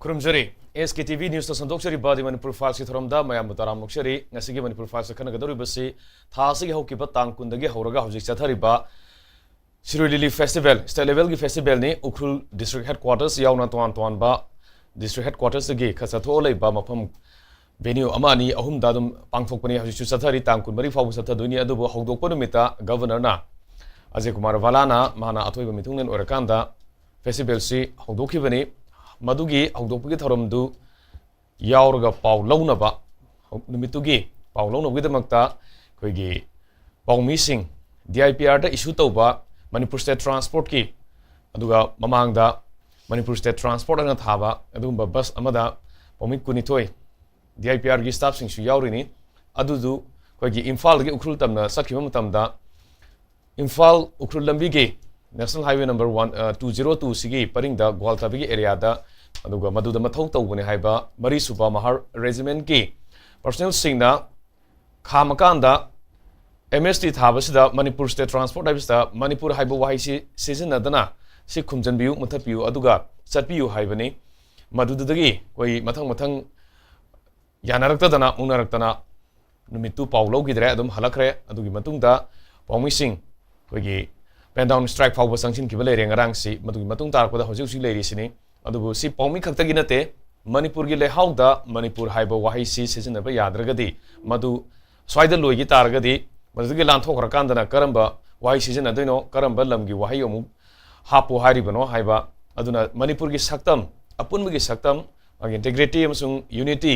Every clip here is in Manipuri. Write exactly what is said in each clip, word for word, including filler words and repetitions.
ꯈꯨꯔꯨꯝꯖꯔꯤ꯫ ꯑꯦꯁ ꯀꯦ ꯇꯤ ꯚꯤ ꯅ꯭ꯌꯨꯁꯇ ꯁꯟꯗꯣꯛꯆꯔꯤꯕ ꯗꯤ ꯃꯅꯤꯄꯨꯔ ꯐꯥꯏꯜꯁꯀꯤ ꯊꯧꯔꯝꯗ ꯃꯌꯥꯝꯕꯨ ꯇꯔꯥꯝ ꯑꯣꯛꯆꯔꯤ꯫ ꯉꯁꯤꯒꯤ ꯃꯅꯤꯄꯨꯔ ꯐꯥꯏꯜꯁꯇ ꯈꯟꯅꯒꯗꯧꯔꯤꯕꯁꯤ ꯊꯥ ꯑꯁꯤꯒꯤ ꯍꯧꯈꯤꯕ ꯇꯥꯡ ꯀꯨꯟꯗꯒꯤ ꯍꯧꯔꯒ ꯍꯧꯖꯤꯛ ꯆꯠꯊꯔꯤꯕ ꯁꯤꯔꯣꯏ ꯂꯤꯂꯤ ꯐꯦꯁꯇꯤꯚꯦꯜ, ꯁ꯭ꯇꯦꯠ ꯂꯦꯚꯦꯜꯒꯤ ꯐꯦꯁꯇꯤꯚꯦꯜꯅꯤ꯫ ꯎꯈ꯭ꯔꯨꯜ ꯗꯤꯁꯇ꯭ꯔꯤꯛ ꯍꯦꯗꯀ꯭ꯋꯥꯇꯔꯁ ꯌꯥꯎꯅ ꯇꯣꯉꯥꯟ ꯇꯣꯉꯥꯟꯕ ꯗꯤꯁꯇ꯭ꯔꯤꯛ ꯍꯦꯗꯀ꯭ꯋꯥꯇꯔꯁꯇꯒꯤ ꯈꯔ ꯆꯠꯊꯣꯛꯑ ꯂꯩꯕ ꯃꯐꯝ ꯚꯦꯅ꯭ꯌꯨ ꯑꯃ ꯑꯅꯤ ꯑꯍꯨꯝꯗ ꯑꯗꯨꯝ ꯄꯥꯡꯊꯣꯛꯄꯅꯤ꯫ ꯍꯧꯖꯤꯛꯁꯨ ꯆꯠꯊꯔꯤ, ꯇꯥꯡ ꯀꯨꯟꯃꯔꯤ ꯐꯥꯎꯕ ꯆꯠꯊꯗꯣꯏꯅꯤ꯫ ꯑꯗꯨꯕꯨ ꯍꯧꯗꯣꯛꯄ ꯅꯨꯃꯤꯠꯇ ꯒꯚꯔꯅꯔꯅ, ꯑꯖꯌ ꯀꯨꯃꯥꯔ ꯚꯥꯂꯥꯅ ꯃꯥꯅ ꯑꯊꯣꯏꯕ ꯃꯤꯊꯨꯡꯂꯦꯟ ꯑꯣꯏꯔꯀꯥꯟꯗ ꯐꯦꯁꯇꯤꯚꯦꯜꯁꯤ ꯍꯧꯗꯣꯛꯈꯤꯕꯅꯤ꯫ ꯃꯗꯨꯒꯤ ꯍꯧꯗꯣꯛꯄꯒꯤ ꯊꯧꯔꯝꯗꯨ ꯌꯥꯎꯔꯒ ꯄꯥꯎ ꯂꯧꯅꯕ, ꯅꯨꯃꯤꯠꯇꯨꯒꯤ ꯄꯥꯎ ꯂꯧꯅꯕꯒꯤꯗꯃꯛꯇ ꯑꯩꯈꯣꯏꯒꯤ ꯄꯥꯎꯃꯤꯁꯤꯡ, ꯗꯤ ꯑꯥꯏ ꯄꯤ ꯑꯥꯔꯗ ꯏꯁꯨ ꯇꯧꯕ ꯃꯅꯤꯄꯨꯔ ꯁ꯭ꯇꯦꯠ ꯇ꯭ꯔꯥꯟꯁꯄꯣꯔꯠꯀꯤ, ꯑꯗꯨꯒ ꯃꯃꯥꯡꯗ ꯃꯅꯤꯄꯨꯔ ꯁ꯭ꯇꯦꯠ ꯇ꯭ꯔꯥꯟꯁꯄꯣꯔꯠ ꯑꯅ ꯊꯥꯕ ꯑꯗꯨꯒꯨꯝꯕ ꯕꯁ ꯑꯃꯗ ꯄꯥꯎꯃꯤ ꯀꯨꯟꯅꯤꯊꯣꯏ ꯗꯤ ꯑꯥꯏ ꯄꯤ ꯑꯥꯔꯒꯤ ꯁ꯭ꯇꯥꯐꯁꯤꯡꯁꯨ ꯌꯥꯎꯔꯤꯅꯤ꯫ ꯑꯗꯨꯗꯨ ꯑꯩꯈꯣꯏꯒꯤ ꯏꯝꯐꯥꯜꯗꯒꯤ ꯎꯈ꯭ꯔꯨꯜ ꯇꯝꯅ ꯆꯠꯈꯤꯕ ꯃꯇꯝꯗ ꯏꯝꯐꯥꯜ ꯎꯈ꯭ꯔꯨꯜ ꯂꯝꯕꯤꯒꯤ ꯅꯦꯁꯅꯦꯜ ꯍꯥꯏꯋꯦ ꯅꯝꯕꯔ ꯋꯥꯟ, ꯑ, ꯇꯨ ꯖꯤꯔꯣ ꯇꯨ ꯁꯤꯒꯤ ꯄꯔꯤꯡꯗ ꯒ꯭ꯋꯥꯜꯊꯕꯤꯒꯤ ꯑꯦꯔꯤꯌꯥꯗ, ꯑꯗꯨꯒ ꯃꯗꯨꯗ ꯃꯊꯧ ꯇꯧꯕꯅꯤ ꯍꯥꯏꯕ ꯃꯔꯤꯁꯨꯕ ꯃꯍꯥꯔ ꯔꯦꯖꯤꯃꯦꯟꯠꯀꯤ ꯄꯔꯁꯣꯅꯦꯜꯁꯤꯡꯅ ꯈꯥꯝꯃꯀꯥꯟꯗ ꯑꯦꯝ ꯑꯦꯁ ꯇꯤ ꯊꯥꯕꯁꯤꯗ ꯃꯅꯤꯄꯨꯔ ꯁ꯭ꯇꯦꯠ ꯇ꯭ꯔꯥꯟꯁꯄꯣꯔꯠ ꯍꯥꯏꯕꯁꯤꯗ ꯃꯅꯤꯄꯨꯔ ꯍꯥꯏꯕ ꯋꯥꯍꯩꯁꯤ ꯁꯤꯖꯤꯟꯅꯗꯅ ꯁꯤ ꯈꯨꯝꯖꯤꯟꯕꯤꯌꯨ, ꯃꯨꯊꯠꯄꯤꯌꯨ, ꯑꯗꯨꯒ ꯆꯠꯄꯤꯌꯨ ꯍꯥꯏꯕꯅꯤ꯫ ꯃꯗꯨꯗꯒꯤ ꯑꯩꯈꯣꯏ ꯃꯊꯪ ꯃꯊꯪ ꯌꯥꯅꯔꯛꯇꯗꯅ, ꯎꯅꯔꯛꯇꯅ ꯅꯨꯃꯤꯠꯇꯨ ꯄꯥꯎ ꯂꯧꯈꯤꯗ꯭ꯔꯦ, ꯑꯗꯨꯝ ꯍꯜꯂꯛꯈ꯭ꯔꯦ꯫ ꯑꯗꯨꯒꯤ ꯃꯇꯨꯡꯗ ꯄꯥꯎꯃꯤꯁꯤꯡ ꯑꯩꯈꯣꯏꯒꯤ pen down strike ꯐꯥꯎꯕ ꯆꯪꯁꯤꯟꯈꯤꯕ ꯂꯩꯔꯦ ꯉꯔꯥꯡꯁꯤ꯫ ꯃꯗꯨꯒꯤ ꯃꯇꯨꯡ ꯇꯥꯔꯛꯄꯗ ꯍꯧꯖꯤꯛ ꯍꯧꯖꯤꯛ ꯂꯩꯔꯤꯁꯤꯅꯤ꯫ ꯑꯗꯨꯕꯨ ꯁꯤ ꯄꯥꯎꯃꯤ ꯈꯛꯇꯒꯤ ꯅꯠꯇꯦ, ꯃꯅꯤꯄꯨꯔꯒꯤ ꯂꯩꯍꯥꯎꯗ ꯃꯅꯤꯄꯨꯔ ꯍꯥꯏꯕ ꯋꯥꯍꯩꯁꯤ ꯁꯤꯖꯤꯟꯅꯕ ꯌꯥꯗ꯭ꯔꯒꯗꯤ, ꯃꯗꯨ ꯁ꯭ꯋꯥꯏꯗ ꯂꯣꯏꯈꯤ ꯇꯥꯔꯒꯗꯤ, ꯃꯗꯨꯗꯒꯤ ꯂꯥꯟꯊꯣꯛꯈ꯭ꯔꯀꯥꯟꯗꯅ ꯀꯔꯝꯕ ꯋꯥꯍꯩ ꯁꯤꯖꯤꯟꯅꯗꯣꯏꯅꯣ, ꯀꯔꯝꯕ ꯂꯝꯒꯤ ꯋꯥꯍꯩ ꯑꯃꯨꯛ ꯍꯥꯞꯄꯨ ꯍꯥꯏꯔꯤꯕꯅꯣ ꯍꯥꯏꯕ꯫ ꯑꯗꯨꯅ ꯃꯅꯤꯄꯨꯔꯒꯤ ꯁꯛꯇꯝ, ꯑꯄꯨꯟꯕꯒꯤ ꯁꯛꯇꯝ, ꯃꯥꯒꯤ integrity ꯑꯃꯁꯨꯡ unity,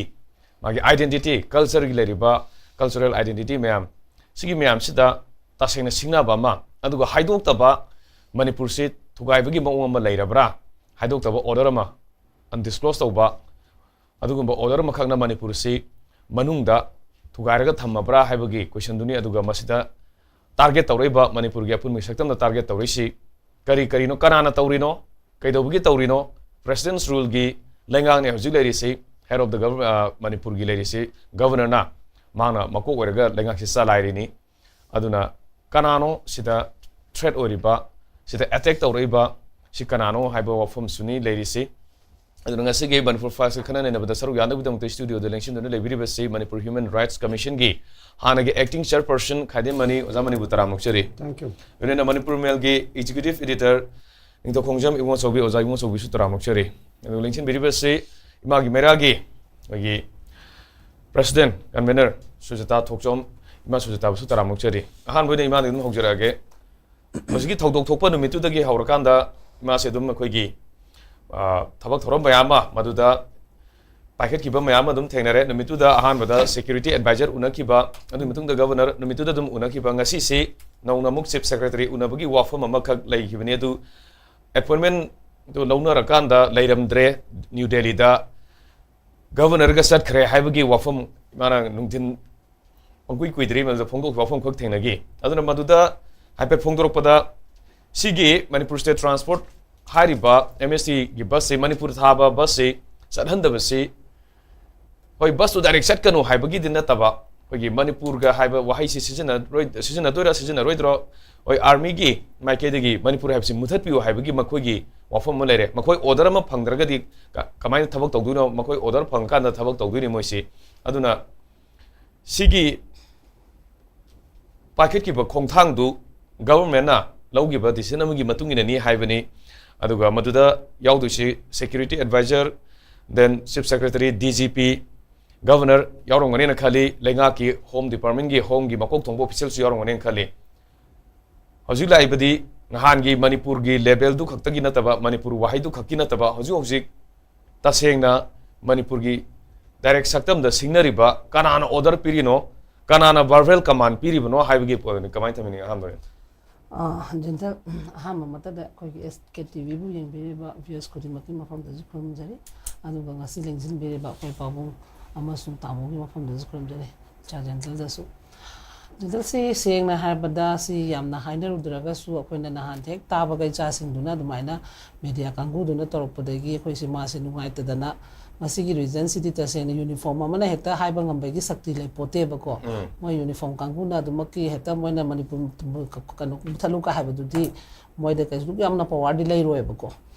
ꯃꯥꯒꯤ identity, cultureꯒꯤ ꯂꯩꯔꯤꯕ cultural identity ꯃꯌꯥꯝ, ꯁꯤꯒꯤ ꯃꯌꯥꯝꯁꯤꯗ ꯇꯁꯦꯡꯅ ꯁꯤꯡꯅꯕ ꯑꯃ, ꯑꯗꯨꯒ ꯍꯥꯏꯗꯣꯛꯇꯕ, ꯃꯅꯤꯄꯨꯔꯁꯤ ꯊꯨꯒꯥꯏꯕꯒꯤ ꯃꯑꯣꯡ ꯑꯃ ꯂꯩꯔꯕ꯭ꯔꯥ, ꯍꯥꯏꯗꯣꯛꯇꯕ order ꯑꯃ, undisclose ꯇꯧꯕ, ꯑꯗꯨꯒꯨꯝꯕ order ꯑꯃꯈꯛꯅ ꯃꯅꯤꯄꯨꯔꯁꯤ ꯃꯅꯨꯡꯗ ꯊꯨꯒꯥꯏꯔꯒ ꯊꯝꯃꯕ꯭ꯔꯥ ꯍꯥꯏꯕꯒꯤ questionꯗꯨꯅꯤ꯫ ꯑꯗꯨꯒ ꯃꯁꯤꯗ target ꯇꯧꯔꯛꯏꯕ, ꯃꯅꯤꯄꯨꯔꯒꯤ ꯑꯄꯨꯟꯕꯒꯤ ꯁꯛꯇꯝꯗ target ꯇꯧꯔꯛꯏꯁꯤ ꯀꯔꯤ ꯀꯔꯤꯅꯣ, ꯀꯅꯥꯅ ꯇꯧꯔꯤꯅꯣ, ꯀꯩꯗꯧꯕꯒꯤ ꯇꯧꯔꯤꯅꯣ? President's ruleꯒꯤ ꯂꯩꯉꯥꯛꯅꯤ ꯍꯧꯖꯤꯛ ꯂꯩꯔꯤꯁꯤ, head of the gov-, ꯑ, ꯃꯅꯤꯄꯨꯔꯒꯤ ꯂꯩꯔꯤꯁꯤ, governorꯅ, ꯃꯥꯅ ꯃꯀꯣꯛ ꯑꯣꯏꯔꯒ ꯂꯩꯉꯥꯛꯁꯤ ꯆꯂꯥꯏꯔꯤꯅꯤ꯫ ꯑꯗꯨꯅ ꯀꯅꯥꯅꯣ ꯁꯤꯗ threat ꯑꯣꯏꯔꯤꯕ, ꯁꯤꯗ attack ꯇꯧꯔꯛꯏꯕ, ꯁꯤ ꯀꯅꯥꯅꯣ ꯍꯥꯏꯕ ꯋꯥꯐꯝꯁꯨꯅꯤ ꯂꯩꯔꯤꯁꯤ꯫ ꯑꯗꯨꯅ ꯉꯁꯤꯒꯤ ꯃꯅꯤꯄꯨꯔ ꯐꯥꯏꯜꯁꯀ ꯈꯟꯅ ꯅꯩꯅꯕꯗ ꯁꯔꯨꯛ ꯌꯥꯅꯕꯒꯤꯗꯃꯛꯇ ꯁ꯭ꯇꯨꯗꯤꯑꯣꯗ ꯂꯦꯡꯁꯤꯟꯗꯨꯅ ꯂꯩꯕꯤꯔꯤꯕꯁꯤ ꯃꯅꯤꯄꯨꯔ ꯍ꯭ꯌꯨꯃꯦꯟ ꯔꯥꯏꯠꯁ ꯀꯃꯤꯁꯟꯒꯤ ꯍꯥꯟꯅꯒꯤ ꯑꯦꯛꯇꯤꯡ ꯆꯤꯌꯔꯄꯔꯁꯟ ꯈꯥꯏꯗꯦꯝꯃꯅꯤ꯫ ꯑꯣꯖꯥ, ꯃꯅꯤꯕꯨ ꯇꯔꯥꯝꯅ ꯑꯣꯛꯆꯔꯤ꯫ Thank you. ꯂꯣꯏꯅꯅ ꯃꯅꯤꯄꯨꯔ ꯃꯦꯜꯒꯤ ꯑꯦꯛꯖꯤꯀ꯭ꯌꯨꯇꯤꯚ ꯏꯗꯤꯇꯔ ꯅꯤꯡꯊꯧꯈꯣꯡꯖꯝ ꯏꯕꯨꯡꯉꯣꯆꯧꯕꯤ, ꯑꯣꯖꯥ ꯏꯕꯨꯡꯉꯣꯆꯧꯕꯤꯁꯨ ꯇꯔꯥꯝꯅ ꯑꯣꯛꯆꯔꯤ꯫ ꯑꯗꯨꯒ ꯂꯦꯡꯁꯤꯟꯕꯤꯔꯤꯕꯁꯤ ꯏꯃꯥꯒꯤ ꯃꯩꯔꯥꯒꯤ ꯑꯩꯈꯣꯏꯒꯤ ꯄ꯭ꯔꯦꯁꯤꯗꯦꯟꯠ ꯀꯟꯚꯦꯅꯔ ꯁꯨꯖꯥꯇꯥ ꯊꯣꯛꯆꯣꯝ, ꯏꯃꯥ ꯁꯨꯖꯥꯇꯥꯕꯨꯁꯨ ꯇꯔꯥꯝꯅ ꯑꯣꯛꯆꯔꯤ꯫ ꯑꯍꯥꯟꯕ ꯑꯣꯏꯅ ꯏꯃꯥꯗꯒꯤ ꯑꯗꯨꯝ ꯍꯧꯖꯔꯛꯑꯒꯦ꯫ ꯍꯧꯖꯤꯛꯀꯤ ꯊꯧꯗꯣꯛ ꯊꯣꯛꯄ ꯅꯨꯃꯤꯠꯇꯨꯗꯒꯤ ꯍꯧꯔꯀꯥꯟꯗ ꯏꯃꯥꯁꯦ ꯑꯗꯨꯝ ꯑꯩꯈꯣꯏꯒꯤ, ꯑ, ꯊꯕꯛ ꯊꯧꯔꯝ ꯃꯌꯥꯝ ꯑꯃ ꯃꯗꯨꯗ ꯄꯥꯏꯈꯠꯈꯤꯕ ꯃꯌꯥꯝ ꯑꯃ ꯑꯗꯨꯝ ꯊꯦꯡꯅꯔꯦ꯫ ꯅꯨꯃꯤꯠꯇꯨꯗ ꯑꯍꯥꯟꯕꯗ ꯁꯦꯀ꯭ꯌꯨꯔꯤꯇꯤ ꯑꯦꯗꯚꯥꯏꯖꯔ ꯎꯅꯈꯤꯕ, ꯑꯗꯨꯒꯤ ꯃꯇꯨꯡꯗ ꯒꯚꯔꯅꯔ, ꯅꯨꯃꯤꯠꯇꯨꯗ ꯑꯗꯨꯝ ꯎꯅꯈꯤꯕ꯫ ꯉꯁꯤꯁꯤ ꯅꯧꯅ ꯑꯃꯨꯛ ꯆꯤꯐ ꯁꯦꯀ꯭ꯔꯦꯇꯔꯤ ꯎꯅꯕꯒꯤ ꯋꯥꯐꯝ ꯑꯃꯈꯛ ꯂꯩꯈꯤꯕꯅꯤ꯫ ꯑꯗꯨ ꯑꯦꯄꯣꯏꯟꯃꯦꯟꯠꯇꯨ ꯂꯧꯅꯔꯀꯥꯟꯗ ꯂꯩꯔꯝꯗ꯭ꯔꯦ ꯅ꯭ꯌꯨ ꯗꯦꯜꯂꯤꯗ꯫ ꯒꯚꯔꯅꯔꯒ ꯆꯠꯈ꯭ꯔꯦ ꯍꯥꯏꯕꯒꯤ ꯋꯥꯐꯝ ꯏꯃꯥꯅ ꯅꯨꯡꯊꯤꯟ ꯄꯪꯀꯨꯏ ꯀꯨꯏꯗ꯭ꯔꯤ ꯃꯗꯨꯗ ꯐꯣꯡꯗꯣꯛꯈꯤꯕ ꯋꯥꯐꯝꯈꯛ ꯊꯦꯡꯅꯈꯤ꯫ ꯑꯗꯨꯅ ꯃꯗꯨꯗ ꯍꯥꯏꯐꯦꯠ ꯐꯣꯡꯗꯣꯔꯛꯄꯗ, ꯁꯤꯒꯤ ꯃꯅꯤꯄꯨꯔ ꯁ꯭ꯇꯦꯠ ꯇ꯭ꯔꯥꯟꯁꯄꯣꯔꯠ ꯍꯥꯏꯔꯤꯕ ꯑꯦꯝ ꯑꯦꯁ ꯇꯤꯒꯤ ꯕꯁꯁꯤ, ꯃꯅꯤꯄꯨꯔ ꯊꯥꯕ ꯕꯁꯁꯤ ꯆꯠꯍꯟꯗꯕꯁꯤ, ꯍꯣꯏ, ꯕꯁꯇꯨ ꯗꯥꯏꯔꯦꯛ ꯆꯠꯀꯅꯨ ꯍꯥꯏꯕꯒꯤꯗꯤ ꯅꯠꯇꯕ, ꯑꯩꯈꯣꯏꯒꯤ ꯃꯅꯤꯄꯨꯔꯒ ꯍꯥꯏꯕ ꯋꯥꯍꯩꯁꯤ ꯁꯤꯖꯤꯟꯅꯔꯣꯏ-, ꯁꯤꯖꯤꯟꯅꯗꯣꯏꯔꯥ ꯁꯤꯖꯤꯟꯅꯔꯣꯏꯗ꯭ꯔꯣ? ꯍꯣꯏ, ꯑꯥꯔꯃꯤꯒꯤ ꯃꯥꯏꯀꯩꯗꯒꯤ ꯃꯅꯤꯄꯨꯔ ꯍꯥꯏꯕꯁꯤ ꯃꯨꯊꯠꯄꯤꯌꯨ ꯍꯥꯏꯕꯒꯤ ꯃꯈꯣꯏꯒꯤ ꯋꯥꯐꯝ ꯑꯃ ꯂꯩꯔꯦ꯫ ꯃꯈꯣꯏ ꯑꯣꯔꯗꯔ ꯑꯃ ꯐꯪꯗ꯭ꯔꯒꯗꯤ ꯀ-, ꯀꯃꯥꯏꯅ ꯊꯕꯛ ꯇꯧꯗꯣꯏꯅꯣ? ꯃꯈꯣꯏ ꯑꯣꯔꯗꯔ ꯐꯪꯉꯀꯥꯟꯗ ꯊꯕꯛ ꯇꯧꯗꯣꯏꯅꯤ ꯃꯣꯏꯁꯤ꯫ ꯑꯗꯨꯅ ꯁꯤꯒꯤ ꯄꯥꯏꯈꯠꯈꯤꯕ ꯈꯣꯡꯊꯥꯡꯗꯨ ꯒꯚꯔꯟꯃꯦꯟꯠꯅ ꯂꯧꯈꯤꯕ ꯗꯤꯁꯤꯖꯟ ꯑꯃꯒꯤ ꯃꯇꯨꯡ ꯏꯟꯅꯅꯤ ꯍꯥꯏꯕꯅꯤ꯫ ꯑꯗꯨꯒ ꯃꯗꯨꯗ ꯌꯥꯎꯗꯣꯏꯁꯤ security advisor, then chief secretary, D G P, governor ꯌꯥꯎꯔꯝꯒꯅꯦꯅ ꯈꯜꯂꯤ, ꯂꯩꯉꯥꯛꯀꯤ ꯍꯣꯝ ꯗꯤꯄꯥꯔꯠꯃꯦꯟꯠꯀꯤ ꯍꯣꯝꯒꯤ ꯃꯀꯣꯛ ꯊꯣꯡꯕ ꯑꯣꯐꯤꯁꯦꯜꯁꯨ ꯌꯥꯎꯔꯝꯒꯅꯦꯅ ꯈꯜꯂꯤ꯫ ꯍꯧꯖꯤꯛ ꯂꯥꯛꯏꯕꯗꯤ ꯅꯍꯥꯟꯒꯤ ꯃꯅꯤꯄꯨꯔꯒꯤ ꯂꯦꯕꯦꯜꯗꯨ ꯈꯛꯇꯒꯤ ꯅꯠꯇꯕ, ꯃꯅꯤꯄꯨꯔ ꯋꯥꯍꯩꯗꯨ ꯈꯛꯀꯤ ꯅꯠꯇꯕ, ꯍꯧꯖꯤꯛ ꯍꯧꯖꯤꯛ ꯇꯁꯦꯡꯅ ꯃꯅꯤꯄꯨꯔꯒꯤ ꯗꯥꯏꯔꯦꯛ ꯁꯛꯇꯝꯗ ꯁꯤꯡꯅꯔꯤꯕ ꯀꯅꯥꯅ ꯑꯣꯔꯗꯔ ꯄꯤꯔꯤꯅꯣ, ꯀꯅꯥꯅ ꯚꯔꯕꯦꯜ ꯀꯃꯥꯟ ꯄꯤꯔꯤꯕꯅꯣ ꯍꯥꯏꯕꯒꯤ ꯄꯣꯠ ꯑꯗꯨꯅꯤ꯫ ꯀꯃꯥꯏꯅ ꯊꯝꯕꯤꯅꯤꯡꯉꯤ ꯑꯍꯥꯟꯕ ꯑꯣꯏꯅ? ꯑ, ꯖꯦꯟꯇꯜ, ꯑꯍꯥꯟꯕ ꯃꯛꯇꯗ ꯑꯩꯈꯣꯏꯒꯤ ꯑꯦꯁ ꯀꯦ ꯇꯤ ꯚꯤꯕꯨ ꯌꯦꯡꯕꯤꯔꯤꯕ ꯚ꯭ꯌꯨꯋꯔꯁ ꯈꯨꯗꯤꯡꯃꯛꯀꯤ ꯃꯐꯝꯗꯁꯨ ꯈꯨꯔꯨꯝꯖꯔꯤ, ꯑꯗꯨꯒ ꯉꯁꯤ ꯂꯦꯡꯁꯤꯟꯕꯤꯔꯤꯕ ꯑꯩꯈꯣꯏ ꯄꯥꯕꯨꯡ ꯑꯃꯁꯨꯡ ꯇꯥꯃꯣꯒꯤ ꯃꯐꯝꯗꯁꯨ ꯈꯨꯔꯨꯝꯖꯔꯤ꯫ ꯏꯆꯥ ꯖꯦꯟꯇꯜꯗꯁꯨ꯫ ꯖꯦꯟꯇꯜꯁꯤ ꯁꯦꯡꯅ ꯍꯥꯏꯔꯕꯗ ꯁꯤ ꯌꯥꯝꯅ ꯍꯥꯏꯅꯔꯨꯗ꯭ꯔꯒꯁꯨ ꯑꯩꯈꯣꯏꯅ ꯅꯍꯥꯟ ꯍꯦꯛ ꯇꯥꯕꯒ ꯏꯆꯥꯁꯤꯡꯗꯨꯅ ꯑꯗꯨꯃꯥꯏꯅ ꯃꯦꯗꯤꯌꯥ ꯀꯥꯡꯕꯨꯗꯨꯅ ꯇꯧꯔꯛꯄꯗꯒꯤ ꯑꯩꯈꯣꯏꯁꯦ ꯃꯥꯁꯦ ꯅꯨꯡꯉꯥꯏꯇꯗꯅ ꯃꯁꯤꯒꯤ ꯔꯤꯖꯟꯁꯤꯗꯤ ꯇꯁꯦꯡꯅ ꯌꯨꯅꯤꯐꯣꯔꯝ ꯑꯃꯅ ꯍꯦꯛꯇ ꯍꯥꯏꯕ ꯉꯝꯕꯒꯤ ꯁꯛꯇꯤ ꯂꯩꯄꯣꯠꯇꯦꯕꯀꯣ꯫ ꯎꯝ꯫ ꯃꯣꯏ ꯌꯨꯅꯤꯐꯣꯔꯝ ꯀꯥꯡꯕꯨꯅ ꯑꯗꯨꯃꯛꯀꯤ ꯍꯦꯛꯇ ꯃꯣꯏꯅ ꯃꯅꯤꯄꯨꯔ ꯀꯩꯅꯣ ꯃꯨꯊꯠꯂꯨꯒ ꯍꯥꯏꯕꯗꯨꯗꯤ ꯃꯣꯏꯗ ꯀꯩꯁꯨ ꯌꯥꯝꯅ ꯄꯋꯥꯔꯗꯤ ꯂꯩꯔꯣꯏꯕꯀꯣ꯫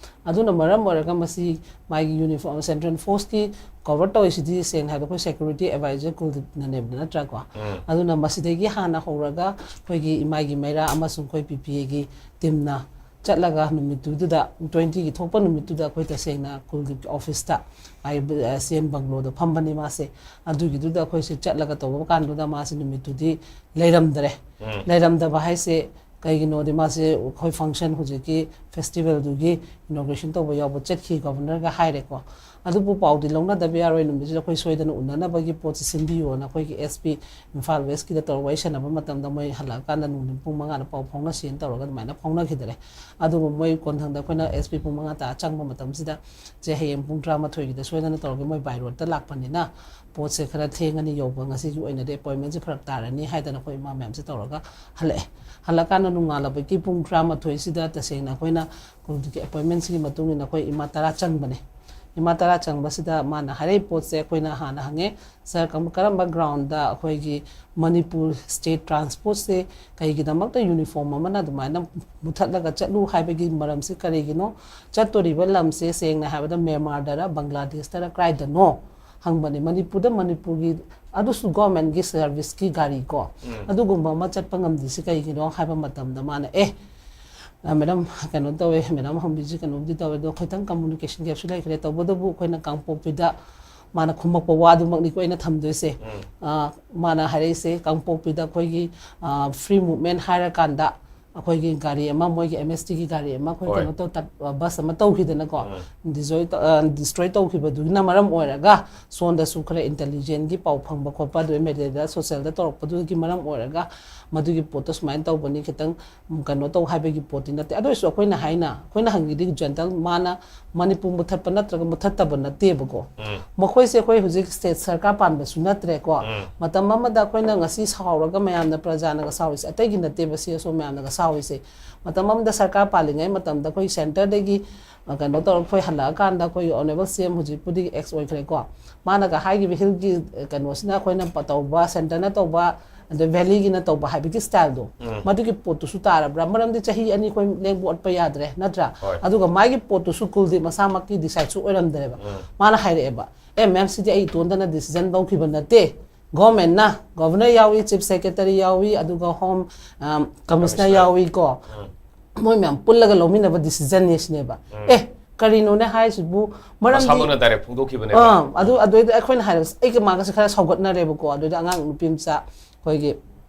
ꯑꯗꯨꯅ ꯃꯔꯝ ꯑꯣꯏꯔꯒ ꯃꯁꯤ ꯃꯥꯒꯤ ꯌꯨꯅꯤꯐꯣꯔꯝ, ꯁꯦꯟꯇ꯭ꯔꯦꯜ ꯐꯣꯔꯁꯀꯤ ꯀꯣꯚꯔ ꯇꯧꯔꯤꯁꯤꯗꯤ ꯁꯦꯡꯅ ꯍꯥꯏꯕꯗ ꯑꯩꯈꯣꯏ ꯁꯦꯀ꯭ꯌꯨꯔꯤꯇꯤ ꯑꯦꯗꯚꯥꯏꯖꯔ ꯀꯨꯜꯗꯤꯞꯅꯅꯦꯕ, ꯅꯠꯇ꯭ꯔꯥꯀꯣ? ꯎꯝ꯫ ꯑꯗꯨꯅ ꯃꯁꯤꯗꯒꯤ ꯍꯥꯟꯅ ꯍꯧꯔꯒ ꯑꯩꯈꯣꯏꯒꯤ ꯏꯃꯥꯏꯒꯤ ꯃꯩꯔꯥ ꯑꯃꯁꯨꯡ ꯑꯩꯈꯣꯏ ꯄꯤ ꯄꯤ ꯑꯦꯒꯤ ꯇꯤꯝꯅ ꯆꯠꯂꯒ ꯅꯨꯃꯤꯠꯇꯨꯗ, ꯇ꯭ꯋꯦꯟꯇꯤꯒꯤ ꯊꯣꯛꯄ ꯅꯨꯃꯤꯠꯇꯨꯗ ꯑꯩꯈꯣꯏ ꯇꯁꯦꯡꯅ ꯀꯨꯜꯗꯤꯞꯀꯤ ꯑꯣꯐꯤꯁꯇ, ꯁꯤ ꯑꯦꯝ ꯕꯪꯒ꯭ꯂꯣꯗ ꯐꯝꯕꯅꯤ ꯃꯥꯁꯦ꯫ ꯑꯗꯨꯒꯤꯗꯨꯗ ꯑꯩꯈꯣꯏꯁꯦ ꯆꯠꯂꯒ ꯇꯧꯕ ꯀꯥꯟꯗꯨꯗ ꯃꯥꯁꯦ ꯅꯨꯃꯤꯠꯇꯨꯗꯤ ꯂꯩꯔꯝꯗ꯭ꯔꯦ꯫ ꯎꯝ꯫ ꯂꯩꯔꯝꯗꯕ ꯍꯥꯏꯁꯦ ꯀꯩꯒꯤꯅꯣꯗꯤ ꯃꯥꯁꯦ ꯑꯩꯈꯣꯏ ꯐꯪꯁꯟ, ꯍꯧꯖꯤꯛꯀꯤ ꯐꯦꯁꯇꯤꯚꯦꯜꯗꯨꯒꯤ ꯏꯅꯣꯒ꯭ꯔꯦꯁꯟ ꯇꯧꯕ ꯌꯥꯎꯕ ꯆꯠꯈꯤ, ꯒꯚꯔꯅꯔꯒ ꯍꯥꯏꯔꯦꯀꯣ꯫ ꯑꯗꯨꯕꯨ ꯄꯥꯎꯗꯤ ꯂꯧꯅꯗꯕ ꯌꯥꯔꯣꯏ, ꯅꯨꯃꯤꯠꯁꯤꯗ ꯑꯩꯈꯣꯏ ꯁꯣꯏꯗꯅ ꯎꯅꯅꯕꯒꯤ ꯄꯣꯠꯁꯤ ꯁꯤꯟꯕꯤꯌꯣꯅ ꯑꯩꯈꯣꯏꯒꯤ ꯑꯦꯁ ꯄꯤ ꯏꯝꯐꯥꯜ ꯋꯦꯁꯀꯤꯗ ꯇꯧꯔꯒ ꯋꯥꯔꯤ ꯁꯥꯟꯅꯕ ꯃꯇꯝꯗ ꯃꯣꯏ ꯍꯜꯂꯛꯑꯀꯥꯟꯗ ꯅꯨꯡꯊꯤꯟ ꯄꯨꯡ ꯃꯉꯥꯗ ꯄꯥꯎ ꯐꯥꯎꯅꯁꯦꯅ ꯇꯧꯔꯒ ꯑꯗꯨꯃꯥꯏꯅ ꯐꯥꯎꯅꯈꯤꯗꯔꯦ꯫ ꯑꯗꯨꯕꯨ ꯃꯣꯏ ꯀꯣꯟꯊꯪꯗ ꯑꯩꯈꯣꯏꯅ ꯑꯦꯁ ꯄꯤ ꯄꯨꯡ ꯃꯉꯥ ꯇꯥ ꯆꯪꯕ ꯃꯇꯝꯁꯤꯗ ꯆꯦ ꯍꯌꯦꯡ ꯄꯨꯡ ꯇꯔꯥꯃꯥꯊꯣꯏꯒꯤꯗ ꯁꯣꯏꯗꯅ ꯇꯧꯔꯒꯦ, ꯃꯣꯏ ꯕꯥꯏ ꯔꯣꯗꯇ ꯂꯥꯛꯄꯅꯤꯅ ꯄꯣꯠꯁꯦ ꯈꯔ ꯊꯦꯡꯉꯅꯤ ꯌꯧꯕ, ꯉꯁꯤꯒꯤ ꯑꯣꯏꯅꯗꯤ ꯑꯦꯄꯣꯏꯟꯃꯦꯟꯁꯦ ꯐꯔꯛ ꯇꯥꯔꯅꯤ ꯍꯥꯏꯗꯅ ꯑꯩꯈꯣꯏ ꯏꯃꯥ ꯃꯌꯥꯝꯁꯦ ꯇꯧꯔꯒ ꯍꯜꯂꯛꯑꯦ꯫ ꯍꯜꯂꯛꯀꯥꯟꯗ ꯅꯣꯡꯉꯥꯜꯂꯕꯒꯤ ꯄꯨꯡ ꯇꯔꯥꯃꯥꯊꯣꯏꯁꯤꯗ ꯇꯁꯦꯡꯅ ꯑꯩꯈꯣꯏꯅ ꯀꯣꯜꯗꯨꯒꯤ ꯑꯦꯄꯣꯏꯟꯃꯦꯟꯁꯤꯒꯤ ꯃꯇꯨꯡ ꯏꯟꯅ ꯑꯩꯈꯣꯏ ꯏꯃꯥ ꯇꯔꯥ ꯆꯪꯕꯅꯦ꯫ ꯏꯃꯥ ꯇꯔꯥ ꯆꯪꯕꯁꯤꯗ ꯃꯥꯅ ꯍꯥꯏꯔꯛꯏ ꯄꯣꯠꯁꯦ ꯑꯩꯈꯣꯏꯅ ꯍꯥꯟꯅ ꯍꯪꯉꯦ, "ꯁꯥꯔ, ꯀꯔꯝ-, ꯀꯔꯝꯕ ꯒ꯭ꯔꯥꯎꯟꯗ ꯑꯩꯈꯣꯏꯒꯤ ꯃꯅꯤꯄꯨꯔ ꯁ꯭ꯇꯦꯠ ꯇ꯭ꯔꯥꯟꯁꯄꯣꯔꯠꯁꯦ ꯀꯩꯒꯤꯗꯃꯛꯇ ꯌꯨꯅꯤꯐꯣꯔꯝ ꯑꯃꯅ ꯑꯗꯨꯃꯥꯏꯅ ꯃꯨꯊꯠꯂꯒ ꯆꯠꯂꯨ ꯍꯥꯏꯕꯒꯤ ꯃꯔꯝꯁꯤ ꯀꯔꯤꯒꯤꯅꯣ? ꯆꯠꯇꯣꯔꯤꯕ ꯂꯝꯁꯦ ꯁꯦꯡꯅ ꯍꯥꯏꯕꯗ ꯃ꯭ꯌꯥꯟꯃꯥꯔꯗꯔ, ꯕꯪꯒ꯭ꯂꯥꯗꯦꯁꯇꯔ, ꯀꯗꯥꯏꯗꯅꯣ?" ꯍꯪꯕꯅꯦ꯫ ꯃꯅꯤꯄꯨꯔꯗ ꯃꯅꯤꯄꯨꯔꯒꯤ, ꯑꯗꯨꯁꯨ ꯒꯣꯔꯃꯦꯟꯒꯤ ꯁꯔꯚꯤꯁꯀꯤ ꯒꯥꯔꯤ ꯀꯣ, ꯎꯝ꯫ ꯑꯗꯨꯒꯨꯝꯕ ꯑꯃ ꯆꯠꯄ ꯉꯝꯗ꯭ꯔꯤꯁꯤ ꯀꯩꯒꯤꯅꯣ ꯍꯥꯏꯕ ꯃꯇꯝꯗ ꯃꯥꯅ, "ꯑꯦ, ꯑ, ꯃꯦꯗꯥꯝ, ꯀꯩꯅꯣ ꯇꯧꯋꯦ, ꯃꯦꯗꯥꯝ ꯍꯝꯕꯤꯁꯤ ꯀꯩꯅꯣꯕꯨꯗꯤ ꯇꯧꯋꯦ, ꯑꯗꯣ ꯈꯤꯇꯪ ꯀꯝꯃꯨꯅꯤꯀꯦꯁꯟ ꯒꯦꯞꯁꯨ ꯂꯩꯈ꯭ꯔꯦ, ꯇꯧꯕꯇꯕꯨ ꯑꯩꯈꯣꯏꯅ ꯀꯥꯡꯄꯣꯛꯄꯤꯗ", ꯃꯥꯅ ꯈꯨꯝꯃꯛꯄ ꯋꯥꯗꯨꯃꯛꯅꯤꯀꯣ ꯑꯩꯅ ꯊꯝꯗꯣꯏꯁꯦ꯫ ꯎꯝ꯫ ꯑ, ꯃꯥꯅ ꯍꯥꯏꯔꯛꯏꯁꯦ, ꯀꯥꯡꯄꯣꯛꯄꯤꯗ ꯑꯩꯈꯣꯏꯒꯤ, ꯑ, ꯐ꯭ꯔꯤ ꯃꯨꯚꯃꯦꯟ ꯍꯥꯏꯔꯀꯥꯟꯗ ꯑꯩꯈꯣꯏꯒꯤ ꯒꯥꯔꯤ ꯑꯃ, ꯃꯣꯏꯒꯤ ꯑꯦꯝ ꯑꯦꯁ ꯇꯤꯒꯤ ꯒꯥꯔꯤ ꯑꯃ ꯑꯩꯈꯣꯏ ꯍꯣꯏ꯫ ꯀꯩꯅꯣ ꯇꯧ-, ꯇꯠ-, ꯑ, ꯕꯁ ꯑꯃ ꯇꯧꯈꯤꯗꯅꯀꯣ, ꯎꯝ꯫ ꯗꯤꯖꯣꯏ ꯇ-, ꯑ, ꯗꯤꯁꯇ꯭ꯔꯣꯏ ꯇꯧꯈꯤꯕꯗꯨꯒꯤꯅ ꯃꯔꯝ ꯑꯣꯏꯔꯒ ꯁꯣꯝꯗꯁꯨ ꯈꯔ ꯏꯟꯇꯦꯂꯤꯖꯦꯟꯒꯤ ꯄꯥꯎ ꯐꯪꯕ ꯈꯣꯠꯄ, ꯑꯗꯨ ꯃꯦꯗꯤꯌꯥꯗ, ꯁꯣꯁꯦꯜꯗ ꯇꯧꯔꯛꯄꯗꯨꯒꯤ ꯃꯔꯝ ꯑꯣꯏꯔꯒ ꯃꯗꯨꯒꯤ ꯄꯣꯠꯇꯣ ꯁꯨꯃꯥꯏꯅ ꯇꯧꯕꯅꯤ, ꯈꯤꯇꯪ ꯎꯝ, ꯀꯩꯅꯣ ꯇꯧ ꯍꯥꯏꯕꯒꯤ ꯄꯣꯠꯇꯤ ꯅꯠꯇꯦ꯫ ꯑꯗꯨ ꯑꯣꯏꯔꯁꯨ ꯑꯩꯈꯣꯏꯅ ꯍꯥꯏꯅ, ꯑꯩꯈꯣꯏꯅ ꯍꯪꯉꯤꯗꯤ ꯖꯦꯟꯇꯜ ꯃꯥꯅ ꯃꯅꯤꯄꯨꯔ ꯃꯨꯊꯠꯄ ꯅꯠꯇ꯭ꯔꯒ ꯃꯨꯊꯠꯇꯕ ꯅꯠꯇꯦꯕꯀꯣ꯫ ꯎꯝ꯫ ꯃꯈꯣꯏꯁꯦ ꯑꯩꯈꯣꯏ ꯍꯧꯖꯤꯛ ꯁ꯭ꯇꯦꯠ ꯁꯔꯀꯥꯔ ꯄꯥꯟꯕꯁꯨ ꯅꯠꯇ꯭ꯔꯦꯀꯣ꯫ ꯎꯝ꯫ ꯃꯇꯝ ꯑꯃꯗ ꯑꯩꯈꯣꯏꯅ ꯉꯁꯤ ꯁꯥꯎꯔꯒ ꯃꯌꯥꯝꯅ, ꯄ꯭ꯔꯖꯥꯅꯒ ꯁꯥꯎꯔꯤꯁꯦ ꯑꯇꯩꯒꯤ ꯅꯠꯇꯦꯕ, ꯁꯤ ꯑꯁꯣꯝ ꯃꯌꯥꯝꯅꯒ ꯌꯥꯎꯔꯤꯁꯦ꯫ ꯃꯇꯝ ꯑꯃꯗ ꯁꯔꯀꯥꯔ ꯄꯥꯜꯂꯤꯉꯩ ꯃꯇꯝꯗ ꯑꯩꯈꯣꯏ ꯁꯦꯟꯇꯔꯗꯒꯤ ꯀꯩꯅꯣ ꯇꯧꯔꯒ ꯑꯩꯈꯣꯏ ꯍꯜꯂꯛꯑꯀꯥꯟꯗ ꯑꯩꯈꯣꯏꯒꯤ ꯑꯣꯅꯔꯦꯕꯜ ꯁꯤ ꯑꯦꯝ ꯍꯧꯖꯤꯛꯄꯨꯗꯤ ꯑꯦꯛꯁ ꯑꯣꯏꯈ꯭ꯔꯦꯀꯣ, ꯃꯥꯅꯒ ꯍꯥꯏꯈꯤꯕ ꯍꯤꯜꯒꯤ ꯀꯩꯅꯣꯁꯤꯅ ꯑꯩꯈꯣꯏꯅ ꯇꯧꯕ, ꯁꯦꯟꯇꯔꯅ ꯇꯧꯕ, ꯑꯗꯩ ꯚꯦꯂꯤꯒꯤꯅ ꯇꯧꯕ ꯍꯥꯏꯕꯒꯤ ꯁ꯭ꯇꯥꯏꯜꯗꯣ, ꯃꯗꯨꯒꯤ ꯄꯣꯠꯇꯨꯁꯨ ꯇꯥꯔꯕ꯭ꯔꯥ? ꯃꯔꯝꯗꯤ ꯆꯍꯤ ꯑꯅꯤ ꯑꯩꯈꯣꯏ ꯂꯦꯡꯕ ꯑꯣꯠꯄ ꯌꯥꯗ꯭ꯔꯦ, ꯅꯠꯇ꯭ꯔꯥ? ꯑꯗꯨꯒ ꯃꯥꯒꯤ ꯄꯣꯠꯇꯨꯁꯨ ꯀꯨꯜꯗꯤꯞ ꯃꯁꯥꯃꯛꯀꯤ ꯗꯤꯁꯥꯏꯠꯁꯨ ꯑꯣꯏꯔꯝꯗ꯭ꯔꯦꯕ꯫ ꯃꯥꯅ ꯍꯥꯏꯔꯛꯑꯦꯕ, ꯑꯦ ꯃꯦꯝ, ꯁꯤꯗꯤ ꯑꯩ ꯏꯇꯣꯟꯗꯅ ꯗꯤꯁꯤꯖꯟ ꯂꯧꯈꯤꯕ ꯅꯠꯇꯦ, ꯒꯣꯔꯃꯦꯟꯅ, ꯒꯣꯚꯔꯅꯔ ꯌꯥꯎꯏ, ꯆꯤꯐ ꯁꯦꯀ꯭ꯔꯦꯇꯔꯤ ꯌꯥꯎꯏ, ꯑꯗꯨꯒ ꯍꯣꯝ ꯀꯃꯤꯁꯅꯔ ꯀꯃꯤꯁꯅꯔ ꯌꯥꯎꯏꯀꯣ, ꯃꯣꯏ ꯃꯌꯥꯝ ꯄꯨꯜꯂꯒ ꯂꯧꯃꯤꯟꯅꯕ ꯗꯤꯁꯤꯖꯟꯅꯦ ꯁꯤꯅꯦꯕ꯫ ꯑꯦ, ꯀꯔꯤꯅꯣꯅꯦ ꯍꯥꯏꯁꯤꯕꯨ? ꯃꯔꯝꯗꯤ ꯃꯁꯥꯃꯛꯅ ꯗꯥꯏꯔꯦꯛ ꯐꯣꯡꯗꯣꯛꯈꯤꯕꯅꯦꯕ꯫ ꯑꯥ, ꯑꯗꯨ ꯑꯗꯨꯏꯗ ꯑꯩꯈꯣꯏꯅ ꯍꯥꯏꯔꯁꯤ, ꯑꯩꯒ ꯃꯥꯒꯁꯦ ꯈꯔ ꯁꯥꯎꯒꯠꯅꯔꯦꯕꯀꯣ꯫ ꯑꯗꯨꯏꯗ ꯑꯉꯥꯡ ꯅꯨꯄꯤ ꯃꯆꯥ ꯑꯩꯈꯣꯏꯒꯤ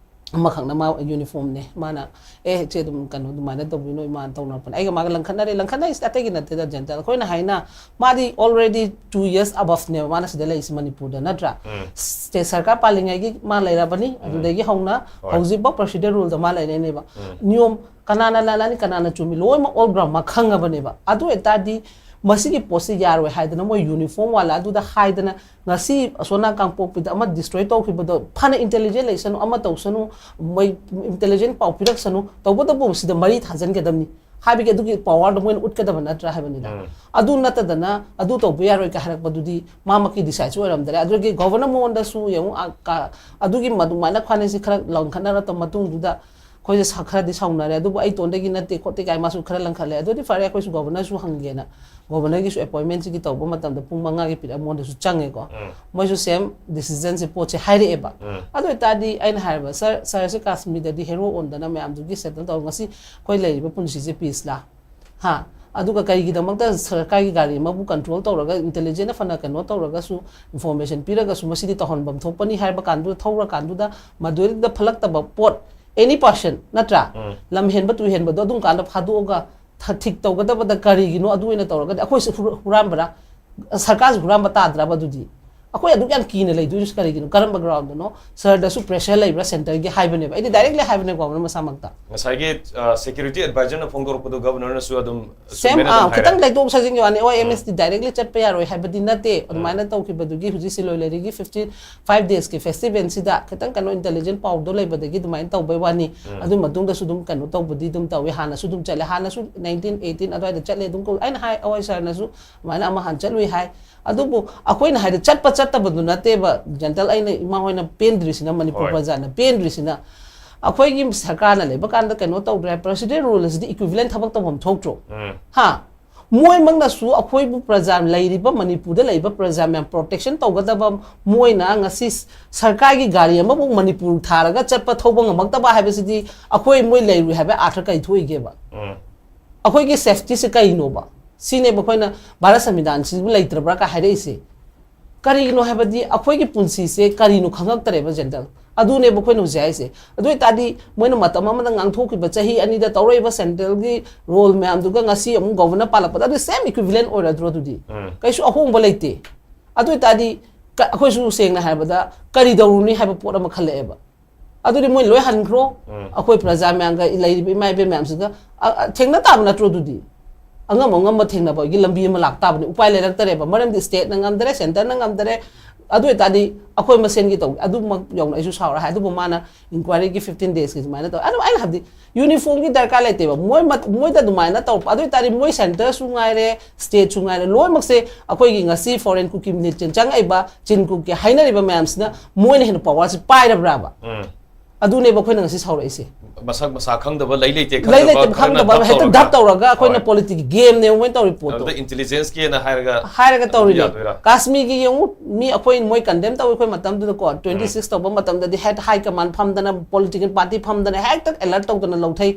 ꯑꯃꯈꯛꯅ ꯃꯥ ꯌꯨꯅꯤꯐꯣꯔꯝꯅꯦ, ꯃꯥꯅ, "ꯑꯦ ꯏꯆꯦ, ꯑꯗꯨꯝ ꯀꯩꯅꯣ ꯑꯗꯨꯃꯥꯏꯅ ꯇꯧꯕꯤꯅꯣ ꯏꯃꯥꯅ ꯇꯧꯅꯔꯛꯄꯅꯦ", ꯑꯩꯒ ꯃꯥꯒ ꯂꯪꯈꯠꯅꯔꯦ꯫ ꯂꯪꯈꯠꯅꯔꯤꯁꯦ ꯑꯇꯩꯒꯤ ꯅꯠꯇꯦꯗ, ꯖꯦꯟꯇꯜ, ꯑꯩꯈꯣꯏꯅ ꯍꯥꯏꯅ, ꯃꯥꯗꯤ already two years aboveꯅꯦꯕ ꯃꯥꯅ ꯁꯤꯗ ꯂꯩꯔꯤꯁꯦ ꯃꯅꯤꯄꯨꯔꯗ, ꯅꯠꯇ꯭ꯔꯥ? ꯁ꯭ꯇꯦꯠ ꯁꯔꯀꯥꯔ ꯄꯥꯜꯂꯤꯉꯩꯒꯤ ꯃꯥ ꯂꯩꯔꯕꯅꯤ, ꯑꯗꯨꯗꯒꯤ ꯍꯧꯅ ꯍꯧꯖꯤꯛꯐꯥꯎ ꯄ꯭ꯔꯣꯁꯤꯗꯔ ꯔꯨꯜꯗ ꯃꯥ ꯂꯩꯔꯛꯏꯅꯦꯕ꯫ ꯅꯤꯌꯣꯝ ꯀꯅꯥꯅ ꯂꯥꯜꯂꯅꯤ, ꯀꯅꯥꯅ ꯆꯨꯝꯃꯤ, ꯂꯣꯏꯅꯃꯛ ꯑꯣꯜ ꯒ꯭ꯔꯥꯎꯟ ꯃꯥ ꯈꯪꯉꯕꯅꯦꯕ꯫ ꯑꯗꯨ ꯑꯣꯏꯇꯥꯔꯗꯤ ꯃꯁꯤꯒꯤ ꯄꯣꯠꯁꯤ ꯌꯥꯔꯣꯏ ꯍꯥꯏꯗꯅ, ꯃꯣꯏ ꯌꯨꯅꯤꯐꯣꯔꯝ ꯋꯥꯂꯥ ꯑꯗꯨꯗ ꯍꯥꯏꯗꯅ, ꯉꯁꯤ ꯑꯁꯣꯝ ꯅꯥꯀꯟ ꯀꯥꯡꯄꯣꯛꯄꯤꯗ ꯑꯃ ꯗꯤꯁꯇ꯭ꯔꯣꯏ ꯇꯧꯈꯤꯕꯗꯣ, ꯐꯅ ꯏꯟꯇꯦꯂꯤꯖꯦꯟ ꯂꯩꯁꯅꯨ, ꯑꯃ ꯇꯧꯁꯅꯨ, ꯃꯣꯏ ꯏꯟꯇꯦꯂꯤꯖꯦꯟ ꯄꯥꯎ ꯄꯤꯔꯛꯁꯅꯨ, ꯇꯧꯕꯇꯕꯨ ꯁꯤꯗ ꯃꯔꯤ ꯊꯥꯖꯤꯟꯒꯗꯕꯅꯤ ꯍꯥꯏꯕꯒꯤ ꯑꯗꯨꯒꯤ ꯄꯋꯥꯔꯗꯣ ꯃꯣꯏꯅ ꯎꯠꯀꯗꯕ ꯅꯠꯇ꯭ꯔꯥ ꯍꯥꯏꯕꯅꯤꯗ꯫ ꯑꯗꯨ ꯅꯠꯇꯗꯅ ꯑꯗꯨ ꯇꯧꯕ ꯌꯥꯔꯣꯏ ꯀꯥꯏ ꯍꯥꯏꯔꯛꯄꯗꯨꯗꯤ ꯃꯥꯃꯛꯀꯤ ꯗꯤꯁꯥꯏꯠꯁꯨ ꯑꯣꯏꯔꯝꯗꯔꯦ꯫ ꯑꯗꯨꯒꯤ ꯒꯣꯚꯔꯅꯔ ꯃꯉꯣꯟꯗꯁꯨ ꯌꯦꯡꯉꯨ, ꯑ, ꯀ-, ꯑꯗꯨꯒꯤ ꯃꯗꯨꯃꯥꯏꯅ ꯈ꯭ꯋꯥꯏꯅꯤꯁꯤ ꯈꯔ ꯂꯪꯈꯠꯅꯔꯛꯄ ꯃꯇꯨꯡꯗꯨꯗ ꯑꯩꯈꯣꯏꯁꯦ ꯁ-, ꯈꯔꯗꯤ ꯁꯥꯎꯅꯔꯦ, ꯑꯗꯨꯕꯨ ꯑꯩ ꯇꯣꯟꯗꯒꯤ ꯅꯠꯇꯦ ꯈꯣꯠꯇꯦ ꯀꯥꯏ ꯃꯥꯁꯨ ꯈꯔ ꯂꯪꯈꯠꯂꯦ꯫ ꯑꯗꯨꯗꯤ ꯐꯔꯦ, ꯑꯩꯈꯣꯏꯁꯨ ꯒꯣꯚꯔꯅꯔꯁꯨ ꯍꯪꯒꯦꯅ, ꯒꯣꯚꯔꯅꯔꯒꯤꯁꯨ ꯑꯦꯄꯣꯏꯟꯃꯦꯟꯁꯤꯒꯤ ꯇꯧꯕ ꯃꯇꯝꯗ ꯄꯨꯡ ꯃꯉꯥꯒꯤ ꯄꯤꯔꯛꯑ ꯃꯉꯣꯟꯗꯁꯨ ꯆꯪꯉꯦꯀꯣ꯫ ꯃꯣꯏꯁꯨ ꯁꯦꯝ ꯗꯤꯁꯤꯖꯟꯁꯦ, ꯄꯣꯠꯁꯦ ꯍꯥꯏꯔꯛꯑꯦꯕ꯫ ꯑꯗꯨ ꯑꯣꯏꯇꯥꯔꯗꯤ ꯑꯩꯅ ꯍꯥꯏꯔꯕ, "ꯁꯥꯔ, ꯁꯥꯔꯁꯦ ꯀꯥꯁꯃꯤꯔꯗꯗꯤ ꯍꯦꯔꯣ ꯑꯣꯟꯗꯅ ꯃꯌꯥꯝꯗꯨꯒꯤ ꯁꯦꯇꯜ ꯇꯧꯔ ꯉꯁꯤ ꯑꯩꯈꯣꯏ ꯂꯩꯔꯤꯕ ꯄꯨꯟꯁꯤꯁꯦ ꯄꯤꯁꯂꯥ? ꯍꯥ? ꯑꯗꯨꯒ ꯀꯔꯤꯒꯤꯗꯃꯛꯇ ꯁꯔꯀꯥꯔꯒꯤ ꯒꯥꯔꯤ ꯑꯃꯕꯨ ꯀꯟꯇ꯭ꯔꯣꯜ ꯇꯧꯔꯒ, ꯏꯟꯇꯦꯂꯤꯖꯦꯟꯅ ꯐꯅ ꯀꯩꯅꯣ ꯇꯧꯔꯒꯁꯨ, ꯏꯟꯐꯣꯔꯃꯦꯁꯟ ꯄꯤꯔꯒꯁꯨ ꯃꯁꯤꯗꯤ ꯇꯧꯍꯟꯐꯝ ꯊꯣꯛꯄꯅꯤ ꯍꯥꯏꯕ ꯀꯥꯟꯗꯨꯗ ꯊꯧꯔꯀꯥꯟꯗꯨꯗ ꯃꯗꯨꯗ ꯐꯠꯂꯛꯇꯕ ꯄꯣꯠ, ꯑꯦꯅꯤ ꯄꯥꯔꯁꯟ, ꯅꯠꯇ꯭ꯔꯥ? ꯂꯝ ꯍꯦꯟꯕ ꯇꯨ ꯍꯦꯟꯕꯗꯣ ꯑꯗꯨꯝ ꯀꯥꯟꯗ ꯐꯥꯗꯣꯛꯑꯒ ꯊ-, ꯊꯤꯛ ꯇꯧꯒꯗꯕꯗ ꯀꯔꯤꯒꯤꯅꯣ ꯑꯗꯨ ꯑꯣꯏꯅ ꯇꯧꯔꯒꯗꯤ ꯑꯩꯈꯣꯏꯁꯨ ꯍꯨꯔ-, ꯍꯨꯔꯥꯟꯕꯔꯥ? ꯁꯔꯀꯥꯔꯁꯨ ꯍꯨꯔꯥꯟꯕ ꯇꯥꯗ꯭ꯔꯕ ꯑꯗꯨꯗꯤ?" ꯑꯩꯈꯣꯏ ꯑꯗꯨꯛ ꯌꯥꯝ ꯀꯤꯅ ꯂꯩꯗꯣꯏꯁꯨ ꯀꯔꯤꯒꯤꯅꯣ? ꯀꯔꯝꯕ ground ꯅꯣ? Sir ꯗꯁꯨ pressure ꯂꯩꯕ꯭ꯔꯥ centre ꯒꯤ ꯍꯥꯏꯕꯅꯦꯕ꯫ ꯑꯩꯗꯤ directly ꯍꯥꯏꯕꯅꯦ governor ꯃꯁꯥꯃꯛꯇ꯫ ꯉꯁꯥꯏꯒꯤ security advisor ꯅ ꯐꯣꯡꯗꯣꯔꯛꯄꯗꯣ governor ꯅꯁꯨ ꯑꯗꯨꯝ Same, ꯑꯥ, ꯈꯤꯇꯪ ꯂꯩꯊꯣꯛ ꯁꯥꯖꯤꯟꯒꯤ ꯋꯥꯅꯤ꯫ ꯑꯣ, M S T directly ꯆꯠꯄ ꯌꯥꯔꯣꯏ ꯍꯥꯏꯕꯗꯤ ꯅꯠꯇꯦ꯫ ꯑꯗꯨꯃꯥꯏꯅ ꯇꯧꯈꯤꯕꯗꯨꯒꯤ ꯍꯧꯖꯤꯛ ꯁꯤꯜꯂꯣꯏ ꯂꯩꯔꯤꯒꯤ fifteen, five days ꯀꯤ festival ꯁꯤꯗ ꯈꯤꯇꯪ ꯀꯩꯅꯣ intelligent ꯄꯥꯎꯗꯣ ꯂꯩꯕꯗꯒꯤ ꯑꯗꯨꯃꯥꯏꯅ ꯇꯧꯕꯩ ꯋꯥꯅꯤ꯫ ꯑꯗꯨ ꯃꯇꯨꯡꯗꯁꯨ ꯑꯗꯨꯝ ꯀꯩꯅꯣ ꯇꯧꯕꯗꯤ ꯑꯗꯨꯝ ꯇꯧꯋꯤ꯫ ꯍꯥꯟꯅꯁꯨ ꯑꯗꯨꯝ ꯆꯠꯂꯦ꯫ ꯍꯥꯟꯅꯁꯨ nineteen eighteen ꯑꯗꯨꯋꯥꯏꯗ ꯆꯠꯂꯦ ꯑꯗꯨꯝ ꯀꯧ-, ꯑꯩꯅ ꯍꯥꯏ, ꯑꯩꯈꯣꯏ sir ꯅꯁꯨ ꯑꯗꯨꯃꯥꯏꯅ ꯑꯃ ꯍꯥꯟꯅ ꯆꯠꯂꯨꯏ ꯍꯥꯏ꯫ ꯑꯗꯨꯕꯨ ꯑꯩꯈꯣꯏꯅ ꯍꯥꯏꯗꯤ ꯆꯠꯄ ꯆꯠꯇꯕꯗꯨ ꯅꯠꯇꯦꯕ, ꯖꯦꯟꯇꯜ, ꯑꯩꯅ ꯏꯃꯥ ꯍꯣꯏꯅ ꯄꯦꯟꯗ꯭ꯔꯤꯁꯤꯅ, ꯃꯅꯤꯄꯨꯔ ꯍꯣꯏ꯫ ꯄ꯭ꯔꯖꯥꯅ ꯄꯦꯟꯗ꯭ꯔꯤꯁꯤꯅ, ꯑꯩꯈꯣꯏꯒꯤ ꯁꯔꯀꯥꯔꯅ ꯂꯩꯕ ꯀꯥꯟꯗ ꯀꯩꯅꯣ ꯇꯧꯗ꯭ꯔꯦ꯫ President rule ꯑꯁꯤꯗꯤ equivalent ꯊꯕꯛ ꯇꯧꯐꯝ ꯊꯣꯛꯇ꯭ꯔꯣ? ꯎꯝ꯫ ꯍꯥ? ꯃꯣꯏꯃꯛꯅꯁꯨ ꯑꯩꯈꯣꯏꯕꯨ ꯄ꯭ꯔꯖꯥ, ꯂꯩꯔꯤꯕ ꯃꯅꯤꯄꯨꯔꯗ ꯂꯩꯔꯤꯕ ꯄ꯭ꯔꯖꯥ ꯃꯌꯥꯝ protection ꯇꯧꯒꯗꯕ, ꯃꯣꯏꯅ ꯉꯁꯤ ꯁꯔꯀꯥꯔꯒꯤ ꯒꯥꯔꯤ ꯑꯃꯕꯨ ꯃꯅꯤꯄꯨꯔ ꯊꯥꯔꯒ ꯆꯠꯄ ꯊꯧꯕ ꯉꯝꯃꯛꯇꯕ ꯍꯥꯏꯕꯁꯤꯗꯤ ꯑꯩꯈꯣꯏ ꯃꯣꯏ ꯂꯩꯔꯨꯏ ꯍꯥꯏꯕ ꯑꯥꯔꯊ ꯀꯔꯤ ꯊꯣꯛꯏꯒꯦꯕ? ꯎꯝ꯫ ꯑꯩꯈꯣꯏꯒꯤ safety ꯁꯦ ꯀꯩꯅꯣꯕ? ꯁꯤꯅꯦꯕ ꯑꯩꯈꯣꯏꯅ ꯚꯥꯔꯠ ꯁꯪꯕꯤꯙꯥꯟꯁꯤꯕꯨ ꯂꯩꯇ꯭ꯔꯕ꯭ꯔꯥ ꯀꯥꯏ ꯍꯥꯏꯔꯛꯏꯁꯦ꯫ ꯀꯔꯤꯒꯤꯅꯣ ꯍꯥꯏꯕꯗꯤ ꯑꯩꯈꯣꯏꯒꯤ ꯄꯨꯟꯁꯤꯁꯦ ꯀꯔꯤꯅꯣ ꯈꯪꯉꯛꯇ꯭ꯔꯦꯕ, ꯖꯦꯟꯇꯜ꯫ ꯑꯗꯨꯅꯦꯕ ꯑꯩꯈꯣꯏꯅ ꯍꯧꯖꯤꯛ ꯍꯥꯏꯁꯦ꯫ ꯑꯗꯨ ꯑꯣꯏꯇꯥꯔꯗꯤ ꯃꯣꯏꯅ ꯃꯇꯝ ꯑꯃꯗ ꯉꯥꯡꯊꯣꯛꯈꯤꯕ ꯆꯍꯤ ꯑꯅꯤꯗ ꯇꯧꯔꯛꯏꯕ central ꯒꯤ rule ꯃꯌꯥꯝꯗꯨꯒ ꯉꯁꯤ ꯑꯃꯨꯛ governor ꯄꯥꯜꯂꯛꯄꯗ ꯑꯗꯨ same equivalent ꯑꯣꯏꯔꯗ꯭ꯔꯣ ꯑꯗꯨꯗꯤ? ꯎꯝ꯫ ꯀꯩꯁꯨ ꯑꯍꯣꯡꯕ ꯂꯩꯇꯦ꯫ ꯑꯗꯨ ꯑꯣꯏꯇꯥꯔꯗꯤ ꯀ-, ꯑꯩꯈꯣꯏꯁꯨ ꯁꯦꯡꯅ ꯍꯥꯏꯔꯕꯗ ꯀꯔꯤ ꯇꯧꯔꯨꯅꯤ ꯍꯥꯏꯕ ꯄꯣꯠ ꯑꯃ ꯈꯜꯂꯛꯑꯦꯕ꯫ ꯑꯗꯨꯗꯤ ꯃꯣꯏ ꯂꯣꯏ ꯍꯟꯈ꯭ꯔꯣ꯫ ꯎꯝ꯫ ꯑꯩꯈꯣꯏ ꯄ꯭ꯔꯖꯥ ꯃꯌꯥꯝꯒ ꯂꯩꯔꯤꯕ ꯏꯃꯥ ꯏꯕꯦꯟ ꯃꯌꯥꯝꯁꯤꯒ, ꯑ, ꯑ, ꯊꯦꯡꯅ ꯇꯥꯕ ꯅꯠꯇ꯭ꯔꯣ ꯑꯗꯨꯗꯤ? ꯑꯉꯝ ꯑꯉꯝꯕ ꯊꯦꯡꯅꯕꯒꯤ ꯂꯝꯕꯤ ꯑꯃ ꯂꯥꯛ ꯇꯥꯕꯅꯤ꯫ ꯎꯄꯥꯏ ꯂꯩꯔꯛꯇꯔꯦꯕ꯫ ꯃꯔꯝꯗꯤ state ꯅ ꯉꯝꯗꯔꯦ, centre ꯅ ꯉꯝꯗꯔꯦ꯫ ꯑꯗꯨ ꯑꯣꯏꯇꯥꯔꯗꯤ ꯑꯩꯈꯣꯏ ꯃꯁꯦꯟꯒꯤ ꯇꯧ-, ꯑꯗꯨꯃꯛ ꯌꯧꯅ ꯑꯩꯁꯨ ꯁꯥꯎꯔ ꯍꯥꯏ꯫ ꯑꯗꯨꯕꯨ ꯃꯥꯅ inquiry ꯒꯤ fifteen days ꯀꯤ ꯁꯨꯃꯥꯏꯅ ꯇꯧ-, ꯑꯗꯨ ꯑꯩꯅ ꯍꯥꯏꯕꯗꯤ uniform ꯒꯤ ꯗꯔꯀꯥꯔ ꯂꯩꯇꯦꯕ꯫ ꯃꯣꯏ ꯃꯠ-, ꯃꯣꯏꯗ ꯑꯗꯨꯃꯥꯏꯅ ꯇꯧꯔꯛꯄ, ꯑꯗꯨ ꯑꯣꯏꯇꯥꯔꯗꯤ ꯃꯣꯏ centre ꯁꯨ ꯉꯥꯏꯔꯦ, state ꯁꯨ ꯉꯥꯏꯔꯦ, ꯂꯣꯏꯅꯃꯛꯁꯦ ꯑꯩꯈꯣꯏꯒꯤ ꯉꯁꯤ foreign ꯀꯨꯀꯤ militant ꯆꯪꯉꯛꯏꯕ, ꯆꯤꯟ ꯀꯨꯀꯤ ꯍꯥꯏꯅꯔꯤꯕ ꯃꯌꯥꯝꯁꯤꯅ ꯃꯣꯏꯅ ꯍꯦꯟꯅ power ꯁꯤ ꯄꯥꯏꯔꯕ꯭ꯔꯥꯕ? ꯎꯝ꯫ ꯑꯗꯨꯅꯦꯕ ꯑꯩꯈꯣꯏꯅ ꯉꯁꯤ ꯁꯥꯎꯔꯛꯏꯁꯦ꯫ ꯃꯁꯛ ꯃꯁꯥ ꯈꯪꯗꯕ, ꯂꯩ ꯂꯩꯇꯦ ꯂꯩ ꯈꯪꯗꯕ ꯂꯩꯇꯦ ꯈꯔꯅ ꯈꯪꯗꯕ ꯙꯞ ꯍꯦꯛꯇ ꯇꯧꯔꯒ꯫ ꯙꯞ ꯇꯧꯔꯒ ꯑꯩꯈꯣꯏꯅ ꯍꯣꯏ꯫ ꯄꯣꯂꯤꯇꯤꯛꯀꯤ ꯒꯦꯝꯅꯦꯕ ꯃꯣꯏꯅ ꯇꯧꯔꯤ ꯄꯣꯠꯇꯣ꯫ ꯑꯗꯨꯗ intelligence ꯀꯤ ꯍꯥꯏꯅ ꯍꯥꯏꯔꯒ ꯍꯥꯏꯔꯒ ꯑꯗꯨ ꯇꯧꯔꯤꯅꯦ꯫ ꯌꯥꯗꯣꯏꯔꯥ? ꯀꯥꯁꯃꯤꯔꯒꯤ ꯌꯦꯡꯉꯨ, ꯃꯤ ꯑꯩꯈꯣꯏ, ꯃꯣꯏ condemn ꯇꯧꯋꯤ ꯑꯩꯈꯣꯏ ꯃꯇꯝꯗꯨꯗꯀꯣ, twenty six ꯇꯧꯕ ꯃꯇꯝꯗꯗꯤ ꯍꯦꯛꯇ high command ꯐꯝꯗꯅ, political party ꯐꯝꯗꯅ ꯍꯦꯛꯇ alert ꯇꯧꯗꯅ ꯂꯧꯊꯩ꯫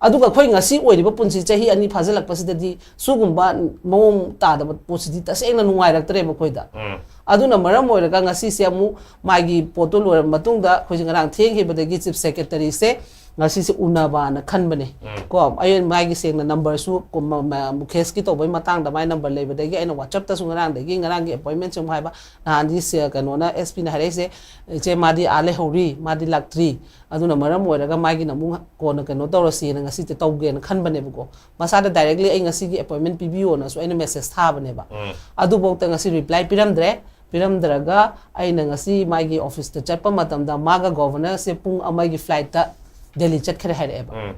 ꯑꯗꯨꯒ ꯑꯩꯈꯣꯏ ꯉꯁꯤ ꯑꯣꯏꯔꯤꯕ ꯄꯨꯟꯁꯤ ꯆꯍꯤ ꯑꯅꯤ ꯐꯥꯖꯤꯜꯂꯛꯄꯁꯤꯗꯗꯤ ꯁꯤꯒꯨꯝꯕ ꯃꯑꯣꯡ ꯇꯥꯗꯕ ꯄꯣꯠꯁꯤꯗꯤ ꯇꯁꯦꯡꯅ ꯅꯨꯡꯉꯥꯏꯔꯛꯇ꯭ꯔꯦꯕ ꯑꯩꯈꯣꯏꯗ꯫ ꯎꯝ꯫ ꯑꯗꯨꯅ ꯃꯔꯝ ꯑꯣꯏꯔꯒ ꯉꯁꯤꯁꯦ ꯑꯃꯨꯛ ꯃꯥꯒꯤ ꯄꯣꯠꯇꯣ ꯂꯣꯏꯔꯕ ꯃꯇꯨꯡꯗ ꯑꯩꯈꯣꯏꯁꯦ ꯉꯔꯥꯡ ꯊꯦꯡꯈꯤꯕꯗꯒꯤ chief secretary ꯁꯦ ꯉꯁꯤꯁꯦ ꯎꯅꯕꯅ ꯈꯟꯕꯅꯦ꯫ ꯀꯣ, ꯑꯩ ꯃꯥꯒꯤ ꯁꯦꯡꯅ ꯅꯝꯕꯔꯁꯨ ꯀꯨꯝ-, ꯃ-, ꯃ-, ꯃꯨꯀꯦꯁꯀꯤ ꯇꯧꯕꯩ ꯃꯇꯥꯡꯗ ꯃꯥꯏ ꯅꯝꯕꯔ ꯂꯩꯕꯗꯒꯤ ꯑꯩꯅ WhatsApp-ꯇꯁꯨ ꯉꯔꯥꯡꯗꯒꯤ, ꯉꯔꯥꯡꯒꯤ appointment ꯁꯨꯝ ꯍꯥꯏꯕ, ꯅꯍꯥꯟꯗꯤ ꯁꯦ-, ꯀꯩꯅꯣꯅ, S P-ꯅ ꯍꯥꯏꯔꯛꯏꯁꯦ, "ꯏꯆꯦ, ꯃꯥꯗꯤ ꯑꯥ ꯂꯩꯍꯧꯔꯤ, ꯃꯥꯗꯤ ꯂꯥꯛꯇ꯭ꯔꯤ, ꯑꯗꯨꯅ ꯃꯔꯝ ꯑꯣꯏꯔꯒ ꯃꯥꯒꯤꯅ ꯑꯃꯨꯛ ꯀꯣꯟꯅ ꯀꯩꯅꯣ ꯇꯧꯔꯁꯤꯅ ꯉꯁꯤꯁꯦ ꯇꯧꯒꯦꯅ ꯈꯟꯕꯅꯦꯕꯀꯣ"꯫ ꯃꯁꯥꯗ directly ꯑꯩ ꯉꯁꯤꯒꯤ appointment ꯄꯤꯕꯤꯌꯣꯅꯁꯨ ꯑꯩꯅ message ꯊꯥꯕꯅꯦꯕ꯫ ꯑꯗꯨꯐꯥꯎꯗ ꯉꯁꯤ reply ꯄꯤꯔꯝꯗ꯭ꯔꯦ꯫ ꯄꯤꯔꯝꯗ꯭ꯔꯒ ꯑꯩꯅ ꯉꯁꯤ ꯃꯥꯒꯤ office-ꯇ ꯆꯠꯄ ꯃꯇꯝꯗ ꯃꯥꯒ Governor-ꯁꯦ ꯄꯨꯡ ꯑꯃꯒꯤ flight-ꯇ ꯗꯦꯜꯂꯤ ꯆꯠꯈ꯭ꯔꯦ ꯍꯥꯏꯔꯛꯑꯦꯕ꯫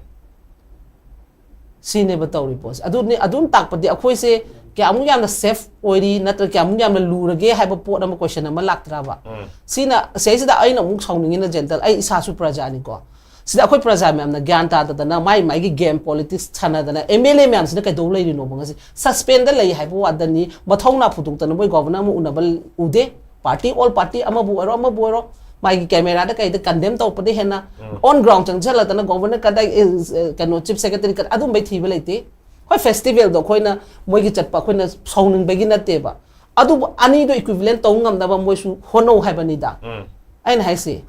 ꯁꯤꯅꯦꯕ ꯇꯧꯔꯤ ꯄꯣꯠꯁꯦ꯫ ꯑꯗꯨꯅꯤ, ꯑꯗꯨꯝ ꯇꯥꯛꯄꯗꯤ ꯑꯩꯈꯣꯏꯁꯦ ꯀꯌꯥꯃꯨꯛ ꯌꯥꯝꯅ safe ꯑꯣꯏꯔꯤ, ꯅꯠꯇ꯭ꯔꯒ ꯀꯌꯥꯃꯨꯛ ꯌꯥꯝꯅ ꯂꯨꯔꯒꯦ ꯍꯥꯏꯕ ꯄꯣꯠ ꯑꯃ, question ꯑꯃ ꯂꯥꯛꯇ꯭ꯔꯕ? ꯁꯤꯅ, ꯁꯤꯗꯩꯁꯤꯗ ꯑꯩꯅ ꯑꯃꯨꯛ ꯁꯥꯎꯅꯤꯡꯉꯤꯅ, ꯖꯦꯟꯇꯜ, ꯑꯩ ꯏꯁꯥꯁꯨ ꯄ꯭ꯔꯖꯥꯅꯤꯀꯣ꯫ ꯁꯤꯗ ꯑꯩꯈꯣꯏ ꯄ꯭ꯔꯖꯥ ꯃꯌꯥꯝꯅ ꯒ꯭ꯌꯥꯟ ꯇꯥꯗꯗꯅ ꯃꯥꯏ ꯃꯥꯏꯒꯤ game politics ꯁꯥꯟꯅꯗꯅ M L A ꯃꯌꯥꯝꯁꯤꯅ ꯀꯩꯗꯧ ꯂꯩꯔꯤꯅꯣꯕ ꯉꯁꯤ? Suspend-ꯗ ꯂꯩ ꯍꯥꯏꯕ ꯋꯥꯗꯅꯤ, ꯃꯊꯧꯅꯥ ꯐꯨꯗꯣꯛꯇꯅ ꯃꯣꯏ Governor ꯑꯃ ꯎꯅꯕ ꯎꯗꯦ꯫ Party, all party, ꯑꯃꯕꯨ ꯑꯣꯏꯔꯣ, ꯑꯃꯕꯨ ꯑꯣꯏꯔꯣ, ꯃꯥꯒꯤ camera-ꯗ ꯀꯩꯗ condemn ꯇꯧꯔꯛꯄꯗꯩ ꯍꯦꯟꯅ on ground ꯆꯪꯁꯤꯜꯂꯛꯇꯅ Governor ꯀꯗꯥꯏ, ꯑꯦ, ꯑꯦ, ꯀꯩꯅꯣ, Chief Secretary ꯀꯗꯥꯏ, ꯑꯗꯨꯝꯕꯩ ꯊꯤꯕ ꯂꯩꯇꯦ꯫ ꯍꯣꯏ, festival-ꯗꯣ ꯑꯩꯈꯣꯏꯅ, ꯃꯣꯏꯒꯤ ꯆꯠꯄ ꯑꯩꯈꯣꯏꯅ ꯁꯥꯎꯅꯤꯡꯕꯒꯤ ꯅꯠꯇꯦꯕ, ꯑꯗꯨꯕꯨ ꯑꯅꯤꯗꯣ equivalent ꯇꯧ ꯉꯝꯅꯕ ꯃꯣꯏꯁꯨ ꯍꯣꯠꯅꯧ ꯍꯥꯏꯕꯅꯤꯗ꯫ ꯑꯩꯅ ꯍꯥꯏꯁꯦ꯫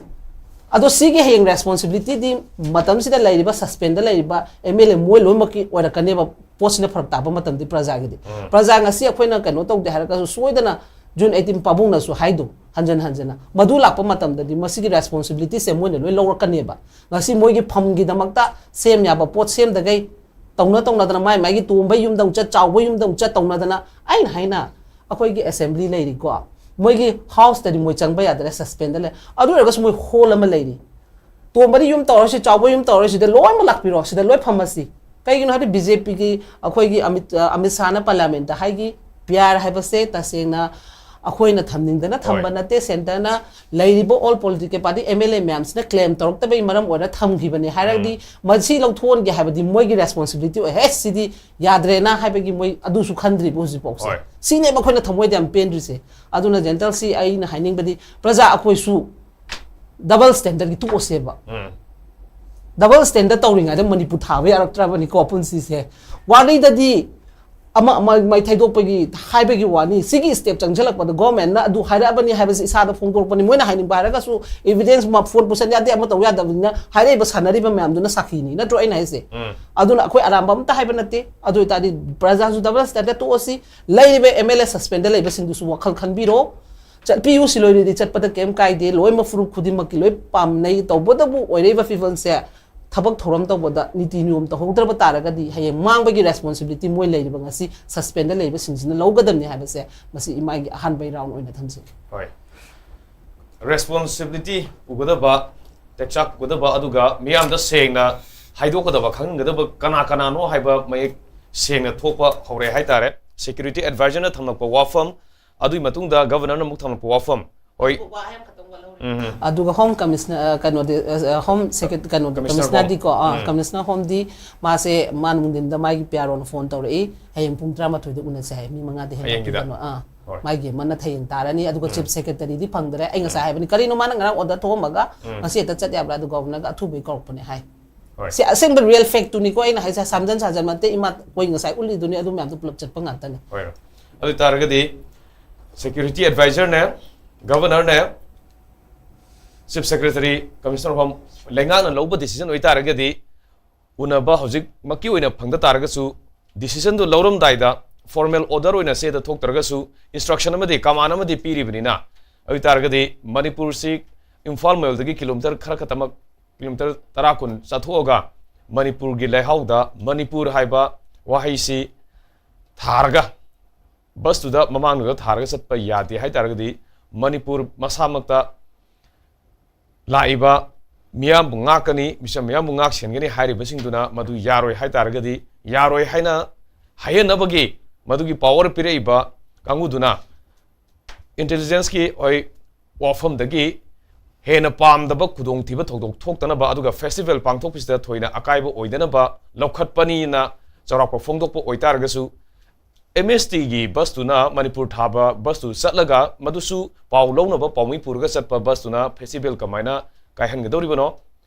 ꯑꯗꯣ ꯁꯤꯒꯤ ꯍꯌꯦꯡ responsibility-ꯗꯤ ꯃꯇꯝꯁꯤꯗ ꯂꯩꯔꯤꯕ, suspend-ꯗ ꯂꯩꯔꯤꯕ M L A ꯃꯣꯏ ꯂꯣꯏꯅꯃꯛꯀꯤ ꯑꯣꯏꯔꯛꯀꯅꯦꯕ꯫ ꯄꯣꯠꯁꯤꯅ ꯐꯔꯛ ꯇꯥꯕ ꯃꯇꯝꯗꯤ ꯄ꯭ꯔꯖꯥꯒꯤꯗꯤ꯫ ꯄ꯭ꯔꯖꯥ ꯉꯁꯤ ꯑꯩꯈꯣꯏꯅ ꯀꯩꯅꯣ ꯇꯧꯗꯦ ꯍꯥꯏꯔꯒꯁꯨ, ꯁꯣꯏꯗꯅ June eighteen ꯄꯥꯕꯨꯡꯅꯁꯨ ꯍꯥꯏꯗꯣ ꯍꯟꯖꯟ ꯍꯟꯖꯟꯅ, ꯃꯗꯨ ꯂꯥꯛꯄ ꯃꯇꯝꯗꯗꯤ ꯃꯁꯤꯒꯤ responsibility-ꯁꯦ ꯃꯣꯏꯅ ꯂꯣꯏ ꯂꯧꯔꯛꯀꯅꯦꯕ꯫ ꯉꯁꯤ ꯃꯣꯏꯒꯤ ꯐꯝꯒꯤꯗꯃꯛꯇ ꯁꯦꯝ ꯌꯥꯕ ꯄꯣꯠ ꯁꯦꯝꯗꯒꯩ ꯇꯧꯅ ꯇꯧꯅꯗꯅ, ꯃꯥꯏ ꯃꯥꯏꯒꯤ ꯇꯣꯝꯕ ꯌꯨꯝꯗ ꯑꯃꯨꯛ ꯆꯠ, ꯆꯥꯎꯕ ꯌꯨꯝꯗ ꯑꯃꯨꯛ ꯆꯠ ꯇꯧꯅꯗꯅ, ꯑꯩꯅ ꯍꯥꯏꯅ, ꯑꯩꯈꯣꯏꯒꯤ assembly ꯂꯩꯔꯤꯀꯣ, ꯃꯣꯏꯒꯤ house-ꯇꯗꯤ ꯃꯣꯏ ꯆꯪꯕ ꯌꯥꯗ꯭ꯔꯦ, suspend-ꯗ ꯂꯩ꯫ ꯑꯗꯨ ꯑꯣꯏꯔꯒꯁꯨ ꯃꯣꯏ hall ꯑꯃ ꯂꯩꯔꯤ꯫ ꯇꯣꯝꯕꯗꯤ ꯌꯨꯝ ꯇꯧꯔꯁꯤ, ꯆꯥꯎꯕ ꯌꯨꯝ ꯇꯧꯔꯁꯤ, ꯁꯤꯗ ꯂꯣꯏꯅꯃꯛ ꯂꯥꯛꯄꯤꯔꯣ, ꯁꯤꯗ ꯂꯣꯏ ꯐꯝꯃꯁꯤ꯫ ꯀꯩꯒꯤꯅꯣ ꯍꯥꯏꯗꯤ, B J P-ꯒꯤ ꯑꯩꯈꯣꯏꯒꯤ ꯑꯃꯤꯠ, ꯑꯃꯤꯠ ꯁꯥꯍꯅ Parliament-ꯇ ꯍꯥꯏꯒꯤ, P R ꯍꯥꯏꯕꯁꯦ ꯇꯁꯦꯡꯅ ꯑꯩꯈꯣꯏꯅ ꯊꯝꯅꯤꯡꯗꯅ ꯊꯝꯕ ꯍꯣꯏ꯫ ꯅꯠꯇꯦ, centre-ꯅ ꯂꯩꯔꯤꯕ all political party M L A ꯃꯌꯥꯝꯁꯤꯅ claim ꯇꯧꯔꯛꯇꯕꯒꯤ ꯃꯔꯝ ꯑꯣꯏꯔ ꯊꯝꯈꯤꯕꯅꯦ ꯍꯥꯏꯔꯒꯗꯤ, ꯎꯝ꯫ ꯃꯁꯤ ꯂꯧꯊꯣꯛꯍꯟꯒꯦ ꯍꯥꯏꯕꯗꯤ ꯃꯣꯏꯒꯤ responsibility ꯑꯣꯏ, "ꯍꯦ, ꯁꯤꯗꯤ ꯌꯥꯗ꯭ꯔꯦꯅ" ꯍꯥꯏꯕꯒꯤ ꯃꯣꯏ ꯑꯗꯨꯁꯨ ꯈꯟꯗ꯭ꯔꯤꯕ ꯍꯧꯖꯤꯛꯐꯥꯎꯁꯦ꯫ ꯍꯣꯏ꯫ ꯁꯤꯅꯦꯕ ꯑꯩꯈꯣꯏꯅ ꯊꯃꯣꯏꯗ ꯌꯥꯝ ꯄꯦꯟꯗ꯭ꯔꯤꯁꯦ꯫ ꯑꯗꯨꯅ, ꯖꯦꯟꯇꯜ, ꯁꯤ ꯑꯩꯅ ꯍꯥꯏꯅꯤꯡꯕꯗꯤ, ꯄ꯭ꯔꯖꯥ ꯑꯩꯈꯣꯏꯁꯨ double standard-ꯀꯤ ꯇꯣꯛꯑꯁꯦꯕ꯫ ꯎꯝ꯫ Double standard ꯇꯧꯔꯤꯉꯩꯗ ꯃꯅꯤꯄꯨꯔ ꯊꯥꯕ ꯌꯥꯔꯛꯇ꯭ꯔꯕꯅꯤꯀꯣ ꯄꯨꯟꯁꯤꯁꯦ꯫ ꯋꯥꯔꯤꯗꯗꯤ ꯑꯃ ꯑꯃ ꯃꯥꯏ ꯊꯩꯗꯣꯛꯄꯒꯤ ꯍꯥꯏꯕꯒꯤ ꯋꯥꯅꯤ꯫ ꯁꯤꯒꯤ ꯁ꯭ꯇꯦꯞ ꯆꯪꯁꯤꯜꯂꯛꯄꯗ ꯒꯣꯔꯃꯦꯟꯅ ꯑꯗꯨ ꯍꯥꯏꯔꯛꯑꯕꯅꯤ ꯍꯥꯏꯕꯁꯤ ꯏꯁꯥꯗ ꯐꯣꯡꯗꯣꯔꯛꯄꯅꯤ꯫ ꯃꯣꯏꯅ ꯍꯥꯏꯅꯤꯡꯕ ꯍꯥꯏꯔꯒꯁꯨ ꯏꯕꯤꯗꯦꯟꯁ ꯐꯣꯟ ꯄꯨꯁꯟ ꯌꯥꯗꯦ, ꯑꯃ ꯇꯧ ꯌꯥꯗꯕꯅꯤꯅ ꯍꯥꯏꯔꯛꯏꯕ ꯁꯥꯟꯅꯔꯤꯕ ꯃꯌꯥꯝꯗꯨꯅ ꯁꯥꯈꯤꯅꯤ, ꯅꯠꯇ꯭ꯔꯣ ꯑꯩꯅ ꯍꯥꯏꯁꯦ? ꯎꯝ꯫ ꯑꯗꯨꯅ ꯑꯩꯈꯣꯏ ꯑꯔꯥꯟꯕ ꯑꯝꯇ ꯍꯥꯏꯕ ꯅꯠꯇꯦ꯫ ꯑꯗꯨ ꯑꯣꯏꯇꯥꯔꯗꯤ ꯄ꯭ꯔꯖꯥꯁꯨ ꯗꯕꯜ ꯁ꯭ꯇꯦꯟꯗꯔꯗ ꯇꯣꯛꯑꯁꯤ꯫ ꯂꯩꯔꯤꯕ ꯑꯦꯝ ꯑꯦꯜ ꯑꯦ ꯁꯁꯄꯦꯟꯗ ꯂꯩꯕꯁꯤꯡꯗꯨꯁꯨ ꯋꯥꯈꯜ ꯈꯟꯕꯤꯔꯣ꯫ ꯆꯠꯄꯤꯌꯨ, ꯁꯤꯂꯣꯏꯔꯤꯗꯤ ꯆꯠꯄꯗ ꯀꯩꯝ ꯀꯥꯏꯗꯦ, ꯂꯣꯏꯅꯃꯛ ꯐꯨꯔꯨꯞ ꯈꯨꯗꯤꯡꯃꯛꯀꯤ ꯂꯣꯏ ꯄꯥꯝꯅꯩ꯫ ꯇꯧꯕꯇꯕꯨ ꯑꯣꯏꯔꯛꯏꯕ ꯐꯤꯕꯝꯁꯦ ꯊꯕꯛ ꯊꯧꯔꯝ ꯇꯧꯕꯗ ꯅꯤꯇꯤ ꯅꯤꯌꯣꯝ ꯇꯧꯍꯧꯗ꯭ꯔꯕ ꯇꯥꯔꯒꯗꯤ ꯍꯌꯦꯡ ꯃꯥꯡꯕꯒꯤ ꯔꯦꯁꯄꯣꯟꯁꯤꯕꯤꯂꯤꯇꯤ ꯃꯣꯏ ꯂꯩꯔꯤꯕ ꯉꯁꯤ ꯁꯁꯄꯦꯟꯗ ꯂꯩꯕꯁꯤꯡꯁꯤꯅ ꯂꯧꯒꯗꯕꯅꯤ ꯍꯥꯏꯕꯁꯦ ꯃꯁꯤ ꯏꯃꯥꯒꯤ ꯑꯍꯥꯟꯕꯒꯤ ꯔꯥꯎꯟ ꯑꯣꯏꯅ ꯊꯝꯖꯒꯦ꯫ ꯍꯣꯏ꯫ ꯔꯦꯁꯄꯣꯟꯁꯤꯕꯤꯂꯤꯇꯤ ꯄꯨꯒꯗꯕ, ꯇꯦꯛꯆꯥꯛ ꯄꯨꯒꯗꯕ, ꯑꯗꯨꯒ ꯃꯤꯌꯥꯝꯗ ꯁꯦꯡꯅ ꯍꯥꯏꯗꯣꯛꯀꯗꯕ, ꯈꯪꯍꯟꯒꯗꯕ ꯀꯅꯥ ꯀꯅꯥꯅꯣ ꯍꯥꯏꯕ ꯃꯌꯦꯛ ꯁꯦꯡꯅ ꯊꯣꯛꯄ ꯍꯧꯔꯦ ꯍꯥꯏꯇꯥꯔꯦ꯫ ꯁꯦꯀ꯭ꯌꯨꯔꯤꯇꯤ ꯑꯦꯗꯚꯥꯏꯖꯔꯅ ꯊꯝꯂꯛꯄ ꯋꯥꯐꯝ, ꯑꯗꯨꯒꯤ ꯃꯇꯨꯡꯗ ꯒꯕꯔꯅꯔꯅ ꯑꯃꯨꯛ ꯊꯝꯂꯛꯄ ꯋꯥꯐꯝ꯫ ꯍꯣꯏ꯫ ꯎꯝ꯫ ꯑꯗꯨꯒ ꯍꯣꯝ ꯀꯃꯤꯁꯅꯔ, ꯀꯩꯅꯣꯗꯤ, ꯍꯣꯝ ꯁꯦꯀ꯭ꯔꯦꯇꯔꯤ, ꯀꯩꯅꯣꯗꯤ, ꯀꯃꯤꯁꯅꯔ ꯀꯃꯤꯁꯅꯔꯗꯤꯀꯣ, ꯑꯥ, ꯎꯝ꯫ ꯀꯃꯤꯁꯅꯔ ꯍꯣꯝꯗꯤ ꯃꯥꯁꯦ, ꯃꯥ ꯅꯨꯡꯊꯤꯟꯗ ꯃꯥꯒꯤ ꯄꯤ ꯑꯥꯔ ꯑꯣꯅ ꯐꯣꯟ ꯇꯧꯔꯛꯏ, "ꯍꯌꯦꯡ ꯄꯨꯡ ꯇꯔꯥꯃꯥꯊꯣꯏꯗ ꯎꯅꯁꯦ" ꯍꯥꯏ, ꯃꯤ ꯃꯉꯥꯗꯤ ꯍꯌꯦꯡꯒꯤꯗ? ꯍꯦꯟꯒꯠꯄꯤꯒꯅꯨ꯫ ꯑꯥ, ꯍꯣꯏ꯫ ꯃꯥꯒꯤ ꯑꯃꯅ ꯊꯌꯦꯡ ꯇꯥꯔꯅꯤ꯫ ꯑꯗꯨꯒ ꯎꯝ꯫ ꯆꯤꯐ ꯁꯦꯀ꯭ꯔꯦꯇꯔꯤꯗꯤ ꯐꯪꯗ꯭ꯔꯦ꯫ ꯑꯩ ꯉꯁꯥꯏ ꯍꯥꯏꯕꯅꯤ, "ꯀꯔꯤꯅꯣ ꯃꯥꯅ ꯉꯔꯥꯡ ꯑꯣꯔꯗꯔ ꯊꯣꯛꯑꯝꯃꯒ ꯎꯝ꯫ ꯉꯁꯤ ꯍꯦꯛꯇ ꯆꯠ ꯌꯥꯕ꯭ꯔꯥ?" ꯑꯗꯨ ꯒꯣꯕꯔꯅꯔꯒ ꯑꯊꯨꯕꯩ ꯀꯧꯔꯛꯄꯅꯦ ꯍꯥꯏ꯫ ꯍꯣꯏ꯫ ꯁꯤ ꯑꯁꯦꯡꯕ ꯔꯤꯌꯦꯜ ꯐꯦꯛꯇꯨꯅꯤꯀꯣ, ꯑꯩꯅ ꯍꯥꯏꯁꯦ ꯁꯥꯝꯖꯟ ꯁꯥꯖꯟ ꯅꯠꯇꯦ, ꯏꯃꯥ, ꯑꯩꯈꯣꯏ ꯉꯁꯥꯏ ꯎꯠꯂꯤꯗꯨꯅꯤ, ꯑꯗꯨ ꯃꯌꯥꯝꯗꯣ ꯄꯨꯂꯞ ꯆꯠꯄ ꯉꯥꯛꯇꯅꯦ꯫ ꯍꯣꯏ꯫ ꯑꯗꯨ ꯇꯥꯔꯒꯗꯤ ꯁꯦꯀ꯭ꯌꯨꯔꯤꯇꯤ ꯑꯦꯗꯚꯥꯏꯖꯔꯅꯦ, ꯒꯕꯔꯅꯔꯅꯦ, ꯆꯤꯐ ꯁꯦꯀ꯭ꯔꯦꯇꯔꯤ, ꯀꯃꯤꯁꯅꯔ ꯍꯣꯝ, ꯂꯩꯉꯥꯛꯅ ꯂꯧꯕ ꯗꯤꯁꯤꯖꯟ ꯑꯣꯏꯇꯥꯔꯒꯗꯤ ꯎꯅꯕ ꯍꯧꯖꯤꯛꯃꯛꯀꯤ ꯑꯣꯏꯅ ꯐꯪꯗ ꯇꯥꯔꯒꯁꯨ, ꯗꯤꯁꯤꯖꯟꯗꯨ ꯂꯧꯔꯝꯗꯥꯏꯗ ꯐꯣꯔꯃꯦꯜ ꯑꯣꯔꯗꯔ ꯑꯣꯏꯅ ꯆꯦꯗ ꯊꯣꯛꯇ꯭ꯔꯒꯁꯨ ꯏꯟꯁꯇ꯭ꯔꯛꯁꯟ ꯑꯃꯗꯤ ꯀꯃꯥꯟ ꯑꯃꯗꯤ ꯄꯤꯔꯤꯕꯅꯤꯅ, ꯑꯗꯨ ꯑꯣꯏꯇꯥꯔꯒꯗꯤ ꯃꯅꯤꯄꯨꯔꯁꯤ ꯏꯝꯐꯥꯜ ꯃꯌꯣꯜꯗꯒꯤ ꯀꯤꯂꯣꯃꯤꯇꯔ ꯈꯔ ꯈꯛꯇꯃꯛ, ꯀꯤꯂꯣꯃꯤꯇꯔ ꯇꯔꯥ ꯀꯨꯟ ꯆꯠꯊꯣꯛꯑꯒ ꯃꯅꯤꯄꯨꯔꯒꯤ ꯂꯩꯍꯥꯎꯗ ꯃꯅꯤꯄꯨꯔ ꯍꯥꯏꯕ ꯋꯥꯍꯩꯁꯤ ꯊꯥꯔꯒ, ꯕꯁꯇꯨꯗ ꯃꯃꯥꯡꯗꯨꯗ ꯊꯥꯔꯒ ꯆꯠꯄ ꯌꯥꯗꯦ ꯍꯥꯏꯇꯥꯔꯒꯗꯤ ꯃꯅꯤꯄꯨꯔ ꯃꯁꯥꯃꯛꯇ ꯂꯥꯛꯏꯕ ꯃꯤꯌꯥꯝꯕꯨ ꯉꯥꯛꯀꯅꯤ, ꯃꯤꯆꯝ ꯃꯤꯌꯥꯝꯕꯨ ꯉꯥꯛ ꯁꯦꯟꯒꯅꯤ ꯍꯥꯏꯔꯤꯕꯁꯤꯡꯗꯨꯅ ꯃꯗꯨ ꯌꯥꯔꯣꯏ ꯍꯥꯏꯇꯥꯔꯒꯗꯤ, ꯌꯥꯔꯣꯏ ꯍꯥꯏꯅ ꯍꯥꯏꯍꯟꯅꯕꯒꯤ ꯃꯗꯨꯒꯤ ꯄꯥꯋꯔ ꯄꯤꯔꯛꯏꯕ ꯀꯥꯡꯕꯨꯗꯨꯅ ꯏꯟꯇꯦꯂꯤꯖꯦꯟꯁꯀꯤ ꯑꯣꯏ ꯋꯥꯐꯝꯗꯒꯤ ꯍꯦꯟꯅ ꯄꯥꯝꯗꯕ ꯈꯨꯗꯣꯡꯊꯤꯕ ꯊꯧꯗꯣꯛ ꯊꯣꯛꯇꯅꯕ, ꯑꯗꯨꯒ ꯐꯦꯁꯇꯤꯚꯦꯜ ꯄꯥꯡꯊꯣꯛꯄꯁꯤꯗ ꯊꯣꯏꯅ ꯑꯀꯥꯏꯕ ꯑꯣꯏꯗꯅꯕ ꯂꯧꯈꯠꯄꯅꯤꯅ ꯆꯥꯎꯔꯥꯛꯄ ꯐꯣꯡꯗꯣꯛꯄ ꯑꯣꯏꯇꯥꯔꯒꯁꯨ, ꯑꯦꯝ ꯑꯦꯁ ꯇꯤꯒꯤ ꯕꯁꯇꯨꯅ ꯃꯅꯤꯄꯨꯔ ꯊꯥꯕ ꯕꯁꯇꯨ ꯆꯠꯂꯒ ꯃꯗꯨꯁꯨ ꯄꯥꯎ ꯂꯧꯅꯕ ꯄꯥꯎꯃꯤ ꯄꯨꯔꯒ ꯆꯠꯄ ꯕꯁꯇꯨꯅ ꯐꯦꯁꯇꯤꯚꯦꯜ ꯀꯃꯥꯏꯅ ꯀꯥꯏꯍꯟꯒꯗꯧꯔꯤꯕꯅꯣ?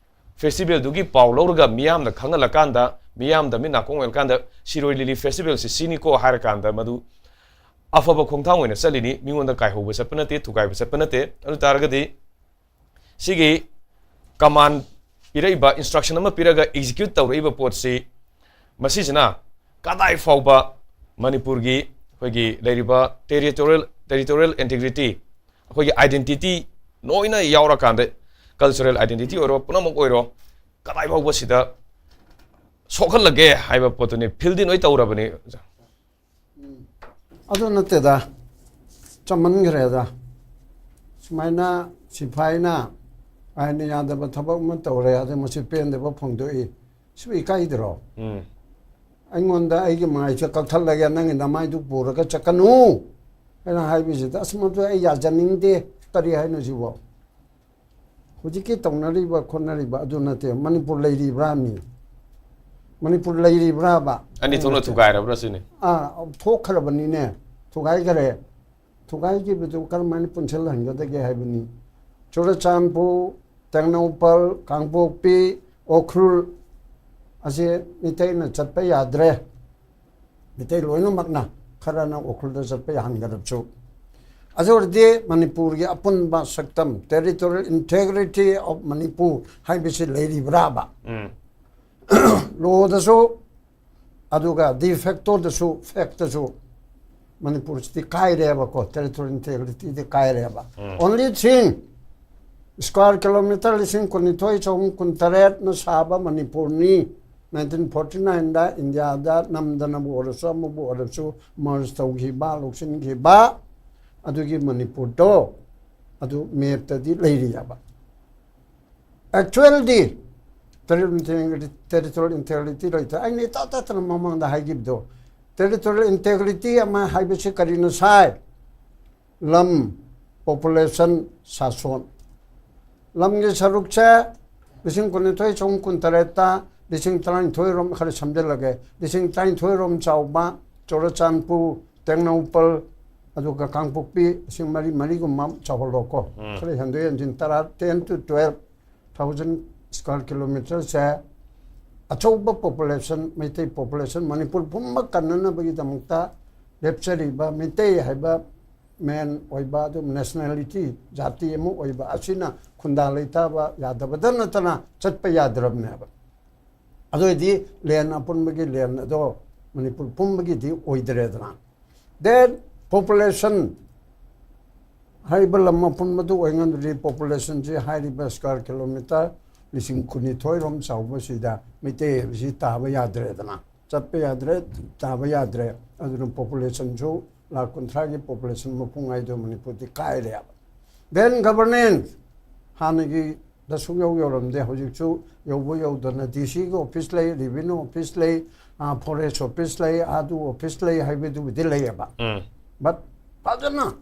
ꯐꯦꯁꯇꯤꯚꯦꯜꯗꯨꯒꯤ ꯄꯥꯎ ꯂꯧꯔꯒ ꯃꯤꯌꯥꯝꯗ ꯈꯪꯍꯜꯂꯀꯥꯟꯗ, ꯃꯤꯌꯥꯝꯗ ꯃꯤꯠ ꯅꯥꯀꯣꯡ ꯑꯣꯏꯍꯜꯂꯀꯥꯟꯗ, ꯁꯤꯔꯣꯏ ꯂꯤꯂꯤ ꯐꯦꯁꯇꯤꯚꯦꯜꯁꯤ ꯁꯤꯅꯤꯀꯣ ꯍꯥꯏꯔꯀꯥꯟꯗ, ꯃꯗꯨ ꯑꯐꯕ ꯈꯣꯡꯊꯥꯡ ꯑꯣꯏꯅ ꯆꯠꯂꯤꯅꯤ꯫ ꯃꯤꯉꯣꯟꯗ ꯀꯥꯏꯍꯧꯕ ꯆꯠꯄ ꯅꯠꯇꯦ, ꯊꯨꯒꯥꯏꯕ ꯆꯠꯄ ꯅꯠꯇꯦ꯫ ꯑꯗꯨ ꯇꯥꯔꯒꯗꯤ ꯁꯤꯒꯤ ꯀꯃꯥꯟ ꯄꯤꯔꯛꯏꯕ, ꯏꯟꯁꯇ꯭ꯔꯛꯁꯟ ꯑꯃ ꯄꯤꯔꯒ ꯑꯦꯛꯖꯤꯀ꯭ꯌꯨꯠ ꯇꯧꯔꯛꯏꯕ ꯄꯣꯠꯁꯤ, ꯃꯁꯤꯁꯤꯅ ꯀꯗꯥꯏ ꯐꯥꯎꯕ ꯃꯅꯤꯄꯨꯔꯒꯤ ꯑꯩꯈꯣꯏꯒꯤ ꯂꯩꯔꯤꯕ ꯇꯦꯔꯤꯇꯣꯔꯤꯌꯦꯜ, ꯇꯦꯔꯤꯇꯣꯔꯤꯌꯦꯜ ꯏꯟꯇꯤꯒ꯭ꯔꯤꯇꯤ, ꯑꯩꯈꯣꯏꯒꯤ ꯑꯥꯏꯗꯦꯟꯇꯤꯇꯤ ꯂꯣꯏꯅ ꯌꯥꯎꯔꯀꯥꯟꯗ, ꯀꯜꯆꯔꯦꯜ ꯑꯥꯏꯗꯦꯟꯇꯤꯇꯤ ꯑꯣꯏꯔꯣ, ꯄꯨꯝꯅꯃꯛ ꯑꯣꯏꯔꯣ, ꯀꯗꯥꯏ ꯐꯥꯎꯕ ꯁꯤꯗ ꯁꯣꯛꯍꯜꯂꯒꯦ ꯍꯥꯏꯕ ꯄꯣꯠꯇꯨꯅꯤ꯫ ꯐꯤꯜꯗꯤ ꯂꯣꯏ ꯇꯧꯔꯕꯅꯤ꯫ ꯑꯗꯨ ꯅꯠꯇꯦꯗ, ꯆꯃꯟꯈ꯭ꯔꯦꯗ꯫ ꯁꯨꯃꯥꯏꯅ ꯁꯤꯐꯥꯏꯅ ꯑꯥꯏꯟꯅ ꯌꯥꯗꯕ ꯊꯕꯛ ꯑꯃ ꯇꯧꯔꯦ, ꯑꯗ ꯃꯁꯤ ꯄꯦꯟꯗꯕ ꯐꯣꯡꯗꯣꯛꯏ꯫ ꯁꯤꯕꯨ ꯏꯀꯥꯏꯗ꯭ꯔꯣ? ꯎꯝ꯫ ꯑꯩꯉꯣꯟꯗ ꯑꯩꯒꯤ ꯃꯥꯏꯁꯦ ꯀꯛꯊꯠꯂꯒꯦ, ꯅꯪꯒꯤ ꯅꯃꯥꯏꯗꯨ ꯄꯨꯔꯒ ꯆꯠꯀꯅꯨ ꯍꯥꯏꯅ ꯍꯥꯏꯕꯁꯤꯗ, ꯑꯁ, ꯃꯗꯨ ꯑꯩ ꯌꯥꯖꯅꯤꯡꯗꯦ꯫ ꯀꯔꯤ ꯍꯥꯏꯅꯣ ꯁꯤꯕꯣ? ꯍꯧꯖꯤꯛꯀꯤ ꯇꯧꯅꯔꯤꯕ ꯈꯣꯠꯅꯔꯤꯕ ꯑꯗꯨ ꯅꯠꯇꯦ꯫ ꯃꯅꯤꯄꯨꯔ ꯂꯩꯔꯤꯕ꯭ꯔꯥ ꯃꯤ? ꯃꯅꯤꯄꯨꯔ ꯂꯩꯔꯤꯕ꯭ꯔꯥ ꯍꯥꯏꯕ? ꯑꯅꯤ ꯊꯣꯛꯅ ꯊꯨꯒꯥꯏꯔꯕ꯭ꯔꯥ ꯁꯤꯅꯤ? ꯑꯥ, ꯊꯣꯛꯈ꯭ꯔꯕꯅꯤꯅꯦ꯫ ꯊꯨꯒꯥꯏꯈꯔꯦ꯫ ꯊꯨꯒꯥꯏꯈꯤꯕꯗꯨ ꯀꯔꯝꯍꯥꯏꯅ ꯄꯨꯟꯁꯤꯜꯍꯟꯒꯗꯒꯦ ꯍꯥꯏꯕꯅꯤ꯫ ꯆꯨꯔꯆꯥꯟꯄꯨꯔ, ꯇꯦꯡꯅꯧꯄꯜ, ꯀꯥꯡꯄꯣꯛꯄꯤ, ꯎꯈ꯭ꯔꯨꯜ ꯑꯁꯦ ꯃꯤꯇꯩꯅ ꯆꯠꯄ ꯌꯥꯗ꯭ꯔꯦ꯫ ꯃꯤꯇꯩ ꯂꯣꯏꯅꯃꯛꯅ, ꯈꯔꯅ ꯎꯈ꯭ꯔꯨꯜꯗ ꯆꯠꯄ ꯌꯥꯍꯟꯒꯗꯕꯁꯨ꯫ ꯑꯗꯨ ꯑꯣꯏꯔꯗꯤ ꯃꯅꯤꯄꯨꯔꯒꯤ ꯑꯄꯨꯟꯕ ꯁꯛꯇꯝ, territorial integrity of ꯃꯅꯤꯄꯨꯔ ꯍꯥꯏꯕꯁꯤ ꯂꯩꯔꯤꯕ꯭ꯔꯥꯕ? ꯎꯝ꯫ ꯂꯣꯗꯁꯨ, ꯑꯗꯨꯒ ꯗꯤ ꯐꯦꯛꯇꯣꯗꯁꯨ, ꯐꯦꯛꯇꯁꯨ ꯃꯅꯤꯄꯨꯔꯁꯤꯗꯤ ꯀꯥꯏꯔꯦꯕꯀꯣ, territorial integrityꯗꯤ ꯀꯥꯏꯔꯦꯕ꯫ Only thing, square kilometre ꯂꯤꯁꯤꯡ ꯀꯨꯟꯅꯤꯊꯣꯏ ꯆꯍꯨꯝ ꯀꯨꯟꯇꯔꯦꯠꯅ ꯁꯥꯕ ꯃꯅꯤꯄꯨꯔꯅꯤ꯫ Nineteen forty nineꯗ ꯏꯟꯗꯤꯌꯥꯗ ꯅꯝꯗꯅꯕꯨ ꯑꯣꯏꯔꯁꯨ, ꯑꯃꯕꯨ ꯑꯣꯏꯔꯁꯨ, merge ꯇꯧꯈꯤꯕ, ꯂꯧꯁꯤꯟꯈꯤꯕ, ꯑꯗꯨꯒꯤ ꯃꯅꯤꯄꯨꯔꯗꯣ ꯑꯗꯨ ꯃꯦꯞꯇꯗꯤ ꯂꯩꯔꯤꯑꯕ꯫ Actualꯗꯤ territorial integrity, territorial integrity ꯂꯩꯇ꯭ꯔꯦ꯫ ꯑꯩꯅ ꯏꯇꯥ ꯇꯥꯇꯅ ꯃꯃꯥꯡꯗ ꯍꯥꯏꯈꯤꯕꯗꯣ, territorial integrity ꯑꯃ ꯍꯥꯏꯕꯁꯤ ꯀꯔꯤꯅꯣ ꯁꯥꯏ? ꯂꯝ, population, ꯁꯥꯁꯣꯟ꯫ ꯂꯝꯒꯤ ꯁꯔꯨꯛꯁꯦ ꯂꯤꯁꯤꯡ ꯀꯨꯟꯅꯤꯊꯣꯏ ꯆꯍꯨꯝ ꯀꯨꯟꯇꯔꯦꯠꯇ ꯂꯤꯁꯤꯡ ꯇꯔꯥꯅꯤꯊꯣꯏ ꯔꯣꯝ, ꯈꯔ ꯁꯝꯖꯤꯜꯂꯒꯦ, ꯂꯤꯁꯤꯡ ꯇꯔꯥꯅꯤꯊꯣꯏ ꯔꯣꯝ ꯆꯥꯎꯕ ꯆꯨꯔꯆꯥꯟꯄꯨꯔ, ꯇꯦꯡꯅꯧꯄꯜ, ꯑꯗꯨꯒ ꯀꯥꯡꯄꯣꯛꯄꯤ ꯂꯤꯁꯤꯡ ꯃꯔꯤ, ꯃꯔꯤꯒꯨꯝꯕ ꯆꯥꯎꯍꯜꯂꯣꯀꯣ꯫ ꯎꯝ꯫ ꯈꯔ ꯍꯦꯟꯗꯣꯛ ꯍꯦꯟꯖꯤꯟ ꯇꯔꯥ, ten to twelve thousand square kilometerꯁꯦ ꯑꯆꯧꯕ population, ꯃꯩꯇꯩ population ꯃꯅꯤꯄꯨꯔ ꯄꯨꯝꯕ ꯀꯟꯅꯅꯕꯒꯤꯗꯃꯛꯇ ꯂꯦꯞꯆꯔꯤꯕ ꯃꯩꯇꯩ ꯍꯥꯏꯕ main ꯑꯣꯏꯕ, ꯑꯗꯨꯝ nationality, ꯖꯥꯇꯤ ꯑꯃ ꯑꯣꯏꯕ ꯑꯁꯤꯅ ꯈꯨꯟꯗꯥ ꯂꯩꯇꯥꯕ ꯌꯥꯗꯕꯗ ꯅꯠꯇꯅ ꯆꯠꯄ ꯌꯥꯗ꯭ꯔꯕꯅꯦꯕ꯫ ꯑꯗꯨ ꯑꯣꯏꯗꯤ land ꯑꯄꯨꯟꯕꯒꯤ land ꯑꯗꯣ ꯃꯅꯤꯄꯨꯔ ꯄꯨꯝꯕꯒꯤꯗꯤ ꯑꯣꯏꯗ꯭ꯔꯦꯗꯅ꯫ Then population, ꯍꯥꯏꯔꯤꯕ ꯂꯝ ꯑꯄꯨꯟꯕꯗꯨ ꯑꯣꯏꯉꯝꯗ꯭ꯔꯗꯤ populationꯁꯤ ꯍꯥꯏꯔꯤꯕ square kilometer ꯂꯤꯁꯤꯡ ꯀꯨꯟꯅꯤꯊꯣꯏ ꯔꯣꯝ ꯆꯥꯎꯕꯁꯤꯗ ꯃꯩꯇꯩ ꯍꯥꯏꯕꯁꯤ ꯇꯥꯕ ꯌꯥꯗ꯭ꯔꯦꯗꯅ, ꯆꯠꯄ ꯌꯥꯗ꯭ꯔꯦ, ꯇꯥꯕ ꯌꯥꯗ꯭ꯔꯦ꯫ ꯑꯗꯨꯅ populationꯁꯨ ꯂꯥꯈ ꯀꯨꯟꯊ꯭ꯔꯥꯒꯤ population ꯃꯄꯨꯡ ꯍꯥꯏꯗꯣ ꯃꯅꯤꯄꯨꯔꯗꯤ ꯀꯥꯏꯔꯦꯕ꯫ Then governance, ꯍꯥꯟꯅꯒꯤꯗ ꯁꯨꯛꯌꯧ ꯌꯧꯔꯝꯗꯦ, ꯍꯧꯖꯤꯛꯁꯨ ꯌꯧꯕ ꯌꯧꯗꯅ D Cꯒꯤ office ꯂꯩ, revenue office ꯂꯩ, ꯑꯥ, forest office ꯂꯩ, ꯑꯗꯨ office ꯂꯩ ꯍꯥꯏꯕꯗꯨꯕꯨꯗꯤ ꯂꯩꯌꯦꯕ꯫ ꯎꯝ. But ꯐꯖꯅ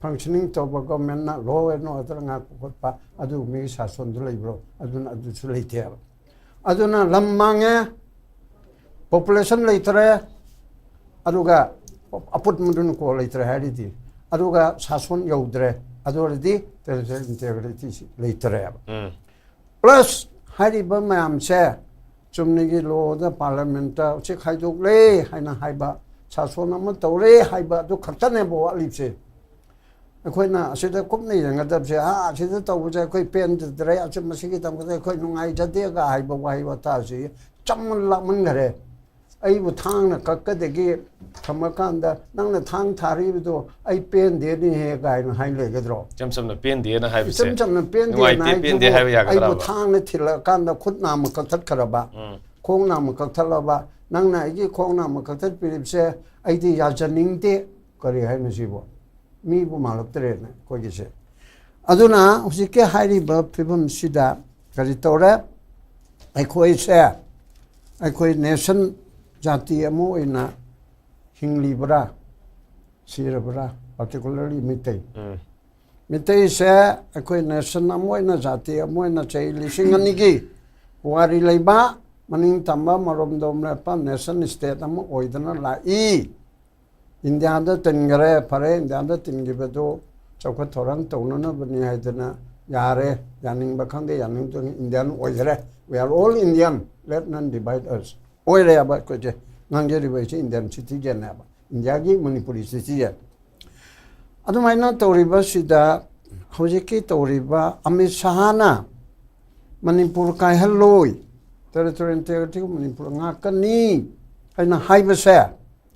functioning ꯇꯧꯕ, governmentꯅ law and order ꯉꯥꯛꯄ ꯈꯣꯠꯄ, ꯑꯗꯨꯒꯨꯝꯕꯒꯤ ꯁꯥꯁꯣꯟꯗꯨ ꯂꯩꯕ꯭ꯔꯣ? ꯑꯗꯨꯅ ꯑꯗꯨꯁꯨ ꯂꯩꯇꯦꯕ꯫ ꯑꯗꯨꯅ ꯂꯝ ꯃꯥꯡꯉꯦ, population ꯂꯩꯇ꯭ꯔꯦ, ꯑꯗꯨꯒ ꯑꯄꯨꯠ ꯃꯗꯨꯅ ꯀꯣ ꯂꯩꯇ꯭ꯔꯦ ꯍꯥꯏꯔꯤꯗꯤ, ꯑꯗꯨꯒ ꯁꯥꯁꯣꯟ ꯌꯧꯗ꯭ꯔꯦ, ꯑꯗꯨ ꯑꯣꯏꯔꯗꯤ territorial integrityꯁꯤ ꯂꯩꯇ꯭ꯔꯦꯕ꯫ ꯎꯝ. Plus ꯍꯥꯏꯔꯤꯕ ꯃꯌꯥꯝꯁꯦ ꯆꯨꯝꯅꯒꯤ lawꯗ, parliamentꯇ ꯎꯆꯦꯛ ꯈꯥꯏꯗꯣꯛꯂꯦ ꯍꯥꯏꯅ ꯍꯥꯏꯕ, ꯁꯥꯁꯣꯟ ꯑꯃ ꯇꯧꯔꯦ ꯍꯥꯏꯕ ꯑꯗꯨ ꯈꯛꯇꯅꯦꯕ ꯋꯥꯠꯂꯤꯕꯁꯦ꯫ ꯑꯩꯈꯣꯏꯅ ꯑꯁꯤꯗ ꯀꯨꯞꯅ ꯌꯦꯡꯒꯗꯕꯁꯦ, "ꯑꯥ, ꯑꯁꯤꯗ ꯇꯧꯕꯁꯦ ꯑꯩꯈꯣꯏ ꯄꯦꯟꯖꯗ꯭ꯔꯦ, ꯑꯁꯤ ꯃꯁꯤꯒꯤꯗꯃꯛꯇ ꯑꯩꯈꯣꯏ ꯅꯨꯡꯉꯥꯏꯖꯗꯦꯒ" ꯍꯥꯏꯕ ꯋꯥꯍꯩ ꯋꯥꯇꯥꯁꯤ ꯆꯃꯟ ꯂꯥꯛꯃꯟꯈꯔꯦ꯫ "ꯑꯩꯕꯨ ꯊꯥꯡꯅ ꯀꯛꯀꯗꯒꯤ ꯊꯝꯃꯀꯥꯟꯗ ꯅꯪꯅ ꯊꯥꯡ ꯊꯥꯔꯤꯕꯗꯣ ꯑꯩ ꯄꯦꯟꯗꯦꯅꯦꯍꯦ" ꯀꯥꯏꯅ ꯍꯥꯏ ꯂꯩꯒꯗ꯭ꯔꯣ? ꯏꯆꯝ ꯆꯝꯅ ꯄꯦꯟꯗꯦꯅ ꯍꯥꯏꯕꯁꯦ ꯏꯆꯝ ꯆꯝꯅ ꯄꯦꯟꯗꯦ ꯅꯨꯡꯉꯥꯏꯇꯦ, ꯍꯥꯏꯁꯤꯕꯨ ꯄꯦꯟꯗꯦ ꯍꯥꯏꯕ ꯑꯩꯕꯨ ꯌꯥꯒꯗ꯭ꯔꯕ? ꯊꯥꯡꯅ ꯊꯤꯜꯂꯛꯑꯀꯥꯟꯗ ꯈꯨꯠ ꯅꯥꯝꯃ ꯀꯛꯊꯠꯈ꯭ꯔꯕ, ꯎꯝ. ꯈꯣꯡ ꯅꯥꯝꯃ ꯀꯛꯊꯠꯂꯕ, ꯅꯪꯅ ꯑꯩꯒꯤ ꯈꯣꯡ ꯅꯥꯝꯃ ꯀꯛꯊꯠꯄꯤꯔꯤꯕꯁꯦ ꯑꯩꯗꯤ ꯌꯥꯖꯅꯤꯡꯗꯦ꯫ ꯀꯔꯤ ꯍꯥꯏꯅꯣ ꯁꯤꯕꯨ? ꯃꯤꯕꯨ ꯃꯥꯜꯂꯛꯇ꯭ꯔꯦꯅꯦ ꯑꯩꯈꯣꯏꯒꯤꯁꯦ꯫ ꯑꯗꯨꯅ ꯍꯧꯖꯤꯛꯀꯤ ꯍꯥꯏꯔꯤꯕ ꯐꯤꯕꯝꯁꯤꯗ ꯀꯔꯤ ꯇꯧꯔꯦ? ꯑꯩꯈꯣꯏꯁꯦ, ꯑꯩꯈꯣꯏ nation, ꯖꯥꯇꯤ ꯑꯃ ꯑꯣꯏꯅ ꯍꯤꯡꯂꯤꯕ꯭ꯔꯥ, ꯁꯤꯔꯕ꯭ꯔꯥ? Particularly ꯃꯤꯇꯩ꯫ ꯎꯝ. ꯃꯤꯇꯩꯁꯦ ꯑꯩꯈꯣꯏ nation ꯑꯃ ꯑꯣꯏꯅ, ꯖꯥꯇꯤ ꯑꯃ ꯑꯣꯏꯅ ꯆꯍꯤ ꯂꯤꯁꯤꯡ ꯑꯅꯤꯒꯤ ꯄꯨꯋꯥꯔꯤ ꯂꯩꯕ, ꯃꯅꯤꯡ ꯇꯝꯕ, ꯃꯔꯣꯝꯗꯣꯝ ꯂꯦꯞꯄ nation state ꯑꯃ ꯑꯣꯏꯗꯅ ꯂꯥꯛꯏ꯫ ꯏꯟꯗꯤꯌꯥꯗ ꯇꯤꯟꯈꯔꯦ, ꯐꯔꯦ, ꯏꯟꯗꯤꯌꯥꯗ ꯇꯤꯟꯈꯤꯕꯗꯨ ꯆꯥꯎꯈꯠ ꯊꯧꯔꯥꯡ ꯇꯧꯅꯅꯕꯅꯤ ꯍꯥꯏꯗꯅ ꯌꯥꯔꯦ, ꯌꯥꯅꯤꯡꯕ ꯈꯪꯗꯦ, ꯌꯥꯅꯤꯡꯕ ꯈꯪꯗꯦ, Indian ꯑꯣꯏꯈ꯭ꯔꯦ꯫ We are all Indian, let none divide us꯫ ꯑꯣꯏꯔꯦꯕ ꯑꯩꯈꯣꯏꯁꯦ꯫ ꯉꯥꯡꯖꯔꯤꯕ ꯑꯩꯁꯦ Indian citizenꯅꯦꯕ, ꯏꯟꯗꯤꯌꯥꯒꯤ ꯃꯅꯤꯄꯨꯔꯤ citizen꯫ ꯑꯗꯨꯃꯥꯏꯅ ꯇꯧꯔꯤꯕꯁꯤꯗ ꯍꯧꯖꯤꯛꯀꯤ ꯇꯧꯔꯤꯕ ꯑꯃꯤꯠ ꯁꯍꯥꯅ ꯃꯅꯤꯄꯨꯔ ꯀꯥꯏꯍꯜꯂꯣꯏ, territorial integrityꯒ ꯃꯅꯤꯄꯨꯔ ꯉꯥꯛꯀꯅꯤ ꯍꯥꯏꯅ ꯍꯥꯏꯕꯁꯦ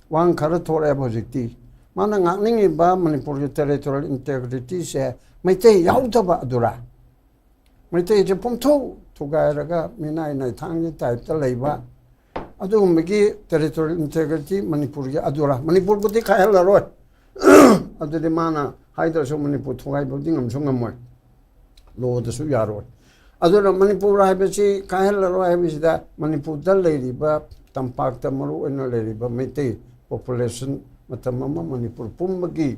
ꯋꯥꯍꯪ ꯈꯔ ꯊꯣꯛꯂꯛꯑꯦꯕ ꯍꯧꯖꯤꯛꯇꯤ꯫ ꯃꯥꯅ ꯉꯥꯛꯅꯤꯡꯉꯤꯕ ꯃꯅꯤꯄꯨꯔꯒꯤ territorial integrityꯁꯦ ꯃꯩꯇꯩ ꯌꯥꯎꯗꯕ ꯑꯗꯨꯔꯥ? ꯃꯩꯇꯩꯁꯦ ꯄꯨꯝꯊꯨ ꯊꯨꯒꯥꯏꯔꯒ ꯃꯤꯅꯥꯏ ꯅꯥꯏꯊꯥꯡꯒꯤ typeꯇ ꯂꯩꯕ ꯑꯗꯨꯒꯨꯝꯕꯒꯤ territorial integrity ꯃꯅꯤꯄꯨꯔꯒꯤ ꯑꯗꯨꯔꯥ? ꯃꯅꯤꯄꯨꯔꯕꯨꯗꯤ ꯀꯥꯏꯍꯜꯂꯔꯣꯏ꯫ ꯑꯗꯨꯗꯤ ꯃꯥꯅ ꯍꯥꯏꯗ꯭ꯔꯁꯨ ꯃꯅꯤꯄꯨꯔ ꯊꯨꯒꯥꯏꯕꯕꯨꯗꯤ ꯉꯝꯁꯨ ꯉꯝꯃꯣꯏ, ꯂꯣꯗꯁꯨ ꯌꯥꯔꯣꯏ꯫ ꯑꯗꯨꯅ ꯃꯅꯤꯄꯨꯔ ꯍꯥꯏꯕꯁꯤ ꯀꯥꯏꯍꯜꯂꯔꯣꯏ ꯍꯥꯏꯕꯁꯤꯗ ꯃꯅꯤꯄꯨꯔꯗ ꯂꯩꯔꯤꯕ, ꯇꯝꯄꯥꯛꯇ ꯃꯔꯨ ꯑꯣꯏꯅ ꯂꯩꯔꯤꯕ ꯃꯩꯇꯩ population ꯃꯇꯝ ꯑꯃ ꯃꯅꯤꯄꯨꯔ ꯄꯨꯝꯕꯒꯤ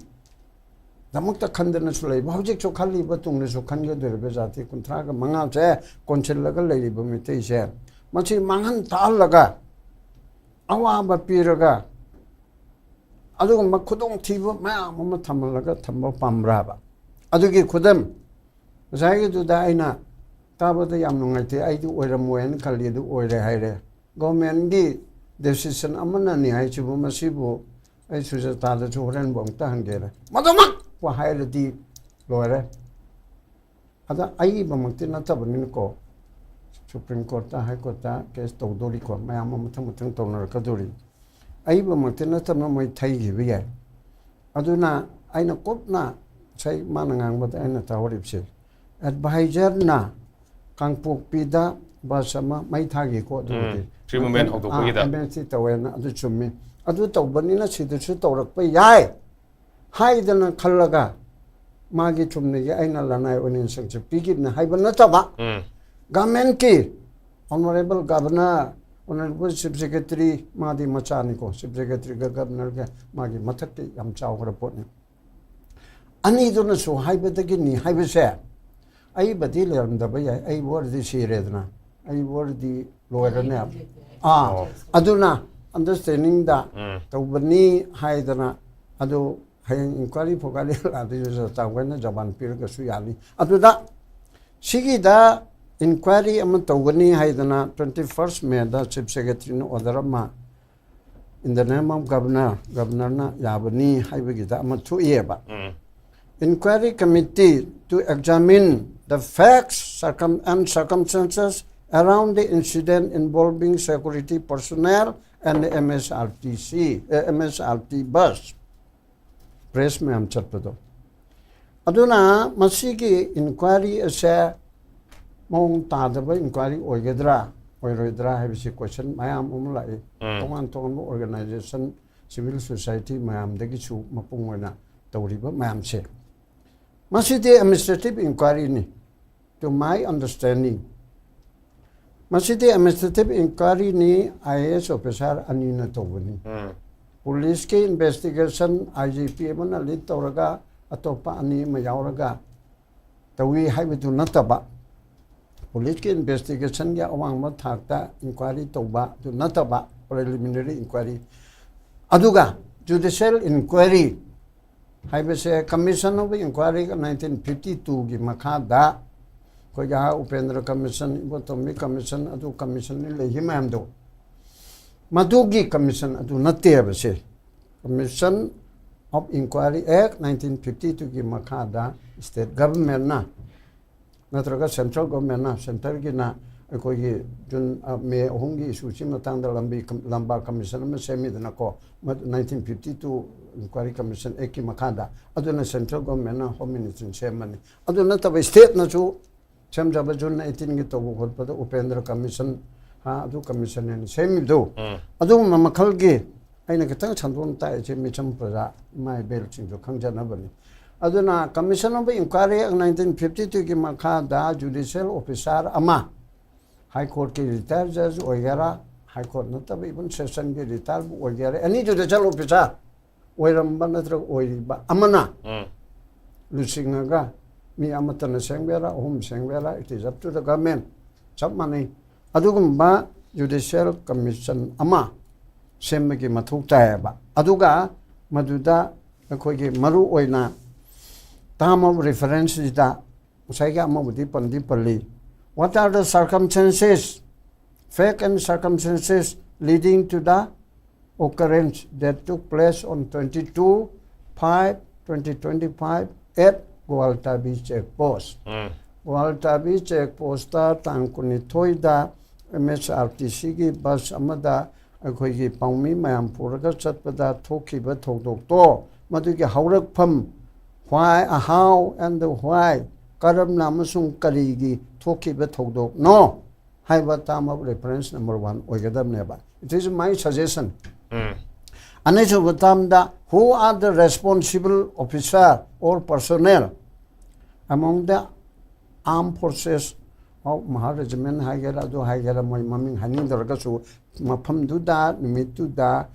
ꯗꯃꯛꯇ ꯈꯟꯗꯅꯁꯨ ꯂꯩꯕ, ꯍꯧꯖꯤꯛꯁꯨ ꯈꯜꯂꯤꯕ, ꯇꯨꯡꯗꯁꯨ ꯈꯟꯒꯗꯧꯔꯤꯕ ꯖꯥꯇꯤ ꯀꯨꯟꯊ꯭ꯔꯥꯒ ꯃꯉꯥꯁꯦ ꯀꯣꯟꯁꯤꯜꯂꯒ ꯂꯩꯔꯤꯕ ꯃꯩꯇꯩꯁꯦ, ꯃꯁꯤ ꯃꯥꯡꯍꯟ ꯇꯥꯍꯜꯂꯒ, ꯑꯋꯥꯕ ꯄꯤꯔꯒ, ꯑꯗꯨꯒꯨꯝꯕ ꯈꯨꯗꯣꯡꯊꯤꯕ ꯃꯌꯥꯝ ꯑꯃ ꯊꯝꯍꯜꯂꯒ ꯊꯝꯕ ꯄꯥꯝꯕ꯭ꯔꯥꯕ? ꯑꯗꯨꯒꯤ ꯈꯨꯗꯝ ꯉꯁꯥꯏꯒꯤꯗꯨꯗ ꯑꯩꯅ ꯇꯥꯕꯗ ꯌꯥꯝ ꯅꯨꯡꯉꯥꯏꯇꯦ, ꯑꯩꯗꯤ ꯑꯣꯏꯔꯝꯃꯣꯏ ꯍꯥꯏꯅ ꯈꯜꯂꯤ, ꯑꯗꯨ ꯑꯣꯏꯔꯦ ꯍꯥꯏꯔꯦ꯫ Governmentꯀꯤ decision ꯑꯃꯅꯅꯤ ꯍꯥꯏꯁꯤꯕꯨ, ꯃꯁꯤꯕꯨ ꯑꯩ ꯁꯨꯖꯥꯇꯥꯗꯁꯨ ꯍꯣꯔꯦꯟꯕꯨ ꯑꯃꯨꯛꯇ ꯍꯪꯒꯦꯅ꯫ ꯃꯗꯨꯃꯛꯄꯨ ꯍꯥꯏꯔꯗꯤ ꯂꯣꯏꯔꯦ꯫ ꯑꯗ ꯑꯏꯕꯃꯛꯇꯤ ꯅꯠꯇꯕꯅꯤꯅꯀꯣ, Supreme Courtꯇ, High Courtꯇ case ꯇꯧꯗꯣꯔꯤꯀꯣ, ꯃꯌꯥꯝ ꯑꯃ ꯃꯊꯪ ꯃꯊꯪ ꯇꯧꯅꯔꯛꯀꯗꯣꯔꯤ꯫ ꯑꯏꯕꯃꯛꯇꯤ ꯅꯠꯇꯕꯅ ꯃꯣꯏ ꯊꯩꯈꯤꯕ ꯌꯥꯏ꯫ ꯑꯗꯨꯅ ꯑꯩꯅ ꯀꯨꯞꯅ ꯉꯁꯥꯏ ꯃꯥꯅ ꯉꯥꯡꯕꯗ ꯑꯩꯅ ꯇꯥꯍꯧꯔꯤꯕꯁꯦ, advisorꯅ ꯀꯥꯡꯄꯣꯛꯄꯤꯗ bus ꯑꯃ ꯃꯩ ꯊꯥꯈꯤꯀꯣ, ꯑꯗꯨꯕꯨꯗꯤ꯫ ꯎꯝ, free movement ꯍꯧꯗꯣꯛꯄꯒꯤꯗ꯫ ꯑꯥ, M N C ꯇꯧꯋꯦꯅ, ꯑꯗꯨ ꯆꯨꯝꯃꯤ꯫ ꯑꯗꯨ ꯇꯧꯕꯅꯤꯅ ꯁꯤꯗꯁꯨ ꯇꯧꯔꯛꯄ ꯌꯥꯏ ꯍꯥꯏꯗꯅ ꯈꯜꯂꯒ, ꯃꯥꯒꯤ ꯆꯨꯝꯅꯒꯤ ꯑꯩꯅ ꯂꯅꯥꯏ ꯑꯣꯏꯅ instruction ꯄꯤꯈꯤꯕꯅꯤ ꯍꯥꯏꯕ ꯅꯠꯇꯕ, ꯎꯝ, governmentꯀꯤ honourable governor, honourable chief secretary, ꯃꯥꯗꯤ ꯃꯆꯥꯅꯤꯀꯣ, chief secretaryꯒ governorꯒ ꯃꯥꯒꯤ ꯃꯊꯛꯇꯤ ꯌꯥꯝ ꯆꯥꯎꯈ꯭ꯔ ꯄꯣꯠꯅꯤ꯫ ꯑꯅꯤꯗꯨꯅꯁꯨ ꯍꯥꯏꯕꯗꯒꯤꯅꯤ ꯍꯥꯏꯕꯁꯦ, ꯑꯏꯕꯗꯤ ꯂꯩꯔꯝꯗꯕ ꯌꯥꯏ, ꯑꯏꯕ ꯑꯣꯏꯔꯗꯤ ꯁꯤꯔꯦꯗꯅ, ꯑꯏꯕ ꯑꯣꯏꯔꯗꯤ ꯂꯣꯏꯔꯅꯦꯕ꯫ ꯑꯥ, ꯑꯣ꯫ ꯑꯗꯨꯅ understandingꯗ ꯎꯝ, ꯇꯧꯕꯅꯤ ꯍꯥꯏꯗꯅ, ꯑꯗꯨ ꯍꯌꯦꯡ ꯏꯟꯀ꯭ꯋꯥꯏꯔꯤ ꯐꯣꯀꯥꯏꯔꯤ ꯂꯥꯛꯑꯗꯤ ꯆꯥꯎꯈꯣꯏꯅ ꯖꯕꯥꯟ ꯄꯤꯔꯒꯁꯨ ꯌꯥꯅꯤ꯫ ꯑꯗꯨꯗ ꯁꯤꯒꯤꯗ ꯏꯟꯀ꯭ꯋꯥꯏꯔꯤ ꯑꯃ ꯇꯧꯒꯅꯤ ꯍꯥꯏꯗꯅ twenty first May ꯗ Chief Secretary ꯅ order ꯑꯃ in the name of governor, governor ꯅ ꯌꯥꯕꯅꯤ ꯍꯥꯏꯕꯒꯤꯗ ꯑꯃ ꯊꯣꯛꯏꯑꯕ꯫ Inquiry committee to examine the facts circum and circumstances around the incident involving security personnel and the M S R T C, uh, M S R T bus. Press ꯃꯌꯥꯝ ꯆꯠꯄꯗꯣ꯫ ꯑꯗꯨꯅ ꯃꯁꯤꯒꯤ ꯏꯟꯀ꯭ꯋꯥꯏꯔꯤ ꯑꯁꯦ ꯃꯑꯣꯡ ꯇꯥꯗꯕ ꯏꯟꯀ꯭ꯋꯥꯏꯔꯤ ꯑꯣꯏꯒꯗ꯭ꯔꯥ ꯑꯣꯏꯔꯣꯏꯗ꯭ꯔꯥ ꯍꯥꯏꯕꯁꯤ ꯀꯣꯏꯁꯟ ꯃꯌꯥꯝ ꯑꯃ ꯂꯥꯛꯏ꯫ ꯎꯝ꯫ ꯇꯣꯉꯥꯟ ꯇꯣꯉꯥꯟꯕ organization, civil society ꯃꯌꯥꯝꯗꯒꯤꯁꯨ ꯃꯄꯨꯡ ꯑꯣꯏꯅ ꯇꯧꯔꯤꯕ ꯃꯌꯥꯝꯁꯦ꯫ ꯃꯁꯤꯗꯤ administrative inquiry ꯅꯤ꯫ To my understanding, ꯃꯁꯤꯗꯤ administrative inquiry ꯅꯤ, I A S officer ꯑꯅꯤꯅ ꯇꯧꯕꯅꯤ꯫ ꯎꯝ꯫ Police ꯀꯤ investigation, I G P ꯑꯃꯅ lead ꯇꯧꯔꯒ ꯑꯇꯣꯞꯄ ꯑꯅꯤ ꯑꯃ ꯌꯥꯎꯔꯒ ꯇꯧꯏ ꯍꯥꯏꯕꯗꯨ ꯅꯠꯇꯕ, police ꯀꯤ investigation ꯒꯤ ꯑꯋꯥꯡꯕ ꯊꯥꯛꯇ inquiry ꯇꯧꯕ ꯑꯗꯨ ꯅꯠꯇꯕ, preliminary inquiry꯫ ꯑꯗꯨꯒ judicial inquiry ꯍꯥꯏꯕꯁꯦ Commission of Inquiry nineteen fifty two ꯒꯤ ꯃꯈꯥꯗ ꯑꯩꯈꯣꯏꯒꯤ ꯑꯥ ꯎꯄꯦꯟꯗ꯭ꯔ commission, ꯏꯕꯣꯇꯣꯝꯕꯤ commission, ꯑꯗꯨ commission ꯂꯩꯈꯤ ꯃꯌꯥꯝꯗꯣ, ꯃꯗꯨꯒꯤ commission ꯑꯗꯨ ꯅꯠꯇꯦꯕꯁꯦ꯫ Commission of Inquiry Act nineteen fifty two ꯒꯤ ꯃꯈꯥꯗ state government ꯅ ꯅꯠꯇ꯭ꯔꯒ central government ꯅ, centre ꯒꯤꯅ ꯑꯩꯈꯣꯏꯒꯤ June, ꯑ, May ꯑꯍꯨꯝꯒꯤ issue ꯁꯤ ꯃꯇꯥꯡꯗ ꯂꯝꯕꯤ ꯀꯝ-, ꯂꯝꯕꯥ commission ꯑꯃ ꯁꯦꯝꯃꯤꯗꯅꯀꯣ, ꯃ-, nineteen fifty two Inquiry Commission Act ꯀꯤ ꯃꯈꯥꯗ꯫ ꯑꯗꯨꯅ central government ꯅ Home Ministry ꯅ ꯁꯦꯝꯕꯅꯤ꯫ ꯑꯗꯨ ꯅꯠꯇꯕ state ꯅꯁꯨ ꯁꯦꯝꯖꯕ June eighteen ꯒꯤ ꯇꯧꯕ ꯈꯣꯠꯄꯗ ꯎꯄꯦꯟꯗ꯭ꯔ commission, ꯍꯥ, ꯑꯗꯨ commission ꯍꯥꯏꯅ ꯁꯦꯝꯃꯤꯕꯗꯣ꯫ ꯎꯝ꯫ ꯑꯗꯨꯒꯨꯝꯕ ꯃꯈꯜꯒꯤ ꯑꯩꯅ ꯈꯤꯇꯪ ꯁꯟꯗꯣꯛꯅ ꯇꯥꯛꯏꯁꯦ ꯃꯤꯆꯝ ꯄ꯭ꯔꯖꯥ ꯏꯃꯥ ꯏꯕꯦꯜꯁꯤꯡꯁꯨ ꯈꯪꯖꯅꯕꯅꯤ꯫ ꯑꯗꯨꯅ Commission of Inquiry Act nineteen fifty two ꯒꯤ ꯃꯈꯥꯗ judicial officer ꯑꯃ, High Court ꯀꯤ retire judge ꯑꯣꯏꯒꯦꯔꯥ, High Court ꯅꯠꯇꯕ even session ꯒꯤ retire ꯕꯨ ꯑꯣꯏꯒꯦꯔꯥ, any judicial officer ꯑꯣꯏꯔꯝꯕ ꯅꯠꯇ꯭ꯔꯒ ꯑꯣꯏꯔꯤꯕ ꯑꯃꯅ ꯎꯝ꯫ ꯂꯨꯆꯤꯡꯉꯒ ꯃꯤ ꯑꯃꯠꯇꯅ ꯁꯦꯝꯒꯦꯔꯥ, ꯑꯍꯨꯝ ꯁꯦꯝꯒꯦꯔꯥ, it is up to the government꯫ ꯆꯞ ꯃꯥꯟꯅꯩ꯫ ꯑꯗꯨꯒꯨꯝꯕ judicial commission ꯑꯃ ꯁꯦꯝꯕꯒꯤ ꯃꯊꯧ ꯇꯥꯏꯌꯦꯕ꯫ ꯑꯗꯨꯒ ꯃꯗꯨꯗ ꯑꯩꯈꯣꯏꯒꯤ ꯃꯔꯨ ꯑꯣꯏꯅ term of reference ꯁꯤꯗ ꯉꯁꯥꯏꯒꯤ ꯑꯃꯕꯨꯗꯤ ꯄꯟꯗꯤ ꯄꯜꯂꯤ, what are the circumstances, fact and circumstances leading to the occurrence that took place on twenty two five twenty twenty five at Gwaltabi check post. Gwaltabi check post ꯇꯥꯡ ꯀꯨꯟꯅꯤꯊꯣꯏꯗ ꯑꯦꯝ ꯑꯦꯁ ꯑꯥꯔ ꯇꯤ ꯁꯤꯒꯤ ꯕꯁ ꯑꯃꯗ ꯑꯩꯈꯣꯏꯒꯤ ꯄꯥꯎꯃꯤ ꯃꯌꯥꯝ ꯄꯨꯔꯒ ꯆꯠꯄꯗ ꯊꯣꯛꯈꯤꯕ ꯊꯧꯗꯣꯛꯇꯣ, ꯃꯗꯨꯒꯤ ꯍꯧꯔꯛꯐꯝ, why, how and why, ꯀꯔꯝꯅ ꯑꯃꯁꯨꯡ ꯀꯔꯤꯒꯤ ꯊꯣꯛꯈꯤꯕ ꯊꯧꯗꯣꯛꯅꯣ ꯍꯥꯏꯕ term of reference number one ꯑꯣꯏꯒꯗꯕꯅꯦꯕ꯫ It is my suggestion. ꯑꯅꯤꯁꯨꯕ termꯗ, who are the responsible officer or personnel among the armed forces of Mahar Regiment ꯍꯥꯏꯒꯦꯔꯥ, ꯑꯗꯨ ꯍꯥꯏꯒꯦꯔꯥ, ꯃꯣꯏ ꯃꯃꯤꯡ ꯍꯥꯏꯅꯤꯡꯗ꯭ꯔꯒꯁꯨ, ꯃꯐꯝꯗꯨꯗ, ꯅꯨꯃꯤꯠꯇꯨꯗ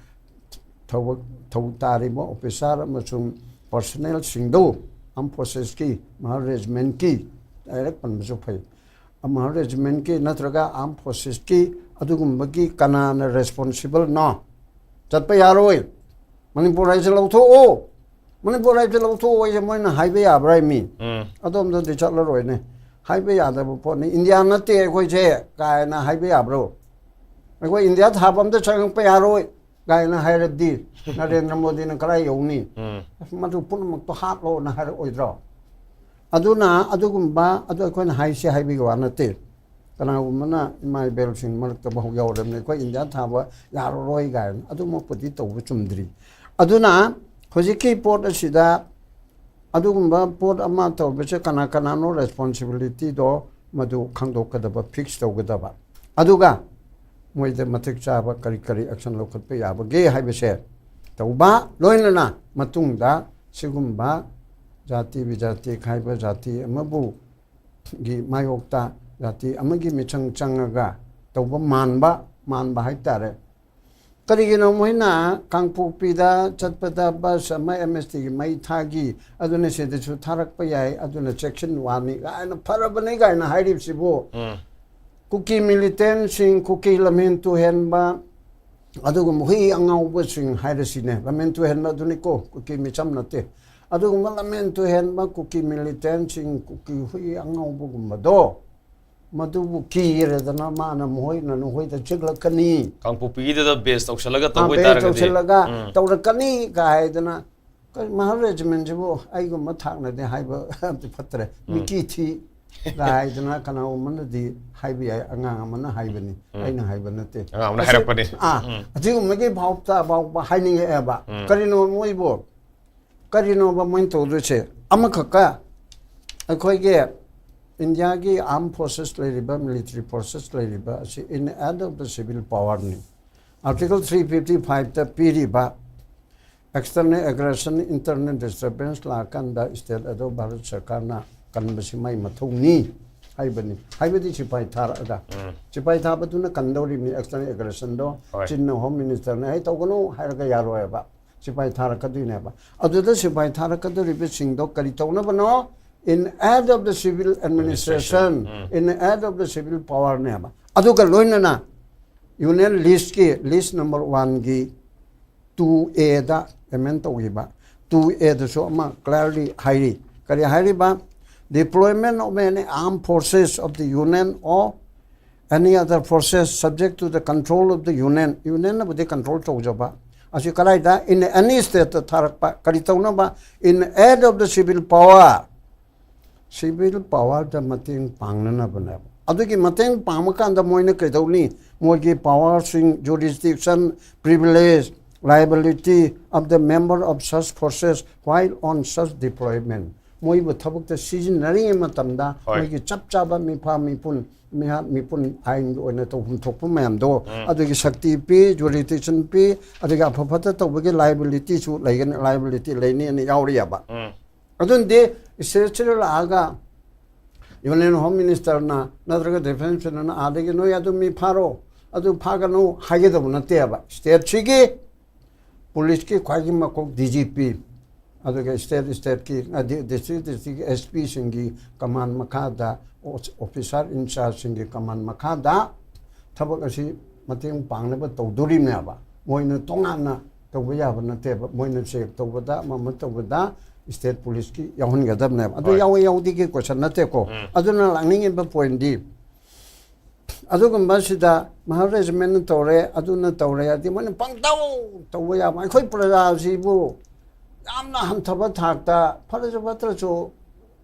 ꯊꯕꯛ ꯊꯧ ꯇꯥꯔꯤꯕ officer ꯑꯃꯁꯨꯡ personnelꯁꯤꯡꯗꯨ, armed forcesꯀꯤ, Mahar Regimentꯀꯤ, direct ꯄꯟꯕꯁꯨ ꯐꯩ, Mahar Regimentꯀꯤ ꯅꯠꯇ꯭ꯔꯒ armed forcesꯀꯤ, ꯑꯗꯨꯒꯨꯝꯕꯒꯤ ꯀꯅꯥꯅ responsible ꯅꯣ? ꯆꯠꯄ ꯌꯥꯔꯣꯏ꯫ ꯃꯅꯤꯄꯨꯔ ꯍꯥꯏꯁꯦ ꯂꯧꯊꯣꯛꯑꯣ, ꯃꯅꯤꯄꯨꯔ ꯍꯥꯏꯁꯦ ꯂꯧꯊꯣꯛꯑꯣ ꯍꯥꯏꯁꯦ ꯃꯣꯏꯅ ꯍꯥꯏꯕ ꯌꯥꯕ꯭ꯔꯥ ꯃꯤ? ꯑꯗꯣꯝꯗꯗꯤ ꯆꯠꯂꯔꯣꯏꯅꯦ꯫ ꯍꯥꯏꯕ ꯌꯥꯗꯕ ꯄꯣꯠꯅꯤ꯫ ꯏꯟꯗꯤꯌꯥ ꯅꯠꯇꯦ ꯑꯩꯈꯣꯏꯁꯦ ꯀꯥꯏꯅ ꯍꯥꯏꯕ ꯌꯥꯕ꯭ꯔꯣ? ꯑꯩꯈꯣꯏ ꯏꯟꯗꯤꯌꯥ ꯊꯥꯕ ꯑꯝꯇ ꯆꯪꯉꯛꯄ ꯌꯥꯔꯣꯏ ꯀꯥꯏꯅ ꯍꯥꯏꯔꯗꯤ ꯅꯔꯦꯟꯗ꯭ꯔ ꯃꯣꯗꯤꯅ ꯀꯗꯥꯏ ꯌꯧꯅꯤ? ꯑꯁ, ꯃꯗꯨ ꯄꯨꯝꯅꯃꯛꯇꯣ ꯍꯥꯠꯂꯣꯅ ꯍꯥꯏꯔꯛꯑꯣꯏꯗ꯭ꯔꯣ? ꯑꯗꯨꯅ ꯑꯗꯨꯒꯨꯝꯕ, ꯑꯗꯨ ꯑꯩꯈꯣꯏꯅ ꯍꯥꯏꯁꯦ ꯍꯥꯏꯕꯒꯤ ꯋꯥ ꯅꯠꯇꯦ꯫ ꯀꯅꯥꯒꯨꯝꯕꯅ ꯏꯃꯥ ꯏꯕꯦꯜꯁꯤꯡ ꯃꯔꯛꯇ ꯐꯥꯎ ꯌꯥꯎꯔꯕꯅꯤ, ꯑꯩꯈꯣꯏ ꯏꯟꯗꯤꯌꯥ ꯊꯥꯕ ꯌꯥꯔꯔꯣꯏ ꯀꯥꯏꯅ꯫ ꯑꯗꯨꯃꯛꯄꯨꯗꯤ ꯇꯧꯕ ꯆꯨꯝꯗ꯭ꯔꯤ꯫ ꯑꯗꯨꯅ ꯍꯧꯖꯤꯛꯀꯤ ꯄꯣꯠ ꯑꯁꯤꯗ ꯑꯗꯨꯒꯨꯝꯕ ꯄꯣꯠ ꯑꯃ ꯇꯧꯕꯁꯦ ꯀꯅꯥ ꯀꯅꯥꯅꯣ responsibilityꯗꯣ, ꯃꯗꯨ ꯈꯪꯗꯣꯛꯀꯗꯕ, fix ꯇꯧꯒꯗꯕ꯫ ꯑꯗꯨꯒ ꯃꯣꯏꯗ ꯃꯇꯤꯛ ꯆꯥꯕ ꯀꯔꯤ ꯀꯔꯤ action ꯂꯧꯈꯠꯄ ꯌꯥꯕꯒꯦ ꯍꯥꯏꯕꯁꯦ ꯇꯧꯕ, ꯂꯣꯏꯅꯅ ꯃꯇꯨꯡꯗ ꯁꯤꯒꯨꯝꯕ ꯖꯥꯇꯤ ꯕꯤꯖꯥꯇꯤ ꯈꯥꯏꯕ, ꯖꯥꯇꯤ ꯑꯃꯕꯨ ꯒꯤ ꯃꯥꯌꯣꯛꯇ ꯖꯥꯇꯤ ꯑꯃꯒꯤ ꯃꯤꯆꯪ ꯆꯪꯉꯒ ꯇꯧꯕ ꯃꯥꯟꯕ, ꯃꯥꯟꯕ ꯍꯥꯏꯇꯥꯔꯦ꯫ ꯀꯔꯤꯒꯤꯅꯣ ꯃꯣꯏꯅ ꯀꯥꯡꯄꯣꯛꯄꯤꯗ ꯆꯠꯄꯗ ꯕꯁ ꯑꯃ ꯑꯦꯝ ꯑꯦꯁ ꯇꯤꯒꯤ ꯃꯩ ꯊꯥꯈꯤ, ꯑꯗꯨꯅ ꯁꯤꯗꯁꯨ ꯊꯥꯔꯛꯄ ꯌꯥꯏ, ꯑꯗꯨꯅ ꯆꯦꯛꯁꯤꯟ ꯋꯥꯅꯤ ꯀꯥꯏꯅ ꯐꯔꯕꯅꯤ ꯀꯥꯏꯅ ꯍꯥꯏꯔꯤꯕꯁꯤꯕꯨ? ꯀꯨꯀꯤ militantꯁꯤꯡ, ꯀꯨꯀꯤ ꯂꯝꯍꯦꯟ ꯇꯨꯍꯦꯟꯕ, ꯑꯗꯨꯒꯨꯝꯕ ꯍꯨꯏ ꯑꯉꯥꯎꯕꯁꯤꯡ ꯍꯥꯏꯔꯁꯤꯅꯦ, ꯂꯝꯍꯦꯟ ꯇꯨꯍꯦꯟꯕ ꯑꯗꯨꯅꯤꯀꯣ, ꯀꯨꯀꯤ ꯃꯤꯆꯝ ꯅꯠꯇꯦ꯫ ꯑꯗꯨꯒꯨꯝꯕ ꯂꯝꯍꯦꯟ ꯇꯨꯍꯦꯟꯕ ꯀꯨꯀꯤ ꯃꯤꯂꯤꯇꯦꯟꯁꯤꯡ, ꯀꯨꯀꯤ ꯍꯨꯏ ꯑꯉꯥꯎꯕꯒꯨꯝꯕꯗꯣ, ꯃꯗꯨꯕꯨ ꯀꯤꯔꯗꯅ ꯃꯥꯅ ꯃꯈꯣꯏꯅ ꯅꯈꯣꯏꯗ ꯆꯤꯛꯂꯛꯀꯅꯤ꯫ ꯀꯥꯡꯄꯣꯛꯄꯤꯒꯤꯗꯨꯗ ꯕꯦꯁ ꯇꯧꯁꯜꯂꯒ ꯑꯥ, ꯇꯧꯕ ꯕꯦꯁ ꯇꯥꯔꯒꯗꯤ ꯇꯧꯁꯤꯜꯂꯒ ꯎꯝ꯫ ꯇꯧꯔꯛꯀꯅꯤ ꯀꯥ ꯍꯥꯏꯗꯅ, ꯀꯔꯤ ꯃꯍꯥ ꯔꯦꯖꯤꯃꯦꯟꯁꯤꯕꯨ ꯑꯩꯒꯨꯝꯕ ꯊꯥꯛꯅꯗꯤ ꯍꯥꯏꯕ ꯑꯝꯇ ꯐꯠꯇ꯭ꯔꯦ꯫ ꯃꯤꯀꯤ ꯊꯤ ꯀꯥ ꯍꯥꯏꯗꯅ ꯀꯅꯥꯒꯨꯝꯕꯅꯗꯤ ꯍꯥꯏꯕ ꯌꯥꯏ, ꯑꯉꯥꯡ ꯑꯃꯅ ꯍꯥꯏꯕꯅꯤ, ꯑꯩꯅ ꯍꯥꯏꯕ ꯅꯠꯇꯦ꯫ ꯑꯉꯥꯡ ꯑꯃꯅ ꯑꯁꯤ-, ꯍꯥꯏꯔꯛꯄꯅꯤ꯫ ꯑꯥ, ꯑꯁꯤꯒꯨꯝꯕꯒꯤ ꯐꯥꯎꯇ ꯐꯥꯎꯕ ꯍꯥꯏꯅꯤꯡꯉꯛꯑꯦꯕ꯫ ꯀꯔꯤꯅꯣ ꯃꯣꯏꯕꯨ, ꯀꯔꯤꯅꯣꯕ ꯃꯣꯏꯅ ꯇꯧꯗꯣꯏꯁꯦ? ꯑꯃꯈꯛꯀ ꯑꯩꯈꯣꯏꯒꯤ ꯏꯟꯗꯤꯌꯥꯒꯤ ꯑꯥꯔꯝ ꯐꯣꯔꯁꯦꯁ ꯂꯩꯔꯤꯕ, ꯃꯤꯂꯤꯇꯔꯤ ꯐꯣꯔꯁꯦꯁ ꯂꯩꯔꯤꯕ ꯑꯁꯤ in aid of the civil power ꯅꯤ꯫ ꯑꯥꯔꯇꯤꯀꯜ ꯊ꯭ꯔꯤ ꯐꯤꯐꯇꯤ ꯐꯥꯏꯚꯇ ꯄꯤꯔꯤꯕ external aggression, internal disturbance ꯂꯥꯛꯑꯀꯥꯟꯗ ꯁ꯭ꯇꯦꯠ ꯑꯗꯣ ꯚꯥꯔꯠ ꯁꯔꯀꯥꯔꯅ ꯀꯟꯕꯁꯤ ꯃꯥꯏ ꯃꯊꯧꯅꯤ ꯍꯥꯏꯕꯅꯤ꯫ ꯍꯥꯏꯕꯗꯤ ꯁꯤꯐꯥꯏ ꯊꯥꯔꯛꯑꯒ, ꯁꯤꯐꯥꯏ ꯊꯥꯕꯗꯨꯅ ꯀꯟꯗꯧꯔꯤꯕꯅꯤ external aggressionꯗꯣ꯫ ꯍꯣꯏ꯫ ꯆꯤꯟꯅ ꯍꯣꯝ ꯃꯤꯅꯤꯁꯇꯔꯅ "ꯑꯩ ꯇꯧꯒꯅꯨ" ꯍꯥꯏꯔꯒ ꯌꯥꯔꯣꯏꯕ꯫ ꯁꯤꯐꯥꯏ ꯊꯥꯔꯛꯀꯗꯣꯏꯅꯦꯕ꯫ ꯑꯗꯨꯗ ꯁꯤꯐꯥꯏ ꯊꯥꯔꯛꯀꯗꯧꯔꯤꯕꯁꯤꯡꯗꯣ ꯀꯔꯤ ꯇꯧꯅꯕꯅꯣ? In aid of the civil administration, in aid of the civil powerꯅꯦꯕ꯫ ꯑꯗꯨꯒ ꯂꯣꯏꯅꯅ ꯌꯨꯅꯤꯌꯟ ꯂꯤꯁꯀꯤ, ꯂꯤꯁ ꯅꯝꯕꯔ ꯋꯥꯟꯒꯤ ꯇꯨ ꯑꯦꯗ ꯑꯦꯃꯦꯟ ꯇꯧꯈꯤꯕ, ꯇꯨ ꯑꯦꯗꯁꯨ ꯑꯃ clearly ꯍꯥꯏꯔꯤ꯫ ꯀꯔꯤ ꯍꯥꯏꯔꯤꯕ? Deployment of any armed forces of the Union or any other forces subject to the control of the Union. ꯌꯨꯅꯤꯌꯟꯅꯕꯨꯗꯤ ꯀꯟꯇ꯭ꯔꯣꯜ ꯇꯧꯖꯕ꯫ ꯑꯁꯤ ꯀꯗꯥꯏꯗ? In any stateꯇ ꯊꯥꯔꯛꯄ꯫ ꯀꯔꯤ ꯇꯧꯅꯕ? In aid of the civil power. Civil ꯄꯥꯋꯔꯗ ꯃꯇꯦꯡ ꯄꯥꯡꯅꯅꯕꯅꯦꯕ꯫ ꯑꯗꯨꯒꯤ ꯃꯇꯦꯡ ꯄꯥꯡꯕ ꯀꯥꯟꯗ ꯃꯣꯏꯅ ꯀꯩꯗꯧꯅꯤ? ꯃꯣꯏꯒꯤ ꯄꯥꯋꯔꯁꯤꯡ, jurisdiction, privilege, liability of the member of such forces while on such deployment. ꯃꯣꯏꯕꯨ ꯊꯕꯛꯇ ꯁꯤꯖꯤꯟꯅꯔꯤꯉꯩ ꯃꯇꯝꯗ ꯍꯣꯏ꯫ ꯃꯣꯏꯒꯤ ꯆꯞ ꯆꯥꯕ ꯃꯤꯐꯥ ꯃꯤꯄꯨꯟ, ꯃꯤꯍꯥꯠ ꯃꯤꯄꯨꯟ ꯑꯥꯏꯟꯒꯤ ꯑꯣꯏꯅ ꯇꯧꯐꯝ ꯊꯣꯛꯄ ꯃꯌꯥꯝꯗꯣ, ꯑꯗꯨꯒꯤ ꯁꯛꯇꯤ ꯄꯤ, jurisdiction ꯄꯤ, ꯑꯗꯨꯒ ꯑꯐ ꯐꯠꯇ ꯇꯧꯕꯒꯤ liabilityꯁꯨ ꯂꯩꯒꯅꯤ, liability ꯂꯩꯅꯤꯅ ꯌꯥꯎꯔꯤꯑꯕ꯫ ꯑꯗꯨꯅꯗꯤ ꯁ꯭ꯇꯦꯠꯁꯤꯗ ꯂꯥꯛꯑꯒ ꯌꯨꯅꯤꯌꯟ ꯍꯣꯝ ꯃꯤꯅꯤꯁꯇꯔꯅ ꯅꯠꯇ꯭ꯔꯒ ꯗꯤꯐꯦꯟꯁ ꯃꯤꯅꯤꯁꯇꯔꯅ ꯑꯥꯗꯒꯤ "ꯅꯣꯏ ꯑꯗꯨ ꯃꯤ ꯐꯥꯔꯣ, ꯑꯗꯨ ꯐꯥꯒꯅꯨ" ꯍꯥꯏꯒꯗꯕ ꯅꯠꯇꯦꯕ꯫ ꯁ꯭ꯇꯦꯠꯁꯤꯒꯤ ꯄꯨꯂꯤꯁꯀꯤ ꯈ꯭ꯋꯥꯏꯒꯤ ꯃꯀꯣꯛ ꯗꯤ ꯖꯤ ꯄꯤ, ꯑꯗꯨꯒ ꯁ꯭ꯇꯦꯠ ꯁ꯭ꯇꯦꯠꯀꯤ, ꯑ, ꯗꯤ-, ꯗꯤꯁꯇ꯭ꯔꯤꯛ ꯗꯤꯁꯇ꯭ꯔꯤꯛꯀꯤ ꯑꯦꯁ ꯄꯤꯁꯤꯡꯒꯤ ꯀꯃꯥꯟ ꯃꯈꯥꯗ, ꯑꯣ-, ꯑꯣꯐꯤꯁꯥꯔ ꯏꯟꯆꯥꯔꯖꯁꯤꯡꯒꯤ ꯀꯃꯥꯟ ꯃꯈꯥꯗ ꯊꯕꯛ ꯑꯁꯤ ꯃꯇꯦꯡ ꯄꯥꯡꯅꯕ ꯇꯧꯗꯣꯔꯤꯕꯅꯦꯕ꯫ ꯃꯣꯏꯅ ꯇꯣꯉꯥꯟꯅ ꯇꯧꯕ ꯌꯥꯕ ꯅꯠꯇꯦꯕ꯫ ꯃꯣꯏꯅ ꯆꯦꯛ ꯇꯧꯕꯗ, ꯑꯃ ꯑꯃ ꯇꯧꯕꯗ, ꯁ꯭ꯇꯦꯠ ꯄꯨꯂꯤꯁꯀꯤ ꯌꯥꯎꯍꯟꯒꯗꯕꯅꯦꯕ꯫ ꯑꯗꯨ ꯍꯣꯏ꯫ ꯌꯥꯎꯋꯦ ꯌꯥꯎꯗꯦꯒꯤ ꯀꯣꯏꯁꯟ ꯅꯠꯇꯦꯀꯣ꯫ ꯎꯝ꯫ ꯑꯗꯨꯅ ꯂꯥꯛꯅꯤꯡꯉꯤꯕ ꯄꯣꯏꯟꯗꯤ, ꯑꯗꯨꯒꯨꯝꯕꯁꯤꯗ ꯃꯍꯥ ꯔꯦꯖꯤꯃꯦꯟꯅ ꯇꯧꯔꯦ, ꯑꯗꯨꯅ ꯇꯧꯔꯦ, ꯑꯗꯤ ꯃꯣꯏꯅ ꯄꯪꯇꯧ ꯇꯧꯕ ꯌꯥꯕ꯫ ꯑꯩꯈꯣꯏ ꯄ꯭ꯔꯖꯥꯁꯤꯕꯨ ꯌꯥꯝꯅ ꯍꯟꯊꯕ ꯊꯥꯛꯇ, ꯐꯔꯁꯨ ꯐꯠꯇ꯭ꯔꯁꯨ,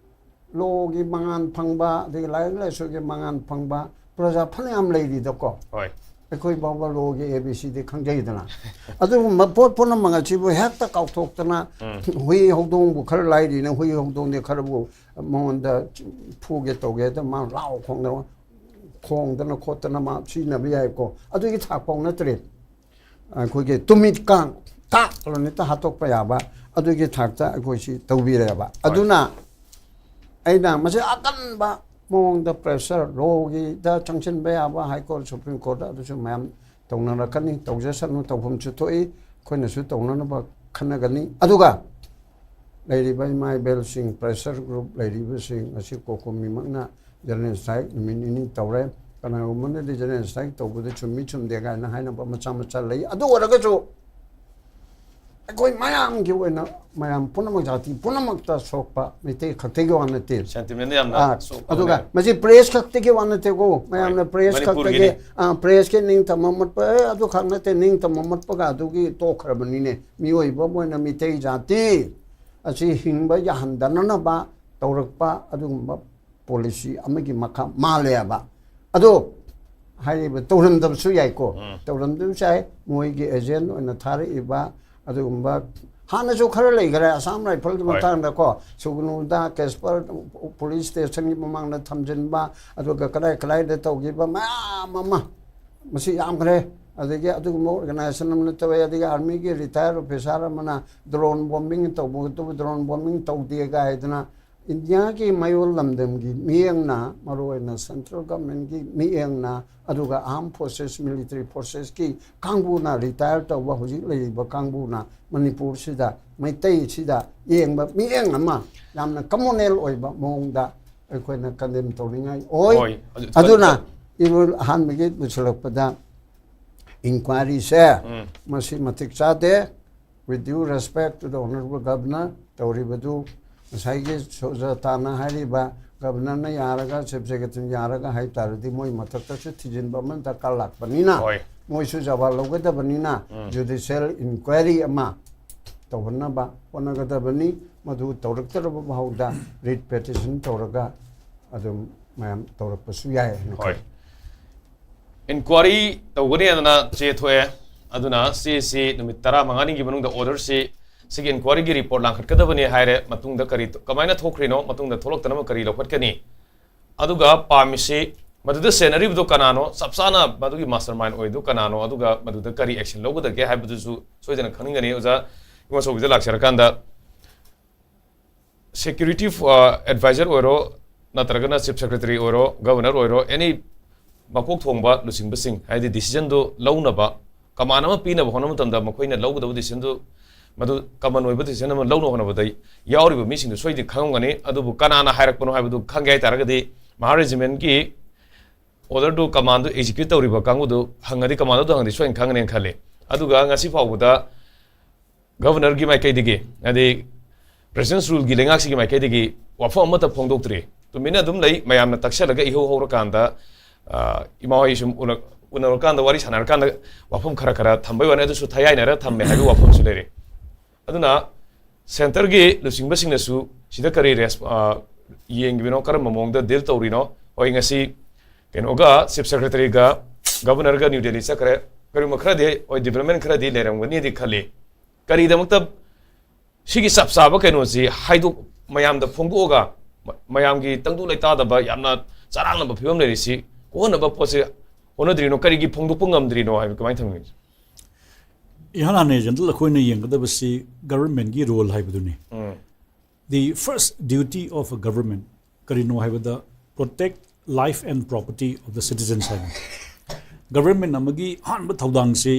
ꯂꯣꯒꯤ ꯃꯉꯥꯜ ꯐꯪꯕ, ꯑꯗꯒꯤ ꯂꯥꯏꯔꯤꯛ ꯂꯥꯏꯁꯨꯒꯤ ꯃꯉꯥꯜ ꯐꯪꯕ ꯄ꯭ꯔꯖꯥ ꯐꯅꯌꯥꯝ ꯂꯩꯔꯤꯗꯀꯣ꯫ ꯍꯣꯏ꯫ ꯑꯩꯈꯣꯏ ꯐꯥꯎꯕ ꯂꯣꯒꯤ ꯑꯦ ꯕꯤ ꯁꯤꯗꯤ ꯈꯪꯖꯩꯗꯅ꯫ ꯑꯗꯨꯒꯨꯝꯕ ꯄꯣꯠ ꯄꯨꯝꯅꯃꯛ ꯑꯁꯤꯕꯨ ꯍꯦꯛꯇ ꯀꯥꯎꯊꯣꯛꯇꯅ, ꯎꯝ꯫ ꯍꯨꯏ ꯍꯧꯗꯣꯡꯕꯨ ꯈꯔ ꯂꯥꯏꯔꯤꯅ, ꯍꯨꯏ ꯍꯧꯗꯣꯡꯗꯤ ꯈꯔꯕꯨ ꯃꯉꯣꯟꯗ ꯐꯨꯒꯦ ꯇꯧꯒꯦ ꯍꯥꯏꯗ ꯃꯥ ꯂꯥꯎ ꯈꯣꯡꯗꯅ, ꯈꯣꯡꯗꯅ ꯈꯣꯠꯇꯅ ꯃꯥ ꯁꯤꯖꯤꯟꯅꯕ ꯌꯥꯏꯀꯣ꯫ ꯑꯗꯨꯒꯤ ꯊꯥꯛ ꯐꯥꯎ ꯅꯠꯇ꯭ꯔꯦ꯫ ꯑꯩꯈꯣꯏꯒꯤ ꯇꯨꯃꯤꯠ ꯀꯥꯡ ꯇꯥꯛ ꯂꯥꯎꯅ ꯍꯦꯛꯇ ꯍꯥꯠꯇꯣꯛꯄ ꯌꯥꯕ, ꯑꯗꯨꯒꯤ ꯊꯥꯛꯇ ꯑꯩꯈꯣꯏꯁꯤ ꯇꯧꯕꯤꯔꯦꯕ꯫ ꯑꯗꯨꯅ ꯑꯩꯅ ꯃꯁꯤ ꯑꯀꯟꯕ ꯃꯑꯣꯡꯗ ꯄ꯭ꯔꯦꯁꯔ, ꯂꯣꯒꯤꯗ ꯆꯪꯁꯤꯟꯕ ꯌꯥꯕ, ꯍꯥꯏ ꯀꯣꯔꯠ, ꯁꯨꯄ꯭ꯔꯤꯝ ꯀꯣꯔꯠ, ꯑꯗꯨꯁꯨ ꯃꯌꯥꯝ ꯇꯧꯅꯔꯛꯀꯅꯤ꯫ ꯇꯧꯖꯁꯅꯨ, ꯇꯧꯐꯝꯁꯨ ꯊꯣꯛꯏ, ꯑꯩꯈꯣꯏꯅꯁꯨ ꯇꯧꯅꯅꯕ ꯈꯟꯅꯒꯅꯤ꯫ ꯑꯗꯨꯒ ꯂꯩꯔꯤꯕ ꯏꯃꯥ ꯏꯕꯦꯜꯁꯤꯡ, ꯄ꯭ꯔꯦꯁꯔ ꯒ꯭ꯔꯨꯞ ꯂꯩꯔꯤꯕꯁꯤꯡ ꯑꯁꯤ ꯀꯣꯀꯣꯃꯤꯃꯛꯅ ꯖꯦꯅꯦꯁꯥꯏꯠ ꯅꯨꯃꯤꯠ ꯅꯤꯅꯤ ꯇꯧꯔꯦ꯫ ꯀꯅꯥꯒꯨꯝꯕꯅꯗꯤ ꯖꯦꯅꯦꯁꯥꯏꯠ ꯇꯧꯕꯗ ꯆꯨꯝꯃꯤ ꯆꯨꯝꯗꯦ ꯀꯥꯏꯅ ꯍꯥꯏꯅꯕ ꯃꯆꯥ ꯃꯆꯥ ꯂꯩ꯫ ꯑꯗꯨ ꯑꯣꯏꯔꯒꯁꯨ ꯑꯩꯈꯣꯏ ꯃꯌꯥꯝꯒꯤ ꯑꯣꯏꯅ, ꯃꯌꯥꯝ ꯄꯨꯝꯅꯃꯛ, ꯖꯥꯇꯤ ꯄꯨꯝꯅꯃꯛꯇ ꯁꯣꯛꯄ ꯃꯩꯇꯩ ꯈꯛꯇꯒꯤ ꯋꯥ ꯅꯠꯇꯦ꯫ ꯁꯦꯟꯇꯤꯃꯦꯟꯗ ꯌꯥꯝꯅ ꯑꯥ, ꯁꯣꯛꯄ ꯑꯗꯨꯒ ꯑꯣꯏꯅ ꯃꯁꯤ ꯄ꯭ꯔꯦꯁ ꯈꯛꯇꯒꯤ ꯋꯥ ꯅꯠꯇꯦꯀꯣ꯫ ꯃꯌꯥꯝꯅ ꯍꯣꯏ, ꯄ꯭ꯔꯦꯁ ꯃꯅꯤꯄꯨꯔꯒꯤꯅꯤ꯫ ꯈꯛꯇꯒꯤ, ꯑꯥ, ꯄ꯭ꯔꯦꯁꯀꯤ ꯅꯤꯡꯇꯝꯕ ꯃꯨꯠꯄ, ꯑꯦ, ꯑꯗꯨꯈꯛ ꯅꯠꯇꯦ, ꯅꯤꯡꯇꯝꯕ ꯃꯨꯠꯄꯒ ꯑꯗꯨꯒꯤ ꯇꯣꯛꯈ꯭ꯔꯕꯅꯤꯅꯦ꯫ ꯃꯤꯑꯣꯏꯕ ꯑꯃ ꯑꯣꯏꯅ ꯃꯤꯇꯩ ꯖꯥꯇꯤ ꯑꯁꯤ ꯍꯤꯡꯕ ꯌꯥꯍꯟꯗꯅꯅꯕ ꯇꯧꯔꯛꯄ ꯑꯗꯨꯒꯨꯝꯕ ꯄꯣꯂꯤꯁꯤ ꯑꯃꯒꯤ ꯃꯈꯥ ꯃꯥꯜꯂꯦꯕ꯫ ꯑꯗꯣ ꯍꯥꯏꯔꯤꯕ ꯇꯧꯔꯝꯗꯕꯁꯨ ꯌꯥꯏꯀꯣ꯫ ꯎꯝ꯫ ꯇꯧꯔꯝꯗꯕꯁꯨ ꯌꯥꯏ꯫ ꯃꯣꯏꯒꯤ ꯑꯦꯖꯦꯟ ꯑꯣꯏꯅ ꯊꯥꯔꯛꯏꯕ ꯑꯗꯨꯒꯨꯝꯕ, ꯍꯥꯟꯅꯁꯨ ꯈꯔ ꯂꯩꯈꯔꯦ, ꯑꯁꯥꯝ ꯔꯥꯏꯐꯜꯒꯤ ꯍꯣꯏ꯫ ꯃꯇꯥꯡꯗꯀꯣ, ꯁꯨꯒꯅꯨꯗ, ꯀꯦꯁꯄꯔ ꯄꯨꯂꯤꯁ ꯁ꯭ꯇꯦꯁꯟꯒꯤ ꯃꯃꯥꯡꯗ ꯊꯝꯖꯤꯟꯕ, ꯑꯗꯨꯒ ꯀꯗꯥꯏ ꯀꯗꯥꯏꯗ ꯇꯧꯈꯤꯕ ꯃꯌꯥꯝ ꯑꯃ, ꯃꯁꯤ ꯌꯥꯝꯈ꯭ꯔꯦ꯫ ꯑꯗꯒꯤ ꯑꯗꯨꯒꯨꯝꯕ ꯑꯣꯔꯒꯅꯥꯏꯖꯦꯁꯟ ꯑꯃꯅ ꯇꯧꯋꯦ, ꯑꯗꯒꯤ ꯑꯥꯔꯃꯤꯒꯤ ꯔꯤꯇꯥꯌꯔ ꯑꯣꯐꯤꯁꯥꯔ ꯑꯃꯅ ꯗ꯭ꯔꯣꯟ ꯕꯣꯝꯕꯤꯡ ꯇꯧꯕꯗꯨꯕꯨ ꯗ꯭ꯔꯣꯟ ꯕꯣꯝꯕꯤꯡ ꯇꯧꯗꯦ ꯀꯥꯏꯗꯅ ꯏꯟꯗꯤꯌꯥꯒꯤ ꯃꯌꯣꯜ ꯂꯝꯗꯝꯒꯤ ꯃꯤꯠꯌꯦꯡꯅ, ꯃꯔꯨꯑꯣꯏꯅ ꯁꯦꯟꯇ꯭ꯔꯦꯜ ꯒꯚꯔꯟꯃꯦꯟꯠꯀꯤ ꯃꯤꯠꯌꯦꯡꯅ, ꯑꯗꯨꯒ ꯑꯥꯔꯝ ꯐꯣꯔꯁꯦꯁ, ꯃꯤꯂꯤꯇꯔꯤ ꯐꯣꯔꯁꯦꯁꯀꯤ ꯀꯥꯡꯕꯨꯅ, ꯔꯤꯇꯥꯌꯔ ꯇꯧꯕ ꯍꯧꯖꯤꯛ ꯂꯩꯔꯤꯕ ꯀꯥꯡꯕꯨꯅ ꯃꯅꯤꯄꯨꯔꯁꯤꯗ, ꯃꯩꯇꯩꯁꯤꯗ ꯌꯦꯡꯕ ꯃꯤꯠꯌꯦꯡ ꯑꯃ ꯌꯥꯝꯅ ꯀꯃꯣꯅꯦꯜ ꯑꯣꯏꯕ ꯃꯑꯣꯡꯗ ꯑꯩꯈꯣꯏꯅ ꯀꯟꯗꯦꯝ ꯇꯧꯅꯤꯡꯉꯥꯏ ꯑꯣꯏ꯫ ꯍꯣꯏ, ꯑꯗꯨ ꯑꯗꯨꯅ ꯈꯪꯗ- ꯏꯔꯣꯏ ꯑꯍꯥꯟꯕꯒꯤ ꯂꯣꯏꯁꯤꯜꯂꯛꯄꯗ ꯏꯟꯀ꯭ꯋꯥꯏꯔꯤꯁꯦ ꯃꯁꯤ ꯃꯇꯤꯛ ꯆꯥꯗꯦ꯫ With due respect to the honorable governor, ꯇꯧꯔꯤꯕꯗꯨ ꯉꯁꯥꯏꯒꯤ ꯁꯨꯖꯥꯇꯥꯅ ꯍꯥꯏꯔꯤꯕ, ꯒꯕꯅꯔꯅ ꯌꯥꯔꯒ, ꯆꯤꯐ ꯁꯦꯀ꯭ꯔꯦꯇꯔꯤ ꯌꯥꯔꯒ ꯍꯥꯏ ꯇꯥꯔꯗꯤ, ꯃꯣꯏ ꯃꯊꯛꯇꯁꯨ ꯊꯤꯖꯤꯟꯕ ꯑꯃ ꯗꯔꯀꯥꯔ ꯂꯥꯛꯄꯅꯤꯅ, ꯍꯣꯏ꯫ ꯃꯣꯏꯁꯨ ꯖꯋꯥꯕ ꯂꯧꯒꯗꯕꯅꯤꯅ, ꯖꯨꯗꯤꯁꯤꯌꯦꯜ ꯏꯟꯀ꯭ꯋꯥꯏꯔꯤ ꯑꯃ ꯇꯧꯍꯟꯅꯕ ꯍꯣꯠꯅꯒꯗꯕꯅꯤ꯫ ꯃꯗꯨ ꯇꯧꯔꯛꯇ꯭ꯔꯕ ꯐꯥꯎꯗ ꯔꯤꯠ ꯄꯦꯇꯤꯁꯟ ꯇꯧꯔꯒ ꯑꯗꯨꯝ ꯃꯌꯥꯝ ꯇꯧꯔꯛꯄꯁꯨ ꯌꯥꯏ ꯍꯥꯏꯅ ꯍꯣꯏ꯫ ꯈꯜꯂꯤ꯫ ꯏꯟꯀ꯭ꯋꯥꯔꯤ ꯇꯧꯒꯅꯤ ꯍꯥꯏꯗꯅ ꯆꯦ ꯊꯣꯛꯑꯦ꯫ ꯑꯗꯨꯅ ꯆꯦꯁꯤ ꯅꯨꯃꯤꯠ ꯇꯔꯥꯃꯉꯥꯅꯤꯒꯤ ꯃꯅꯨꯡꯗ ꯑꯣꯔꯗꯔꯁꯤ, ꯁꯤꯒꯤ ꯏꯟꯀ꯭ꯋꯥꯔꯤꯒꯤ ꯔꯤꯄꯣꯔꯠ ꯂꯥꯡꯈꯠꯀꯗꯕꯅꯤ ꯍꯥꯏꯔꯦ꯫ ꯃꯇꯨꯡꯗ ꯀꯔꯤ, ꯀꯃꯥꯏꯅ ꯊꯣꯛꯈ꯭ꯔꯤꯅꯣ, ꯃꯇꯨꯡꯗ ꯊꯣꯛꯂꯛꯇꯅꯕ ꯀꯔꯤ ꯂꯧꯈꯠꯀꯅꯤ? ꯑꯗꯨꯒ ꯄꯥꯝꯃꯤꯁꯤ ꯃꯗꯨꯗ ꯁꯦꯟꯅꯔꯤꯕꯗꯣ ꯀꯅꯥꯅꯣ, ꯆꯞ ꯆꯥꯅ ꯃꯗꯨꯒꯤ ꯃꯥꯁꯇꯔ ꯃꯥꯏꯟ ꯑꯣꯏꯗꯣ ꯀꯅꯥꯅꯣ, ꯑꯗꯨꯒ ꯃꯗꯨꯗ ꯀꯔꯤ ꯑꯦꯛꯁꯟ ꯂꯧꯒꯗꯒꯦ ꯍꯥꯏꯕꯗꯨꯁꯨ ꯁꯣꯏꯗꯅ ꯈꯪꯅꯤꯡꯒꯅꯤ꯫ ꯑꯣꯖꯥ ꯏꯃꯣꯆꯧꯕꯤꯗ ꯂꯥꯛꯆꯔꯀꯥꯟꯗ, ꯁꯦꯀ꯭ꯌꯨꯔꯤꯇꯤ ꯑꯦꯗꯚꯥꯏꯖꯔ ꯑꯣꯏꯔꯣ, ꯅꯠꯇ꯭ꯔꯒꯅ ꯆꯤꯐ ꯁꯦꯀ꯭ꯔꯦꯇꯔꯤ ꯑꯣꯏꯔꯣ, ꯒꯕꯅꯔ ꯑꯣꯏꯔꯣ, ꯑꯦꯅꯤ ꯃꯀꯣꯛ ꯊꯣꯡꯕ ꯂꯨꯆꯤꯡꯕꯁꯤꯡ, ꯍꯥꯏꯗꯤ ꯗꯤꯁꯤꯖꯟꯗꯨ ꯂꯧꯅꯕ, ꯀꯃꯥꯟ ꯑꯃ ꯄꯤꯅꯕ ꯍꯣꯠꯅꯕ ꯃꯇꯝꯗ, ꯃꯈꯣꯏꯅ ꯂꯧꯒꯗꯕ ꯗꯤꯁꯤꯖꯟꯗꯨ ꯃꯗꯨ ꯀꯃꯟ ꯑꯣꯏꯕ ꯗꯤꯁꯤꯖꯟ ꯑꯃ ꯂꯧꯅꯕ ꯍꯣꯠꯅꯕꯗ ꯌꯥꯎꯔꯤꯕ ꯃꯤꯁꯤꯡꯗꯨ ꯁꯣꯏꯗꯅ ꯈꯪꯉꯝꯒꯅꯤ꯫ ꯑꯗꯨꯕꯨ ꯀꯅꯥꯅ ꯍꯥꯏꯔꯛꯄꯅꯣ ꯍꯥꯏꯕꯗꯨ ꯈꯪꯒꯦ ꯍꯥꯏꯇꯥꯔꯒꯗꯤ, ꯃꯍꯥ ꯔꯦꯖꯤꯃꯦꯟꯒꯤ ꯑꯣꯔꯗꯔꯗꯨ ꯀꯃꯥꯟꯗꯨ ꯑꯦꯛꯖꯤꯀ꯭ꯌꯨꯠ ꯇꯧꯔꯤꯕ ꯀꯥꯡꯕꯨꯗꯨ ꯍꯪꯉꯗꯤ, ꯀꯃꯥꯟꯗꯨꯗ ꯍꯪꯉꯗꯤ ꯁꯣꯏꯅ ꯈꯪꯒꯅꯦꯅ ꯈꯜꯂꯤ꯫ ꯑꯗꯨꯒ ꯉꯁꯤ ꯐꯥꯎꯕꯗ ꯒꯕꯅꯔꯒꯤ ꯃꯥꯏꯀꯩꯗꯒꯤ, ꯍꯥꯏꯗꯤ ꯄ꯭ꯔꯦꯁꯤꯗꯦꯟꯁ ꯔꯨꯜꯒꯤ ꯂꯩꯉꯥꯛꯁꯤꯒꯤ ꯃꯥꯏꯀꯩꯗꯒꯤ ꯋꯥꯐꯝ ꯑꯃꯠꯇ ꯐꯣꯡꯗꯣꯛꯇ꯭ꯔꯤ꯫ ꯇꯨꯃꯤꯟꯅ ꯑꯗꯨꯝ ꯂꯩ꯫ ꯃꯌꯥꯝꯅ ꯇꯛꯁꯜꯂꯒ ꯏꯍꯧ ꯍꯧꯔꯀꯥꯟꯗ, ꯑ, ꯏꯃꯥ ꯍꯣꯏ ꯁꯨꯝ ꯎꯅ-, ꯎꯅꯔꯀꯥꯟꯗ, ꯋꯥꯔꯤ ꯁꯥꯟꯅꯔꯀꯥꯟꯗ ꯋꯥꯐꯝ ꯈꯔ ꯈꯔ ꯊꯝꯕꯩ ꯋꯥꯅꯤ, ꯑꯗꯨꯁꯨ ꯊꯌꯥꯏꯅꯔ ꯊꯝꯃꯦ ꯍꯥꯏꯕꯒꯤ ꯋꯥꯐꯝꯁꯨ ꯂꯩꯔꯤ꯫ ꯑꯗꯨꯅ ꯁꯦꯟꯇꯔꯒꯤ ꯂꯨꯆꯤꯡꯕꯁꯤꯡꯅꯁꯨ ꯁꯤꯗ ꯀꯔꯤ ꯔꯦꯁ-, ꯑ, ꯌꯦꯡꯂꯤꯕꯅꯣ, ꯀꯔꯝꯕ ꯃꯑꯣꯡꯗ ꯗꯤꯜ ꯇꯧꯔꯤꯅꯣ? ꯍꯣꯏ, ꯉꯁꯤ ꯀꯩꯅꯣꯒ, ꯆꯤꯐ ꯁꯦꯀ꯭ꯔꯦꯇꯔꯤꯒ ꯒꯕꯅꯔꯒ ꯅ꯭ꯌꯨ ꯗꯦꯜꯂꯤ ꯆꯠꯈ꯭ꯔꯦ꯫ ꯀꯔꯤꯒꯨꯝꯕ ꯈꯔꯗꯤ, ꯍꯣꯏ, ꯗꯤꯕ꯭ꯂꯞꯃꯦꯟ ꯈꯔꯗꯤ ꯂꯩꯔꯝꯒꯅꯤꯗꯤ ꯈꯜꯂꯤ꯫ ꯀꯔꯤꯗꯃꯛꯇ ꯁꯤꯒꯤ ꯆꯞ ꯆꯥꯕ ꯀꯩꯅꯣꯁꯤ ꯍꯥꯏꯗꯣꯛ-, ꯃꯌꯥꯝꯗ ꯐꯣꯡꯗꯣꯛꯑꯒ, ꯃ-, ꯃꯌꯥꯝꯒꯤ ꯇꯪꯗꯨ ꯂꯩꯇꯥꯗꯕ, ꯌꯥꯝꯅ ꯆꯔꯥꯡꯅꯕ ꯐꯤꯕꯝ ꯂꯩꯔꯤꯁꯤ ꯀꯣꯛꯍꯟꯅꯕ ꯄꯣꯠꯁꯤ ꯍꯣꯠꯅꯗ꯭ꯔꯤꯅꯣ? ꯀꯔꯤꯒꯤ ꯐꯣꯡꯗꯣꯛꯄ ꯉꯝꯗ꯭ꯔꯤꯅꯣ ꯍꯥꯏꯕ ꯀꯃꯥꯏꯅ ꯊꯝꯒꯦ? ꯏꯍꯥꯟ ꯍꯥꯟꯅ, ꯖꯦꯅꯔꯦꯜ, ꯑꯩꯈꯣꯏꯅ ꯌꯦꯡꯒꯗꯕꯁꯤ ꯒꯕꯔꯃꯦꯟꯒꯤ ꯔꯣꯜ ꯍꯥꯏꯕꯗꯨꯅꯤ꯫ ꯎꯝ꯫ The first duty of a government ꯀꯔꯤꯅꯣ ꯍꯥꯏꯕꯗ, protect life and property of the citizens ꯍꯥꯏꯕꯅꯤ꯫ ꯒꯕꯔꯃꯦꯟ ꯑꯃꯒꯤ ꯑꯍꯥꯟꯕ ꯊꯧꯗꯥꯡꯁꯤ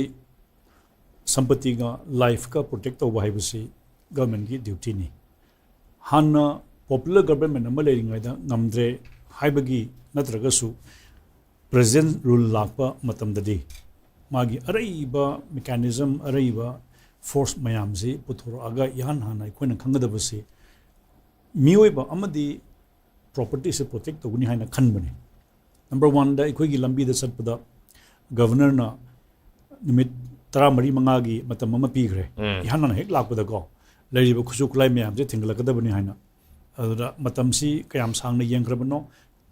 ꯁꯝꯄꯇꯤꯒ ꯂꯥꯏꯐꯀ ꯄ꯭ꯔꯣꯇꯦꯛ ꯇꯧꯕ ꯍꯥꯏꯕꯁꯤ ꯒꯕꯔꯃꯦꯟꯒꯤ ꯗ꯭ꯌꯨꯇꯤꯅꯤ꯫ ꯍꯥꯟꯅ ꯄꯣꯄꯨꯂꯔ ꯒꯕꯔꯃꯦꯟ ꯑꯃ ꯂꯩꯔꯤꯉꯩꯗ ꯉꯝꯗ꯭ꯔꯦ ꯍꯥꯏꯕꯒꯤ ꯅꯠꯇ꯭ꯔꯒꯁꯨ, ꯄ꯭ꯔꯦꯁꯤꯗꯦꯟ ꯔꯨꯜ ꯂꯥꯛꯄ ꯃꯇꯝꯗꯗꯤ ꯃꯥꯒꯤ ꯑꯔꯩꯕ mechanism, ꯑꯔꯩꯕ force ꯃꯌꯥꯝꯁꯤ ꯄꯨꯊꯣꯔꯛꯑꯒ ꯏꯍꯥꯟ ꯍꯥꯟꯅ ꯑꯩꯈꯣꯏꯅ ꯈꯪꯒꯗꯕꯁꯤ ꯃꯤꯑꯣꯏꯕ ꯑꯃꯗꯤ propertyꯁꯦ protect ꯇꯧꯒꯅꯤ ꯍꯥꯏꯅ ꯈꯟꯕꯅꯤ꯫ Number oneꯗ ꯑꯩꯈꯣꯏꯒꯤ ꯂꯝꯕꯤꯗ ꯆꯠꯄꯗ governorꯅ ꯅꯨꯃꯤꯠ ꯇꯔꯥꯃꯔꯤ ꯃꯉꯥꯒꯤ ꯃꯇꯝ ꯑꯃ ꯄꯤꯈ꯭ꯔꯦ꯫ ꯎꯝ꯫ ꯏꯍꯥꯟ ꯍꯥꯟꯅ ꯍꯦꯛ ꯂꯥꯛꯄꯗꯀꯣ, ꯂꯩꯔꯤꯕ ꯈꯨꯠꯁꯨ ꯈꯨꯠꯂꯥꯏ ꯃꯌꯥꯝꯁꯦ ꯊꯤꯡꯒꯠꯂꯛꯀꯗꯕꯅꯤ ꯍꯥꯏꯅ꯫ ꯑꯗꯨꯗ ꯃꯇꯝꯁꯤ ꯀꯌꯥꯝ ꯁꯥꯡꯅ ꯌꯦꯡꯈ꯭ꯔꯕꯅꯣ,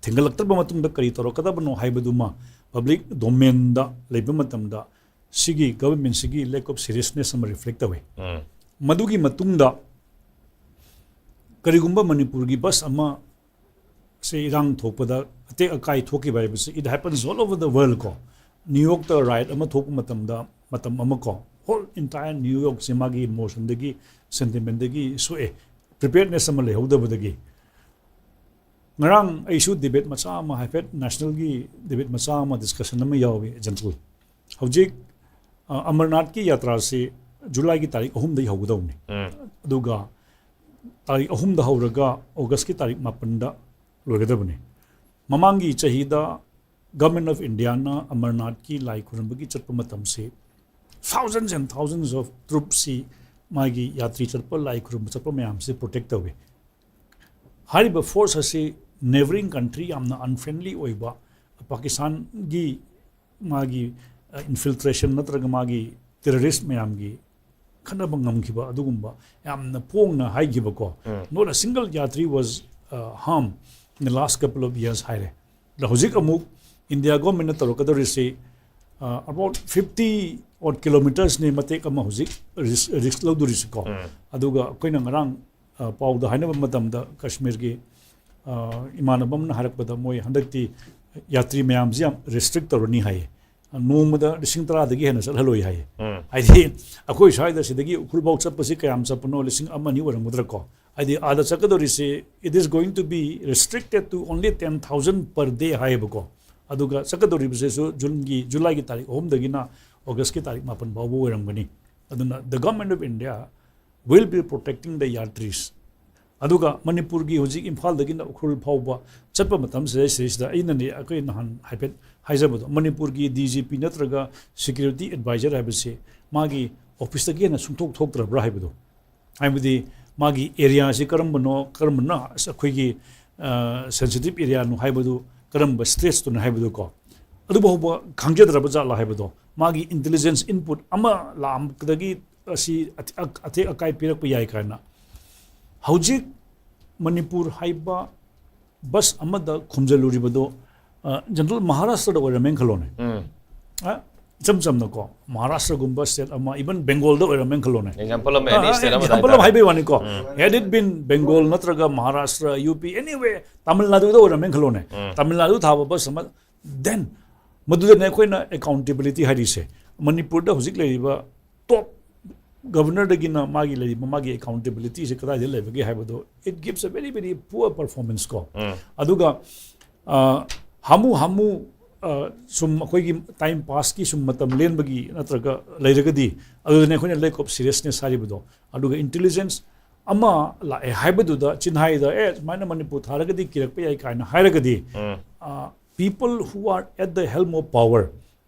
ꯊꯤꯡꯒꯠꯂꯛꯇ꯭ꯔꯕ ꯃꯇꯨꯡꯗ ꯀꯔꯤ ꯇꯧꯔꯛꯀꯗꯕꯅꯣ ꯍꯥꯏꯕꯗꯨꯃ public domainꯗ ꯂꯩꯕ ꯃꯇꯝꯗ ꯁꯤꯒꯤ governmentꯁꯤꯒꯤ lack of seriousness ꯑꯃ reflect ꯇꯧꯋꯤ꯫ ꯎꯝ꯫ ꯃꯗꯨꯒꯤ ꯃꯇꯨꯡꯗ ꯀꯔꯤꯒꯨꯝꯕ ꯃꯅꯤꯄꯨꯔꯒꯤ bus ꯑꯃ ꯁꯦ ꯏꯔꯥꯡ ꯊꯣꯛꯄꯗ ꯑꯇꯦꯛ ꯑꯀꯥꯏ ꯊꯣꯛꯈꯤꯕ ꯍꯥꯏꯕꯁꯤ it happens all over the world ꯀꯣ꯫ New Yorkꯇ riot ꯑꯃ ꯊꯣꯛꯄ ꯃꯇꯝꯗ, ꯃꯇꯝ ꯑꯃ ꯀꯣ, whole entire New Yorkꯁꯦ ꯃꯥꯒꯤ emotionꯗꯒꯤ, sentimentꯗꯒꯤ ꯁꯣꯛꯑꯦ, preparedness ꯑꯃ ꯂꯩꯍꯧꯗꯕꯗꯒꯤ꯫ ꯉꯔꯥꯡ ꯑꯩꯁꯨ debate ꯃꯆꯥ ꯑꯃ, ꯍꯥꯏꯐꯦꯠ nationalꯒꯤ debate ꯃꯆꯥ ꯑꯃ, discussion ꯑꯃ ꯌꯥꯎꯏ, General꯫ ꯍꯧꯖꯤꯛ ꯑ, ꯑꯃꯔꯅꯥꯊꯀꯤ ꯌꯥꯇ꯭ꯔꯥꯁꯤ Julyꯒꯤ ꯇꯥꯔꯤꯛ ꯑꯍꯨꯝꯗꯒꯤ ꯍꯧꯒꯗꯧꯕꯅꯤ꯫ ꯎꯝ꯫ ꯑꯗꯨꯒ ꯇꯥꯔꯤꯛ ꯑꯍꯨꯝꯗ ꯍꯧꯔꯒ Augustꯀꯤ ꯇꯥꯔꯤꯛ ꯃꯥꯄꯟꯗ ꯂꯣꯏꯒꯗꯕꯅꯤ꯫ ꯃꯃꯥꯡꯒꯤ ꯆꯍꯤꯗ Government of Indiaꯅ ꯑꯃꯔꯅꯥꯊꯀꯤ ꯂꯥꯏ ꯈꯨꯔꯨꯝꯕꯒꯤ ꯆꯠꯄ ꯃꯇꯝꯁꯤ thousands and thousands of troopꯁꯤ, ꯃꯥꯒꯤ ꯌꯥꯇ꯭ꯔꯤ ꯆꯠꯄ, ꯂꯥꯏ ꯈꯨꯔꯨꯝꯕ ꯆꯠꯄ ꯃꯌꯥꯝꯁꯤ protect ꯇꯧꯏ꯫ ꯍꯥꯏꯔꯤꯕ force ꯑꯁꯤ neighbouring country, ꯌꯥꯝꯅ unfriendly ꯑꯣꯏꯕ ꯄꯥꯀꯤꯁꯇꯥꯟꯒꯤ ꯃꯥꯒꯤ, ꯑ, infiltration ꯅꯠꯇ꯭ꯔꯒ ꯃꯥꯒꯤ terrorist ꯃꯌꯥꯝꯒꯤ ꯈꯠꯅꯕ ꯉꯝꯈꯤꯕ ꯑꯗꯨꯒꯨꯝꯕ ꯌꯥꯝꯅ ꯄꯣꯡꯅ ꯍꯥꯏꯈꯤꯕꯀꯣ꯫ ꯎꯝ꯫ Not a single yatri was, uh, harmed in the last couple of years ꯍꯥꯏꯔꯦ꯫ ꯑꯗ ꯍꯧꯖꯤꯛ ꯑꯃꯨꯛ India governmentꯅ ꯇꯧꯔꯛꯀꯗꯧꯔꯤꯁꯤ, uh, about fifty odd kilometersꯅꯤ ꯃꯇꯦꯛ ꯑꯃ ꯍꯧꯖꯤꯛ risk, risk ꯂꯧꯗꯣꯔꯤꯁꯤꯀꯣ꯫ ꯎꯝ꯫ ꯑꯗꯨꯒ ꯑꯩꯈꯣꯏꯅ ꯉꯔꯥꯡ, ꯑ, ꯄꯥꯎꯗ ꯍꯥꯏꯅꯕ ꯃꯇꯝꯗ ꯀꯥꯁꯃꯤꯔꯒꯤ, ꯑ, ꯏꯃꯥꯟꯅꯕ ꯑꯃꯅ ꯍꯥꯏꯔꯛꯄꯗ ꯃꯣꯏ ꯍꯟꯗꯛꯇꯤ ꯌꯥꯇ꯭ꯔꯤ ꯃꯌꯥꯝꯁꯤ ꯌꯥꯝ restrict ꯇꯧꯔꯅꯤ ꯍꯥꯏꯌꯦ꯫ ꯅꯣꯡꯃꯗ ꯂꯤꯁꯤꯡ ꯇꯔꯥꯗꯒꯤ ꯍꯦꯟꯅ ꯆꯠꯍꯜꯂꯣꯏ ꯍꯥꯏꯌꯦ꯫ ꯎꯝ꯫ ꯍꯥꯏꯗꯤ ꯑꯩꯈꯣꯏ ꯁ꯭ꯋꯥꯏꯗ ꯁꯤꯗꯒꯤ ꯎꯈ꯭ꯔꯨꯜꯐꯥꯎ ꯆꯠꯄꯁꯤ ꯀꯌꯥꯝ ꯆꯠꯄꯅꯣ? ꯂꯤꯁꯤꯡ ꯑꯃ ꯑꯅꯤ ꯑꯣꯏꯔꯝꯒꯗ꯭ꯔꯥꯀꯣ? ꯍꯥꯏꯗꯤ ꯑꯥꯗ ꯆꯠꯀꯗꯧꯔꯤꯁꯤ, it is going to be restricted to only ten thousand per day ꯍꯥꯏꯌꯦꯕꯀꯣ꯫ ꯑꯗꯨꯒ ꯆꯠꯀꯗꯧꯔꯤꯕꯁꯤꯁꯨ Juneꯒꯤ, Julyꯒꯤ ꯇꯥꯔꯤꯛ ꯑꯍꯨꯝꯗꯒꯤꯅ Augustꯀꯤ ꯇꯥꯔꯤꯛ ꯃꯥꯄꯟ ꯐꯥꯎꯕ ꯑꯣꯏꯔꯝꯒꯅꯤ꯫ ꯑꯗꯨꯅ the Government of India will be protecting the yatris ꯑꯗꯨꯒ ꯃꯅꯤꯄꯨꯔꯒꯤ ꯍꯧꯖꯤꯛ ꯏꯝꯐꯥꯜꯗꯒꯤꯅ ꯎꯈ꯭ꯔꯨꯜ ꯐꯥꯎꯕ ꯆꯠꯄ ꯃꯇꯝꯁꯤꯗ, ꯁꯤꯗꯩꯁꯤꯗ ꯑꯩꯅꯅꯦ, ꯑꯩꯈꯣꯏ ꯅꯍꯥꯟ ꯍꯥꯏꯐꯦꯠ ꯍꯥꯏꯖꯕꯗꯣ, ꯃꯅꯤꯄꯨꯔꯒꯤ ꯗꯤ ꯖꯤ ꯄꯤ ꯅꯠꯇ꯭ꯔꯒ ꯁꯦꯀ꯭ꯌꯨꯔꯤꯇꯤ ꯑꯦꯗꯚꯥꯏꯖꯔ ꯍꯥꯏꯕꯁꯤ ꯃꯥꯒꯤ ꯑꯣꯐꯤꯁꯇꯒꯤ ꯍꯦꯟꯅ ꯁꯨꯡꯊꯣꯛ ꯊꯣꯛꯇ꯭ꯔꯕ꯭ꯔꯥ ꯍꯥꯏꯕꯗꯣ, ꯍꯥꯏꯕꯗꯤ ꯃꯥꯒꯤ ꯑꯦꯔꯤꯌꯥꯁꯤ ꯀꯔꯝꯕꯅꯣ, ꯀꯔꯝꯕꯅ ꯑꯩꯈꯣꯏꯒꯤ ꯁꯦꯟꯁꯤꯇꯤꯞ ꯑꯦꯔꯤꯌꯥꯅꯣ ꯍꯥꯏꯕꯗꯨ, ꯀꯔꯝꯕ ꯁ꯭ꯇꯦꯠꯇꯨꯅꯣ ꯍꯥꯏꯕꯗꯨ ꯀꯣ, ꯑꯗꯨ ꯐꯥꯎꯕ ꯈꯪꯖꯗ꯭ꯔꯕ ꯖꯥꯠꯂꯥ ꯍꯥꯏꯕꯗꯣ, ꯃꯥꯒꯤ ꯏꯟꯇꯦꯂꯤꯖꯦꯟꯁ ꯏꯟꯄꯨꯠ ꯑꯃ ꯂꯥꯛꯑꯝꯕꯗꯒꯤ ꯑꯁꯤ ꯑꯊꯦ-, ꯑ-, ꯑꯊꯦꯛ ꯑꯀꯥꯏ ꯄꯤꯔꯛꯄ ꯌꯥꯏ ꯀꯥꯏꯅ꯫ ꯍꯧꯖꯤꯛ ꯃꯅꯤꯄꯨꯔ ꯍꯥꯏꯕ ꯕꯁ ꯑꯃꯗ ꯈꯣꯝꯖꯤꯜꯂꯨꯔꯤꯕꯗꯣ, ꯑ, ꯖꯦꯅꯔꯦꯜ ꯃꯍꯥꯔꯥꯁꯇ꯭ꯔꯗ ꯑꯣꯏꯔꯝꯃꯦꯅ ꯈꯜꯂꯣꯅꯦ꯫ ꯎꯝ. ꯑ, ꯏꯆꯝ ꯆꯝꯅꯀꯣ, ꯃꯍꯥꯔꯥꯁꯇ꯭ꯔꯒꯨꯝꯕ ꯁ꯭ꯇꯦꯠ ꯑꯃ, ꯏꯚꯟ ꯕꯦꯡꯒꯣꯜꯗ ꯑꯣꯏꯔꯝꯃꯦꯅ ꯈꯜꯂꯣꯅꯦ꯫ ꯑꯦꯛꯖꯥꯝꯄꯜ ꯑꯃ, ꯑꯦꯅꯤ ꯁ꯭ꯇꯦꯠ ꯑꯃꯗ ꯑꯦꯛꯖꯥꯝꯄꯜ ꯑꯃ ꯍꯥꯏꯇꯥꯔꯦ꯫ ꯍꯥꯏꯕꯩ ꯋꯥꯅꯤꯀꯣ꯫ Had it been ꯕꯦꯡꯒꯣꯜ ꯅꯠꯇ꯭ꯔꯒ ꯃꯍꯥꯔꯥꯁꯇ꯭ꯔ, ꯌꯨ ꯄꯤ, ꯑꯦꯅꯤꯋꯦ, ꯇꯥꯃꯤꯜ ꯅꯥꯗꯨꯗ ꯑꯣꯏꯔꯝꯃꯦꯅ ꯈꯜꯂꯣꯅꯦ꯫ ꯎꯝ. ꯇꯥꯃꯤꯜ ꯅꯥꯗꯨ ꯊꯥꯕ ꯕꯁ ꯑꯃ, then ꯃꯗꯨꯗꯅꯦ ꯑꯩꯈꯣꯏꯅ ꯑꯦꯀꯥꯎꯟꯇꯦꯕꯤꯂꯤꯇꯤ ꯍꯥꯏꯔꯤꯁꯦ꯫ ꯃꯅꯤꯄꯨꯔꯗ ꯍꯧꯖꯤꯛ ꯂꯩꯔꯤꯕ ꯇꯣꯞ ꯒꯕꯔꯅꯔꯗꯒꯤꯅ ꯃꯥꯒꯤ ꯂꯩꯔꯤꯕ ꯃꯥꯒꯤ ꯑꯦꯀꯥꯎꯟꯇꯦꯕꯤꯂꯤꯇꯤꯁꯦ ꯀꯗꯥꯏꯗ ꯂꯩꯕꯒꯦ ꯍꯥꯏꯕꯗꯣ, it gives a very, very poor performance ꯀꯣ꯫ ꯎꯝ. ꯑꯗꯨꯒ, ꯑ, ꯍꯥꯃꯨ ꯍꯥꯃꯨ, ꯑ, ꯁꯨꯝ ꯑꯩꯈꯣꯏꯒꯤ ꯇꯥꯏꯝ ꯄꯥꯁꯀꯤ ꯁꯨꯝ ꯃꯇꯝ ꯂꯦꯟꯕꯒꯤ ꯅꯠꯇ꯭ꯔꯒ ꯂꯩꯔꯒꯗꯤ, ꯑꯗꯨꯗꯅꯦ ꯑꯩꯈꯣꯏꯅ lack of seriousness ꯍꯥꯏꯔꯤꯕꯗꯣ꯫ ꯑꯗꯨꯒ ꯏꯟꯇꯦꯂꯤꯖꯦꯟꯁ ꯑꯃ ꯂꯥꯛꯑꯦ ꯍꯥꯏꯕꯗꯨꯗ ꯆꯤꯟꯍꯥꯏꯗ, "ꯑꯦ, ꯁꯨꯃꯥꯏꯅ ꯃꯅꯤꯄꯨꯔ ꯊꯥꯔꯒꯗꯤ ꯀꯤꯔꯛꯄ ꯌꯥꯏ" ꯀꯥꯏꯅ ꯍꯥꯏꯔꯒꯗꯤ, ꯎꯝ. ꯑ, people who are at the helm of power,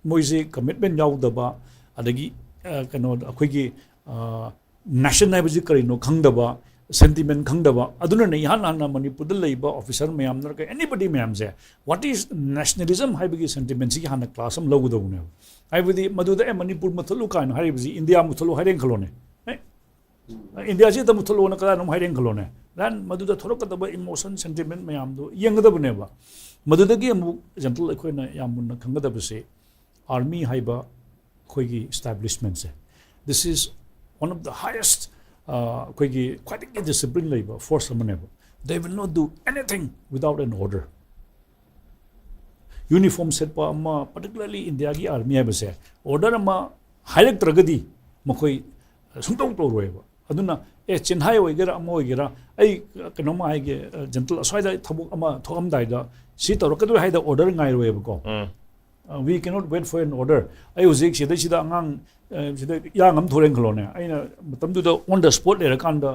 ꯃꯣꯏꯁꯦ ꯀꯃꯤꯠꯃꯦꯟ ꯌꯥꯎꯗꯕ, ꯑꯗꯒꯤ, ꯑ, ꯀꯩꯅꯣ, ꯑꯩꯈꯣꯏꯒꯤ, ꯑ, ꯅꯦꯁꯟ ꯍꯥꯏꯕꯁꯤ ꯀꯔꯤꯅꯣ ꯈꯪꯗꯕ, ꯁꯦꯟꯇꯤꯃꯦꯟ ꯈꯪꯗꯕ, ꯑꯗꯨꯅꯅꯦ ꯏꯍꯥꯟ ꯍꯥꯟꯅ ꯃꯅꯤꯄꯨꯔꯗ ꯂꯩꯕ ꯑꯣꯐꯤꯁꯥꯔ ꯃꯌꯥꯝ ꯅꯠꯇ꯭ꯔꯒ ꯑꯦꯅꯤꯕꯗꯤ ꯃꯌꯥꯝꯁꯦ, what is nationalism ꯍꯥꯏꯕꯒꯤ ꯁꯦꯟꯇꯤꯃꯦꯟꯁꯤꯒꯤ ꯍꯥꯟꯅ ꯀ꯭ꯂꯥꯁ ꯑꯃ ꯂꯧꯒꯗꯧꯕꯅꯦꯕ꯫ ꯍꯥꯏꯕꯗꯤ ꯃꯗꯨꯗ, "ꯑꯦ, ꯃꯅꯤꯄꯨꯔ ꯃꯨꯠꯊꯠꯂꯨ" ꯀꯥꯏꯅ ꯍꯥꯏꯔꯤꯕꯁꯤ ꯏꯟꯗꯤꯌꯥ ꯃꯨꯠꯊꯠꯂꯨ ꯍꯥꯏꯔꯦꯅ ꯈꯜꯂꯣꯅꯦ꯫ ꯑꯦ, ꯏꯟꯗꯤꯌꯥꯁꯤ ꯍꯦꯛꯇ ꯃꯨꯠꯊꯠꯂꯣꯅ ꯀꯗꯥꯏꯅꯣꯝ ꯍꯥꯏꯔꯦꯅ ꯈꯜꯂꯣꯅꯦ꯫ Then ꯃꯗꯨꯗ ꯊꯣꯛꯂꯛꯀꯗꯕ ꯏꯃꯣꯁꯟ, ꯁꯦꯟꯇꯤꯃꯦꯟ ꯃꯌꯥꯝꯗꯨ ꯌꯦꯡꯒꯗꯕꯅꯦꯕ꯫ ꯃꯗꯨꯗꯒꯤ ꯑꯃꯨꯛ ꯖꯦꯅꯔꯦꯜ ꯑꯩꯈꯣꯏꯅ ꯌꯥꯝ ꯃꯨꯟꯅ ꯈꯪꯒꯗꯕꯁꯤ, ꯑꯥꯔꯃꯤ ꯍꯥꯏꯕ ꯑꯩꯈꯣꯏꯒꯤ ꯏꯁꯇꯥꯕ꯭ꯂꯤꯁꯃꯦꯟꯁꯦ, this is one of the highest, ꯑ, ꯑꯩꯈꯣꯏꯒꯤ ꯈ꯭ꯋꯥꯏꯗꯒꯤ ꯗꯤꯁꯤꯄ꯭ꯂꯤꯟ ꯂꯩꯕ ꯐꯣꯔꯁ ꯑꯃꯅꯦꯕ꯫ They will not do anything without an order. Uniform ꯁꯦꯠꯄ ꯑꯃ, ꯄꯔꯇꯤꯀꯨꯂꯔꯂꯤ ꯏꯟꯗꯤꯌꯥꯒꯤ ꯑꯥꯔꯃꯤ ꯍꯥꯏꯕꯁꯦ, ꯑꯣꯔꯗꯔ ꯑꯃ ꯍꯥꯏꯔꯛꯇ꯭ꯔꯒꯗꯤ ꯃꯈꯣꯏ ꯁꯨꯡꯇꯧ ꯇꯧꯔꯣꯏꯕ꯫ ꯑꯗꯨꯅ, ꯑꯦ, ꯆꯤꯟꯍꯥꯏ ꯑꯣꯏꯒꯦꯔꯥ ꯑꯃ ꯑꯣꯏꯒꯦꯔꯥ, ꯑꯩ ꯀꯩꯅꯣꯝꯃ ꯍꯥꯏꯒꯦ, ꯑ, ꯖꯦꯅꯔꯦꯜ, ꯑꯁ꯭ꯋꯥꯏꯗ ꯊꯕꯛ ꯑꯃ ꯊꯣꯛꯑꯝꯗꯥꯏꯗ ꯁꯤ ꯇꯧꯔꯛꯀꯗꯣꯏ ꯍꯥꯏꯗ ꯑꯣꯔꯗꯔ ꯉꯥꯏꯔꯣꯏꯕꯀꯣ꯫ Um. Uh, we cannot wait for an order. ꯑꯩ ꯍꯧꯖꯤꯛ ꯁꯤꯗꯩꯁꯤꯗ ꯑꯉꯥꯡ, ꯑ, ꯁꯤꯗ ꯏꯔꯥꯡ ꯑꯃ ꯊꯣꯛꯂꯦꯅ ꯈꯜꯂꯣꯅꯦ꯫ ꯑꯩꯅ ꯃꯇꯝꯗꯨꯗ on the spot ꯂꯩꯔꯀꯥꯟꯗ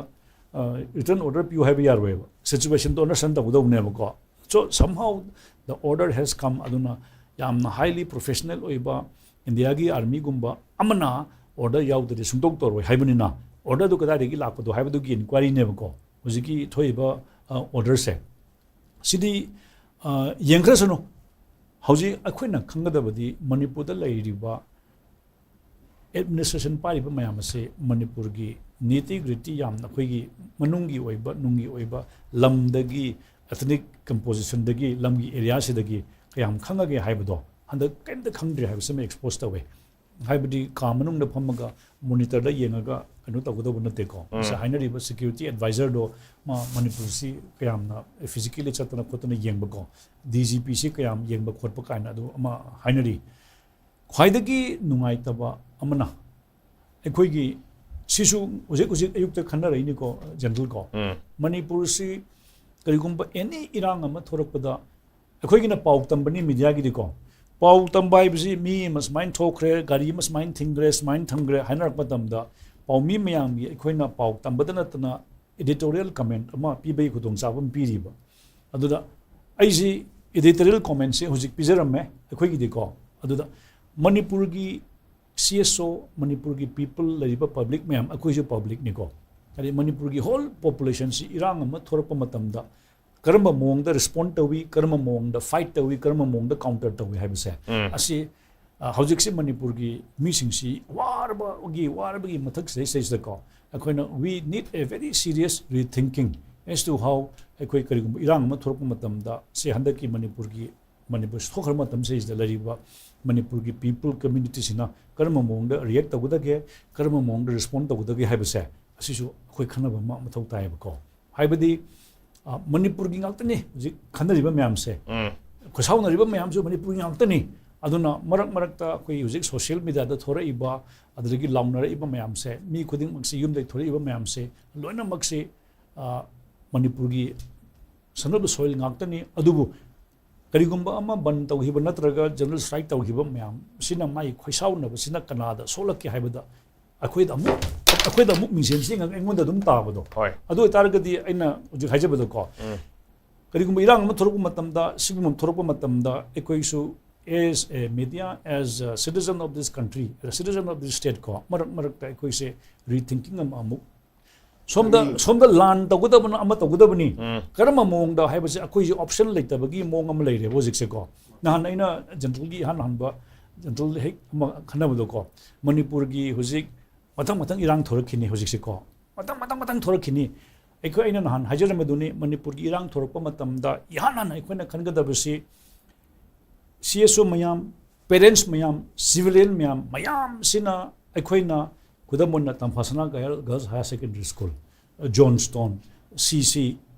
ꯔꯤꯇꯟ ꯑꯣꯔꯗꯔ ꯄꯤꯌꯨ ꯍꯥꯏꯕ ꯌꯥꯔꯣꯏꯕ, ꯁꯤꯆꯨꯋꯦꯁꯟꯗꯣ understand ꯇꯧꯒꯗꯧꯕꯅꯦꯕꯀꯣ꯫ So somehow the order has come, ꯑꯗꯨꯅ ꯌꯥꯝꯅ highly professional ꯑꯣꯏꯕ ꯏꯟꯗꯤꯌꯥꯒꯤ ꯑꯥꯔꯃꯤꯒꯨꯝꯕ ꯑꯃꯅ ꯑꯣꯔꯗꯔ ꯌꯥꯎꯗ꯭ꯔꯗꯤ ꯁꯨꯡꯇꯧ ꯇꯧꯔꯣꯏ ꯍꯥꯏꯕꯅꯤꯅ, ꯑꯣꯔꯗꯔꯗꯨ ꯀꯗꯥꯏꯗꯒꯤ ꯂꯥꯛꯄꯗꯣ ꯍꯥꯏꯕꯗꯨꯒꯤ ꯏꯟꯀ꯭ꯋꯥꯏꯔꯤꯅꯦꯕꯀꯣ ꯍꯧꯖꯤꯛꯀꯤ ꯊꯣꯛꯏꯕ ꯑꯣꯔꯗꯔꯁꯦ꯫ ꯁꯤꯗꯤ ꯌꯦꯡꯈ꯭ꯔꯁꯅꯨ꯫ ꯍꯧꯖꯤꯛ ꯑꯩꯈꯣꯏꯅ ꯈꯪꯒꯗꯕꯗꯤ ꯃꯅꯤꯄꯨꯔꯗ ꯂꯩꯔꯤꯕ ꯑꯦꯗꯃꯤꯅꯤꯁꯇ꯭ꯔꯦꯁꯟ ꯄꯥꯏꯔꯤꯕ ꯃꯌꯥꯝ ꯑꯁꯤ ꯃꯅꯤꯄꯨꯔꯒꯤ ꯅꯤꯇꯤ ꯒ꯭ꯔꯤꯇꯤ ꯌꯥꯝꯅ ꯑꯩꯈꯣꯏꯒꯤ ꯃꯅꯨꯡꯒꯤ ꯑꯣꯏꯕ, ꯅꯨꯡꯒꯤ ꯑꯣꯏꯕ, ꯂꯝꯗꯒꯤ, ethnic compositionꯗꯒꯤ, ꯂꯝꯒꯤ ꯑꯦꯔꯤꯌꯥꯁꯤꯗꯒꯤ ꯀꯌꯥꯝ ꯈꯪꯉꯒꯦ ꯍꯥꯏꯕꯗꯣ ꯍꯟꯗꯛ ꯀꯔꯤꯝꯇ ꯈꯪꯗ꯭ꯔꯦ ꯍꯥꯏꯕꯁꯤꯃ ꯑꯦꯛꯁꯄꯣꯖ ꯇꯧꯋꯦ꯫ ꯍꯥꯏꯕꯗꯤ ꯀꯥ ꯃꯅꯨꯡꯗ ꯐꯝꯃꯒ ꯃꯣꯅꯤꯇꯔꯗ ꯌꯦꯡꯉꯒ ꯀꯩꯅꯣ ꯇꯧꯒꯗꯧꯕ ꯅꯠꯇꯦꯀꯣ꯫ ꯉꯁꯥꯏ ꯍꯥꯏꯅꯔꯤꯕ ꯁꯦꯀ꯭ꯌꯨꯔꯤꯇꯤ ꯑꯦꯗꯚꯥꯏꯖꯔꯗꯣ ꯃꯥ ꯃꯅꯤꯄꯨꯔꯁꯤ ꯀꯌꯥꯝꯅ ꯐꯤꯖꯤꯀꯦꯂꯤ ꯆꯠꯇꯅ ꯈꯣꯠꯇꯅ ꯌꯦꯡꯕꯀꯣ, ꯗꯤ ꯖꯤ ꯄꯤꯁꯤ ꯀꯌꯥꯝ ꯌꯦꯡꯕ ꯈꯣꯠꯄ ꯀꯥꯏꯅ ꯑꯗꯨ ꯑꯃ ꯍꯥꯏꯅꯔꯤ꯫ ꯈ꯭ꯋꯥꯏꯗꯒꯤ ꯅꯨꯡꯉꯥꯏꯇꯕ ꯑꯃꯅ ꯑꯩꯈꯣꯏꯒꯤ, ꯁꯤꯁꯨ ꯍꯧꯖꯤꯛ ꯍꯧꯖꯤꯛ ꯑꯌꯨꯛꯇ ꯈꯟꯅꯔꯛꯏꯅꯤꯀꯣ, ꯖꯦꯅꯔꯦꯜ ꯀꯣ꯫ ꯃꯅꯤꯄꯨꯔꯁꯤ ꯀꯔꯤꯒꯨꯝꯕ ꯑꯦꯅꯤ ꯏꯔꯥꯡ ꯑꯃ ꯊꯣꯔꯛꯄꯗ ꯑꯩꯈꯣꯏꯒꯤꯅ ꯄꯥꯎ ꯇꯝꯕꯅꯤ ꯃꯤꯗꯤꯌꯥꯒꯤꯗꯤꯀꯣ꯫ ꯄꯥꯎ ꯇꯝꯕ ꯍꯥꯏꯕꯁꯤ ꯃꯤ ꯑꯃ ꯁꯨꯃꯥꯏꯅ ꯊꯣꯛꯈ꯭ꯔꯦ, ꯒꯥꯔꯤ ꯑꯃ ꯁꯨꯃꯥꯏꯅ ꯊꯤꯡꯈ꯭ꯔꯦ, ꯁꯨꯃꯥꯏꯅ ꯊꯝꯈ꯭ꯔꯦ ꯍꯥꯏꯅꯔꯛꯄ ꯃꯇꯝꯗ ꯄꯥꯎꯃꯤ ꯃꯌꯥꯝꯒꯤ ꯑꯩꯈꯣꯏꯅ ꯄꯥꯎ ꯇꯝꯕꯗ ꯅꯠꯇꯅ editorial comment ꯑꯃ ꯄꯤꯕꯒꯤ ꯈꯨꯗꯣꯡꯆꯥꯕ ꯑꯃ ꯄꯤꯔꯤꯕ꯫ ꯑꯗꯨꯗ ꯑꯩꯁꯤ editorial commentꯁꯦ ꯍꯧꯖꯤꯛ ꯄꯤꯖꯔꯝꯃꯦ ꯑꯩꯈꯣꯏꯒꯤꯗꯤꯀꯣ꯫ ꯑꯗꯨꯗ ꯃꯅꯤꯄꯨꯔꯒꯤ ꯁꯤ ꯑꯦꯁ ꯑꯣ, ꯃꯅꯤꯄꯨꯔꯒꯤ ꯄꯤꯄꯜ, ꯂꯩꯔꯤꯕ ꯄꯕ꯭ꯂꯤꯛ ꯃꯌꯥꯝ, ꯑꯩꯈꯣꯏꯁꯨ ꯄꯕ꯭ꯂꯤꯛꯅꯤꯀꯣ꯫ ꯍꯥꯏꯗꯤ ꯃꯅꯤꯄꯨꯔꯒꯤ ꯍꯣꯜ ꯄꯣꯄꯨꯂꯦꯁꯟꯁꯤ ꯏꯔꯥꯡ ꯑꯃ ꯊꯣꯔꯛꯄ ꯃꯇꯝꯗ ꯀꯔꯝꯕ ꯃꯑꯣꯡꯗ ꯔꯦꯁꯄꯣꯟ ꯇꯧꯏ, ꯀꯔꯝꯕ ꯃꯑꯣꯡꯗ ꯐꯥꯏꯠ ꯇꯧꯏ, ꯀꯔꯝꯕ ꯃꯑꯣꯡꯗ ꯀꯥꯎꯟꯇꯔ ꯇꯧꯏ ꯍꯥꯏꯕꯁꯦ, ꯑꯁꯤ ꯑ, ꯍꯧꯖꯤꯛꯁꯤ ꯃꯅꯤꯄꯨꯔꯒꯤ ꯃꯤꯁꯤꯡꯁꯤ ꯋꯥꯔꯕꯒꯤ, ꯋꯥꯔꯕꯒꯤ ꯃꯊꯛꯁꯤꯗꯩꯁꯤꯗꯩꯁꯤꯗꯀꯣ, ꯑꯩꯈꯣꯏꯅ we need a very serious rethinking as to how ꯑꯩꯈꯣꯏ ꯀꯔꯤꯒꯨꯝꯕ ꯏꯔꯥꯡ ꯑꯃ ꯊꯣꯔꯛꯄ ꯃꯇꯝꯗ, ꯁꯤ ꯍꯟꯗꯛꯀꯤ ꯃꯅꯤꯄꯨꯔꯒꯤ, ꯃꯅꯤꯄꯨꯔ ꯊꯣꯛꯈ꯭ꯔ ꯃꯇꯝꯁꯤꯗꯩꯁꯤꯗ ꯂꯩꯔꯤꯕ ꯃꯅꯤꯄꯨꯔꯒꯤ ꯄꯤꯄꯜ ꯀꯝꯃ꯭ꯌꯨꯅꯤꯇꯤꯁꯤꯅ ꯀꯔꯝꯕ ꯃꯑꯣꯡꯗ ꯔꯤꯌꯦꯛ ꯇꯧꯒꯗꯒꯦ, ꯀꯔꯝꯕ ꯃꯑꯣꯡꯗ ꯔꯦꯁꯄꯣꯟ ꯇꯧꯒꯗꯒꯦ ꯍꯥꯏꯕꯁꯦ, ꯑꯁꯤꯁꯨ ꯑꯩꯈꯣꯏ ꯈꯟꯅꯕ ꯑꯃ ꯃꯊꯧ ꯇꯥꯏꯌꯦꯕꯀꯣ꯫ ꯍꯥꯏꯕꯗꯤ, ꯑ, ꯃꯅꯤꯄꯨꯔꯒꯤ ꯉꯥꯛꯇꯅꯤ ꯍꯧꯖꯤꯛ ꯈꯟꯅꯔꯤꯕ ꯃꯌꯥꯝꯁꯦ꯫ ꯈꯣꯏꯁꯥꯎꯅꯔꯤꯕ ꯃꯌꯥꯝꯁꯨ ꯃꯅꯤꯄꯨꯔꯒꯤ ꯉꯥꯛꯇꯅꯤ꯫ ꯑꯗꯨꯅ ꯃꯔꯛ ꯃꯔꯛꯇ ꯑꯩꯈꯣꯏ ꯍꯧꯖꯤꯛ ꯁꯣꯁꯤꯌꯦꯜ ꯃꯤꯗꯤꯌꯥꯗ ꯊꯣꯔꯛꯏꯕ, ꯑꯗꯨꯗꯒꯤ ꯂꯥꯎꯅꯔꯛꯏꯕ ꯃꯌꯥꯝꯁꯦ, ꯃꯤ ꯈꯨꯗꯤꯡꯃꯛꯁꯤ, ꯌꯨꯝꯗꯩ ꯊꯣꯔꯛꯏꯕ ꯃꯌꯥꯝꯁꯦ ꯂꯣꯏꯅꯃꯛꯁꯤ, ꯑ, ꯃꯅꯤꯄꯨꯔꯒꯤ son of the soil ꯉꯥꯛꯇꯅꯤ꯫ ꯑꯗꯨꯕꯨ ꯀꯔꯤꯒꯨꯝꯕ ꯑꯃ ꯕꯟ ꯇꯧꯈꯤꯕ ꯅꯠꯇ꯭ꯔꯒ ꯖꯦꯅꯔꯦꯜ ꯁ꯭ꯇ꯭ꯔꯥꯏꯛ ꯇꯧꯈꯤꯕ ꯃꯌꯥꯝꯁꯤꯅ ꯃꯥꯒꯤ ꯈꯣꯏꯁꯥꯎꯅꯕꯁꯤꯅ ꯀꯅꯥꯗ ꯁꯣꯛꯂꯛꯀꯦ ꯍꯥꯏꯕꯗ ꯑꯩꯈꯣꯏꯗ ꯑꯃꯨꯛ ꯑꯩꯈꯣꯏꯗ ꯑꯃꯨꯛ ꯃꯤꯡꯁꯦꯟ ꯆꯦꯡꯉꯒ ꯑꯩꯉꯣꯟꯗ ꯑꯗꯨꯝ ꯇꯥꯕꯗꯣ꯫ ꯍꯣꯏ꯫ ꯑꯗꯨ ꯑꯣꯏꯇꯥꯔꯒꯗꯤ ꯑꯩꯅ ꯍꯧꯖꯤꯛ ꯍꯥꯏꯖꯕꯗꯣ ꯀꯣ, ꯎꯝ꯫ ꯀꯔꯤꯒꯨꯝꯕ ꯏꯔꯥꯡ ꯑꯃ ꯊꯣꯛꯂꯛꯄ ꯃꯇꯝꯗ, ꯁꯤꯒꯨꯝꯕ ꯊꯣꯛꯂꯛꯄ ꯃꯇꯝꯗ ꯑꯩꯈꯣꯏꯁꯨ as a media, as a citizen of this country, as a citizen of this state ꯀꯣ, ꯃꯔꯛ ꯃꯔꯛꯇ ꯑꯩꯈꯣꯏꯁꯦ rethinking ꯑꯃ ꯑꯃꯨꯛ ꯁꯣꯝꯗ, ꯁꯣꯝꯗ ꯂꯥꯟ ꯇꯧꯒꯗꯕꯅ ꯑꯃ ꯇꯧꯒꯗꯕꯅꯤ, ꯎꯝ꯫ ꯀꯔꯝꯕ ꯃꯑꯣꯡꯗ ꯍꯥꯏꯕꯁꯦ ꯑꯩꯈꯣꯏꯁꯦ option ꯂꯩꯇꯕꯒꯤ ꯃꯑꯣꯡ ꯑꯃ ꯂꯩꯔꯦꯕ ꯍꯧꯖꯤꯛꯁꯦꯀꯣ꯫ ꯅꯍꯥꯟ ꯑꯩꯅ ꯖꯦꯅꯔꯦꯜꯒꯤ ꯏꯍꯥꯟ ꯍꯥꯟꯕ ꯖꯦꯅꯔꯦꯜ ꯍꯦꯛ ꯑꯃ ꯈꯟꯅꯕꯗꯀꯣ, ꯃꯅꯤꯄꯨꯔꯒꯤ ꯍꯧꯖꯤꯛ ꯃꯊꯪ ꯃꯊꯪ ꯏꯔꯥꯡ ꯊꯣꯔꯛꯈꯤꯅꯤ ꯍꯧꯖꯤꯛꯁꯦꯀꯣ, ꯃꯊꯪ ꯃꯊꯪ ꯃꯊꯪ ꯊꯣꯔꯛꯈꯤꯅꯤ꯫ ꯑꯩꯈꯣꯏ, ꯑꯩꯅ ꯅꯍꯥꯟ ꯍꯥꯏꯖꯔꯝꯕꯗꯨꯅꯤ, ꯃꯅꯤꯄꯨꯔꯒꯤ ꯏꯔꯥꯡ ꯊꯣꯔꯛꯄ ꯃꯇꯝꯗ ꯏꯍꯥꯟ ꯍꯥꯟꯅ ꯑꯩꯈꯣꯏꯅ ꯈꯟꯒꯗꯕꯁꯤ C S O ꯃꯌꯥꯝ, parents ꯃꯌꯥꯝ, civilian ꯃꯌꯥꯝ, ꯃꯌꯥꯝꯁꯤꯅ ꯑꯩꯈꯣꯏꯅ ꯈꯨꯗꯝ ꯑꯣꯏꯅ ꯇꯝꯐꯥꯁꯅꯥ girls high secondary school, Johnstone, C C,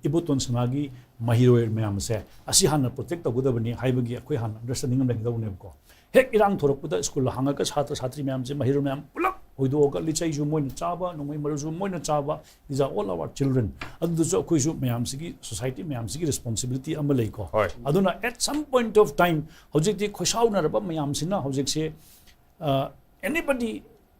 ꯏꯕꯣꯇꯣꯟ ꯁꯅꯥꯒꯤ ꯃꯍꯩꯔꯣꯏ ꯃꯌꯥꯝꯁꯦ ꯑꯁꯤ ꯍꯥꯟꯅ protect ꯇꯧꯒꯗꯕꯅꯤ ꯍꯥꯏꯕꯒꯤ ꯑꯩꯈꯣꯏ ꯍꯥꯟꯅ understanding ꯑꯃ ꯂꯩꯒꯗꯧꯕꯅꯦꯕꯀꯣ꯫ ꯍꯦꯛ ꯏꯔꯥꯡ ꯊꯣꯔꯛꯄꯗ ꯁ꯭ꯀꯨꯜ ꯍꯥꯡꯉꯒ ꯁꯥꯇ꯭ꯔ ꯁꯥꯇ꯭ꯔꯤ ꯃꯌꯥꯝꯁꯦ, ꯃꯍꯩꯔꯣꯏ ꯃꯌꯥꯝ ꯄꯨꯂꯞ ꯍꯣꯏꯗꯣꯛꯑꯒ ꯂꯤꯆꯩꯁꯨ ꯃꯣꯏꯅ ꯆꯥꯕ, ꯅꯣꯡꯃꯩ ꯃꯔꯨꯁꯨ ꯃꯣꯏꯅ ꯆꯥꯕ, these are all our children꯫ ꯑꯗꯨꯗꯁꯨ ꯑꯩꯈꯣꯏꯁꯨ ꯃꯌꯥꯝꯁꯤꯒꯤ, society ꯃꯌꯥꯝꯁꯤꯒꯤ responsibility ꯑꯃ ꯂꯩꯀꯣ꯫ ꯍꯣꯏ꯫ ꯑꯗꯨꯅ at some point of time ꯍꯧꯖꯤꯛꯇꯤ ꯈꯣꯏꯁꯥꯎꯅꯔꯕ ꯃꯌꯥꯝꯁꯤꯅ ꯍꯧꯖꯤꯛꯁꯦ, ꯑ, anybody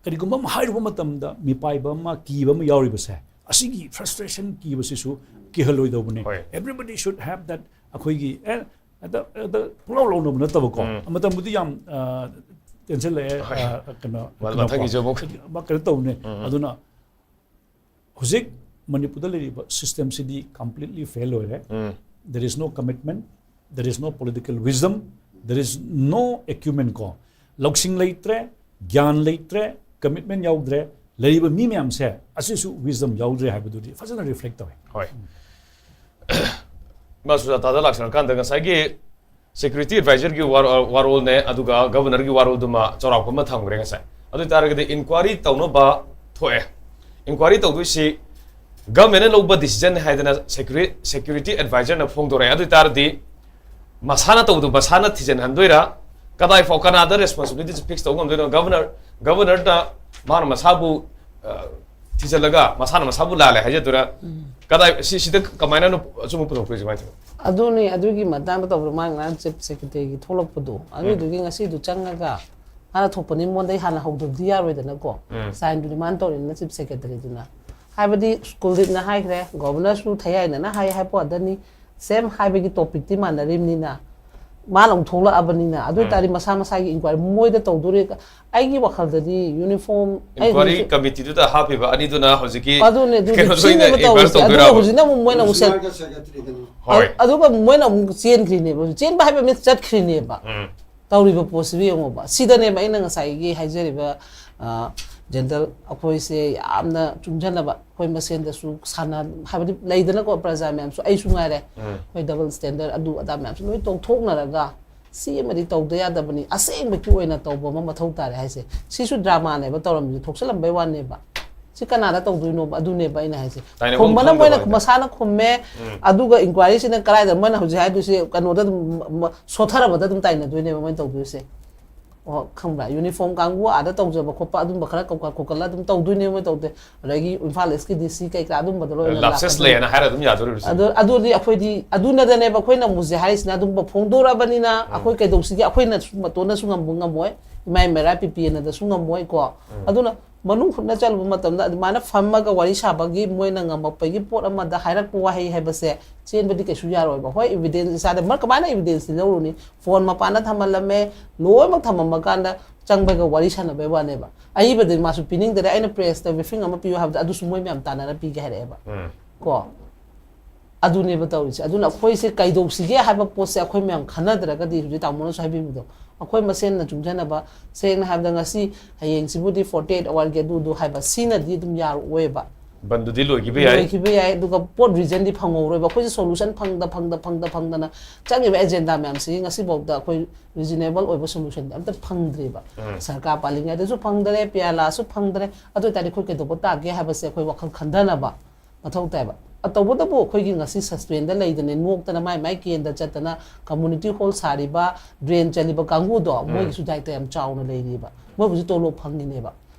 ꯀꯔꯤꯒꯨꯝꯕ ꯑꯃ ꯍꯥꯏꯔꯨꯕ ꯃꯇꯝꯗ ꯃꯤꯄꯥꯏꯕ ꯑꯃ, ꯀꯤꯕ ꯑꯃ ꯌꯥꯎꯔꯤꯕꯁꯦ, ꯑꯁꯤꯒꯤ frustration ꯀꯤꯕꯁꯤꯁꯨ ꯀꯤꯍꯜꯂꯣꯏꯗꯧꯕꯅꯤ꯫ ꯍꯣꯏ꯫ Everybody should have that, ꯑꯩꯈꯣꯏꯒꯤ, ꯑꯦ, ꯑꯗ, ꯑꯗ ꯄꯨꯡꯂꯥꯎ ꯂꯥꯎꯅꯕ ꯅꯠꯇꯕꯀꯣ꯫ ꯎꯝ꯫ ꯃꯇꯝꯕꯨꯗꯤ ꯌꯥꯝ, ꯑ, tension ꯂꯩꯑꯦ, ꯍꯣꯏ꯫ ꯑ, ꯀꯩꯅꯣ, ꯃ-, ꯀꯩꯅꯣꯀꯣ꯫ ꯃꯊꯪꯒꯤꯁꯨ ꯑꯃꯨꯛ꯫ ꯃ-, ꯀꯩꯅꯣ ꯇꯧꯕꯅꯦ꯫ ꯎꯝ꯫ ꯑꯗꯨꯅ ꯍꯧꯖꯤꯛ ꯃꯅꯤꯄꯨꯔꯗ ꯂꯩꯔꯤꯕ system ꯁꯤꯗꯤ completely fail ꯑꯣꯏꯔꯦ꯫ ꯎꯝ꯫ There is no commitment, there is no political wisdom, there is no acumen ꯀꯣ꯫ ꯂꯧꯁꯤꯡ ꯂꯩꯇ꯭ꯔꯦ, ꯒ꯭ꯌꯥꯟ ꯂꯩꯇ꯭ꯔꯦ, commitment ꯌꯥꯎꯗ꯭ꯔꯦ, ꯂꯩꯔꯤꯕ ꯃꯤ ꯃꯌꯥꯝꯁꯦ ꯑꯁꯤꯁꯨ wisdom ꯌꯥꯎꯗ꯭ꯔꯦ ꯍꯥꯏꯕꯗꯨꯗꯤ ꯐꯖꯅ reflect ꯇꯧꯋꯦ꯫ ꯍꯣꯏ꯫ ꯃꯥ ꯁꯨꯖꯥꯇꯥꯗ ꯂꯥꯛꯁꯜꯂꯀꯥꯟꯗ ꯉꯁꯥꯏꯒꯤ security advisor ꯒꯤ ꯋꯥꯔꯣ-, ꯋꯥꯔꯣꯜꯅꯦ, ꯑꯗꯨꯒ governor ꯒꯤ ꯋꯥꯔꯣꯜꯗꯨꯃ ꯆꯥꯎꯔꯥꯛꯄ ꯑꯃ ꯊꯝꯈ꯭ꯔꯦ ꯉꯁꯥꯏ꯫ ꯑꯗꯨ ꯑꯣꯏꯇꯥꯔꯒꯗꯤ inquiry ꯇꯧꯅꯕ ꯊꯣꯛꯑꯦ꯫ Inquiry ꯇꯧꯗꯣꯏꯁꯤ government ꯅ ꯂꯧꯕ decision ꯍꯥꯏꯗꯅ security, security advisor ꯅ ꯐꯣꯡꯗꯣꯔꯛꯑꯦ꯫ ꯑꯗꯨ ꯑꯣꯏꯇꯥꯔꯗꯤ ꯃꯁꯥꯅ ꯇꯧꯕꯗꯣ ꯃꯁꯥꯅ ꯊꯤꯖꯤꯟꯍꯟꯗꯣꯏꯔꯥ? ꯀꯗꯥꯏ ꯐꯥꯎ, ꯀꯅꯥꯗ responsibility fix ꯇꯧꯕ ꯉꯝꯗꯣꯏꯅꯣ? Governor, governor ꯅ ꯃꯥꯅ ꯃꯁꯥꯕꯨ, ꯑ, ꯊꯤꯖꯤꯜꯂꯒ ꯃꯁꯥꯅ ꯃꯁꯥꯕꯨ ꯂꯥꯜꯂꯦ ꯍꯥꯏꯖꯗꯣꯏꯔꯥ? ꯀꯗꯥꯏ, ꯁꯤ, ꯁꯤꯗ ꯀꯃꯥꯏꯅ ꯑꯆꯨꯝꯕ ꯄꯨꯊꯣꯛꯇꯣꯏꯁꯦ ꯀꯃꯥꯏꯅ ꯇꯧꯕ? ꯑꯗꯨꯅꯤ, ꯑꯗꯨꯒꯤ ꯃꯇꯥꯡꯗ ꯇꯧꯕꯗ ꯃꯥ ꯉꯔꯥꯡ chief secretary ꯒꯤ ꯊꯣꯛꯂꯛꯄꯗꯣ, ꯑꯗꯨꯗꯨꯒꯤ ꯉꯁꯤꯗꯨ ꯆꯪꯉꯒ ꯃꯥꯅ ꯊꯣꯛꯄꯅꯤ, ꯃꯉꯣꯟꯗꯩ ꯍꯥꯟꯅ ꯍꯧꯗꯕꯗꯤ ꯌꯥꯔꯣꯏꯗꯅꯀꯣ꯫ ꯎꯝ. Sign ꯗꯨ demand ꯇꯧꯔꯤꯅꯤꯅ chief secretary ꯗꯨꯅ꯫ ꯍꯥꯏꯕꯗꯤ ꯀꯨꯜꯗꯤꯞꯅ ꯍꯥꯏꯈ꯭ꯔꯦ, ꯒꯣꯕꯔꯅꯔꯁꯨ ꯊꯌꯥꯏꯅꯅ ꯍꯥꯏ ꯍꯥꯏꯕ ꯋꯥꯗꯅꯤ, ꯁꯦꯝ ꯍꯥꯏꯕꯒꯤ ꯇꯣꯄꯤꯛꯇꯤ ꯃꯥꯟꯅꯔꯤꯕꯅꯤꯅ, ꯃꯥꯅ ꯑꯃꯨꯛ ꯊꯣꯛꯂꯛꯑꯕꯅꯤꯅ, ꯑꯗꯨ ꯑꯣꯏ ꯇꯥꯔꯗꯤ ꯃꯁꯥ ꯃꯁꯥꯒꯤ ꯏꯟꯀ꯭ꯋꯥꯏꯔꯤ ꯃꯣꯏꯗ ꯇꯧꯗꯣꯔꯤ꯫ ꯑꯩꯒꯤ ꯋꯥꯈꯜꯗꯗꯤ ꯌꯨꯅꯤꯐꯣꯔꯝ, ꯑꯩ ꯏꯟꯀ꯭ꯋꯥꯏꯔꯤ ꯍꯧꯖꯤꯛ ꯀꯃꯤꯇꯤꯗꯨꯗ ꯍꯥꯞꯄꯤꯕ ꯑꯅꯤꯗꯨꯅ ꯍꯧꯖꯤꯛꯀꯤ ꯑꯗꯨꯅꯦ, ꯑꯗꯨꯅꯦ, ꯀꯩꯅꯣꯗ ꯁꯤꯅꯦꯕ ꯑꯣꯏꯅ ꯇꯧꯔꯤꯁꯦ꯫ ꯏꯃꯔꯖ ꯑꯗꯨꯒ ꯇꯧꯗꯣꯏꯔꯕ? ꯍꯧꯖꯤꯛꯅ ꯑꯃꯨꯛ ꯃꯣꯏꯅ ꯑꯃꯨꯛ ꯁꯦꯝ-, ꯁꯦꯀ꯭ꯔꯦꯇꯔꯤꯗꯅꯤ꯫ ꯍꯣꯏ. ꯑꯗꯨꯒ ꯃꯣꯏꯅ ꯑꯃꯨꯛ ꯆꯦꯟꯈ꯭ꯔꯤꯅꯦꯕ, ꯍꯧꯖꯤꯛ ꯆꯦꯟꯕ ꯍꯥꯏꯕ ꯃꯤꯟꯁ ꯆꯠꯈ꯭ꯔꯤꯅꯦꯕ꯫ ꯎꯝ. ꯇꯧꯔꯤꯕ ꯄꯣꯠꯁꯤꯕꯨ ꯌꯦꯡꯉꯣꯕ꯫ ꯁꯤꯗꯅꯦꯕ ꯑꯩꯅ ꯉꯁꯥꯏꯒꯤ ꯍꯥꯏꯖꯔꯤꯕ, ꯑ, ꯖꯦꯟꯗꯜ, ꯑꯩꯈꯣꯏꯁꯦ ꯌꯥꯝꯅ ꯆꯨꯝꯖꯅꯕ, ꯑꯩꯈꯣꯏ ꯃꯁꯦꯟꯗꯁꯨ ꯁꯥꯟꯅ-, ꯍꯥꯏꯕꯗꯤ ꯂꯩꯗꯅꯀꯣ, ꯄ꯭ꯔꯖꯥ ꯃꯌꯥꯝꯁꯨ, ꯑꯩꯁꯨ ꯉꯥꯏꯔꯦ꯫ ꯎꯝ. ꯑꯩꯈꯣꯏ ꯗꯕꯜ ꯁ꯭ꯇꯦꯟꯗꯔ ꯑꯗꯨ ꯑꯗꯥ ꯃꯌꯥꯝꯁꯨ ꯂꯣꯏ ꯇꯣꯛꯊꯣꯛꯅꯔꯒ ꯁꯤ ꯑꯃꯗꯤ ꯇꯧꯗ ꯌꯥꯗꯕꯅꯤ, ꯑꯁꯦꯡꯕꯒꯤ ꯑꯣꯏꯅ ꯇꯧꯕ ꯑꯃ ꯃꯊꯧ ꯇꯥꯔꯦ ꯍꯥꯏꯁꯦ꯫ ꯁꯤꯁꯨ ꯗ꯭ꯔꯃꯥꯅꯦꯕ ꯇꯧꯔꯝꯃꯤꯁꯦ, ꯊꯣꯛꯆꯜꯂꯝꯕꯩ ꯋꯥꯅꯦꯕ꯫ ꯁꯤ ꯀꯅꯥꯗ ꯇꯧꯗꯣꯏꯅꯣꯕ? ꯑꯗꯨꯅꯦꯕ ꯑꯩꯅ ꯍꯥꯏꯁꯦ꯫ ꯇꯥꯏꯅꯐꯝ ꯈꯨꯝꯕꯅ ꯈꯪꯗꯕ ꯃꯣꯏꯅ ꯍꯥꯏꯇꯥꯔꯦ. ꯃꯁꯥꯅ ꯈꯨꯝꯃꯦ, ꯎꯝ. ꯑꯗꯨꯒ ꯏꯟꯀ꯭ꯋꯥꯏꯔꯤꯁꯤꯅ ꯀꯗꯥꯏꯗ ꯃꯣꯏꯅ ꯍꯧꯖꯤꯛ ꯍꯥꯏꯗꯣꯏꯁꯦ, ꯀꯩꯅꯣꯗ ꯑꯗꯨꯝ ꯃ-, ꯃ-, ꯁꯣꯠꯊꯔꯕꯗ ꯑꯗꯨꯝ ꯇꯥꯏꯅꯗꯣꯏꯅꯦꯕ ꯃꯣꯏꯅ ꯇꯧꯗꯣꯏꯁꯦ꯫ ꯑꯣ, ꯈꯪꯕ꯭ꯔꯥ? ꯌꯨꯅꯤꯐꯣꯔꯝ ꯀꯥꯡꯕꯨ ꯑꯥꯗ ꯇꯧꯖꯕ ꯈꯣꯠꯄ ꯑꯗꯨꯝꯕ ꯈꯔ ꯀꯧꯀ-, ꯀꯧꯀꯠꯂ ꯑꯗꯨꯝ ꯇꯧꯗꯣꯏꯅꯦꯕ ꯃꯣꯏ ꯇꯧꯗꯦ꯫ ꯑꯗꯒꯤ ꯏꯝꯐꯥꯜ ꯏꯁꯀꯤ ꯗꯤ ꯁꯤ ꯀꯩꯀꯥ ꯑꯗꯨꯝꯕꯗ ꯂꯣꯏꯅ ꯂꯥꯞꯁꯦꯁ ꯂꯥꯛꯀꯗꯣꯏꯅꯦ꯫ ꯂꯩꯌꯦꯅ ꯍꯥꯏꯔ ꯑꯗꯨꯝ ꯌꯥꯗꯣꯔꯤꯕꯁꯦ. ꯑꯗꯨ, ꯑꯗꯨꯗꯤ ꯑꯩꯈꯣꯏꯗꯤ ꯑꯗꯨꯅꯗꯅꯦꯕ ꯑꯩꯈꯣꯏꯅ ꯑꯃꯨꯛ ꯍꯧꯖꯤꯛ ꯍꯥꯏꯔꯤꯁꯤꯅ ꯑꯗꯨꯝꯕ ꯐꯣꯡꯗꯣꯔꯛꯑꯕꯅꯤꯅ ꯑꯩꯈꯣꯏ ꯀꯩꯗꯧꯁꯤꯒꯦ? ꯑꯩꯈꯣꯏꯅꯁꯨ ꯃꯇꯣꯟꯅꯁꯨ ꯉꯝꯕ ꯉꯝꯃꯣꯏ, ꯏꯃꯥ ꯃꯦꯔꯥ ꯄꯤ ꯄꯤ ꯑꯦꯅꯗꯁꯨ ꯉꯝꯃꯣꯏꯀꯣ꯫ ꯑꯗꯨꯅ ꯃꯅꯨꯡ ꯍꯨꯠꯅ ꯆꯠꯂꯨꯕ ꯃꯇꯝꯗ ꯑꯗꯨꯃꯥꯏꯅ ꯐꯝꯃꯒ ꯋꯥꯔꯤ ꯁꯥꯕꯒꯤ ꯃꯣꯏꯅ ꯉꯝꯃꯛꯄꯒꯤ ꯄꯣꯠ ꯑꯃꯗ ꯍꯥꯏꯔꯛꯄ ꯋꯥꯍꯩ ꯍꯥꯏꯕꯁꯦ ꯆꯦꯟꯕꯗꯤ ꯀꯩꯁꯨ ꯌꯥꯔꯣꯏꯕ꯫ ꯍꯣꯏ, ꯏꯕꯤꯗꯦꯟꯁ ꯏꯁꯥꯗ ꯃ-, ꯀꯃꯥꯏꯅ ꯏꯕꯤꯗꯦꯟꯁꯇꯤ ꯂꯧꯔꯨꯅꯤ? ꯐꯣꯟ ꯃꯄꯥꯟꯗ ꯊꯝꯍꯜꯂꯝꯃꯦ, ꯂꯣꯏꯅꯃꯛ ꯊꯝꯃꯝꯃ ꯀꯥꯟꯗ ꯆꯪꯕꯒ ꯋꯥꯔꯤ ꯁꯥꯟꯅꯕꯩ ꯋꯥꯅꯦꯕ꯫ ꯑꯏꯕꯗꯤ ꯃꯥꯁꯨ ꯄꯤꯅꯤꯡꯗꯔꯦ, ꯑꯩꯅ ꯄ꯭ꯔꯦꯁꯇ ꯕ꯭ꯔꯤꯐꯤꯡ ꯑꯃ ꯄꯤꯌꯨ ꯍꯥꯏꯕꯗ ꯑꯗꯨꯁꯨ ꯃꯣꯏ ꯃꯌꯥꯝ ꯇꯥꯟꯅꯔ ꯄꯤꯒꯦ ꯍꯥꯏꯔꯛꯑꯦꯕ꯫ ꯎꯝ. ꯀꯣ? ꯑꯗꯨꯅꯦꯕ ꯇꯧꯔꯤꯁꯦ꯫ ꯑꯗꯨꯅ ꯑꯩꯈꯣꯏꯁꯦ ꯀꯩꯗꯧꯁꯤꯒꯦ ꯍꯥꯏꯕ ꯄꯣꯠꯁꯦ ꯑꯩꯈꯣꯏ ꯃꯌꯥꯝ ꯈꯟꯅꯗ꯭ꯔꯒꯗꯤ, ꯍꯧꯖꯤꯛ ꯇꯥꯃꯣꯅꯁꯨ ꯍꯥꯏꯕꯤꯕꯗꯣ, ꯑꯩꯈꯣꯏ ꯃꯁꯦꯟꯅ ꯆꯨꯝꯖꯅꯕ, ꯁꯦꯡꯅ ꯍꯥꯏꯕꯗ ꯉꯁꯤ ꯍꯌꯦꯡꯁꯤꯕꯨꯗꯤ forty eight hourꯒꯤ ꯑꯗꯨꯗꯨ ꯍꯥꯏꯕ, ꯁꯤꯅꯗꯤ ꯑꯗꯨꯝ ꯌꯥꯔꯛꯑꯣꯏꯕ꯫ ꯕꯟꯗꯨꯗꯤ ꯂꯣꯏꯈꯤꯕ ꯌꯥꯏ. ꯂꯣꯏꯈꯤꯕ ꯌꯥꯏ, ꯑꯗꯨꯒ ꯄꯣꯠ ꯔꯤꯖꯟꯗꯤ ꯐꯪꯍꯧꯔꯣꯏꯕ꯫ ꯑꯩꯈꯣꯏꯁꯦ ꯁꯣꯂꯨꯁꯟ ꯐꯪꯗ, ꯐꯪꯗ, ꯐꯪꯗ, ꯐꯪꯗꯅ ꯆꯪꯉꯤꯕ ꯑꯦꯖꯦꯟꯗꯥ ꯃꯌꯥꯝꯁꯤꯒꯤ ꯉꯁꯤꯐꯥꯎꯗ ꯑꯩꯈꯣꯏ ꯔꯤꯖꯅꯦꯕꯜ ꯑꯣꯏꯕ ꯁꯣꯂꯨꯁꯟꯗꯤ ꯑꯝꯇ ꯐꯪꯗ꯭ꯔꯤꯕ꯫ ꯎꯝ. ꯁꯔꯀꯥꯔ ꯄꯥꯜꯂꯤꯉꯩꯗꯁꯨ ꯐꯪꯗꯔꯦ, ꯄꯤꯌꯥꯂꯥꯁꯨ ꯐꯪꯗꯔꯦ꯫ ꯑꯗꯨ ꯑꯣꯏꯇꯥꯔꯗꯤ ꯑꯩꯈꯣꯏ ꯀꯩꯗꯧꯕ ꯇꯥꯒꯦ ꯍꯥꯏꯕꯁꯦ ꯑꯩꯈꯣꯏ ꯋꯥꯈꯜ ꯈꯟꯊꯅꯕ ꯃꯊꯧ ꯇꯥꯏꯕ꯫ ꯑ, ꯇꯧꯕꯇꯕꯨ ꯑꯩꯈꯣꯏꯒꯤ ꯉꯁꯤ ꯁꯁꯄꯦꯟꯗ ꯂꯩꯗꯅ ꯅꯣꯛꯇꯅ ꯃꯥꯏ ꯃꯥꯏ ꯀꯦꯟꯗ ꯆꯠꯇꯅ ꯀꯝꯃꯨꯅꯤꯇꯤ ꯍꯣꯜ ꯁꯥꯔꯤꯕ, ꯗ꯭ꯔꯦꯟ ꯆꯜꯂꯤꯕ ꯀꯥꯡꯕꯨꯗꯣ, ꯃꯣꯏꯒꯤꯁꯨ ꯗꯥꯏꯇ ꯌꯥꯝ ꯆꯥꯎꯅ ꯂꯩꯔꯤꯕ꯫ ꯃꯣꯏ ꯍꯧꯖꯤꯛ ꯇꯣꯂꯣꯞ ꯐꯪꯉꯤꯅꯦꯕ꯫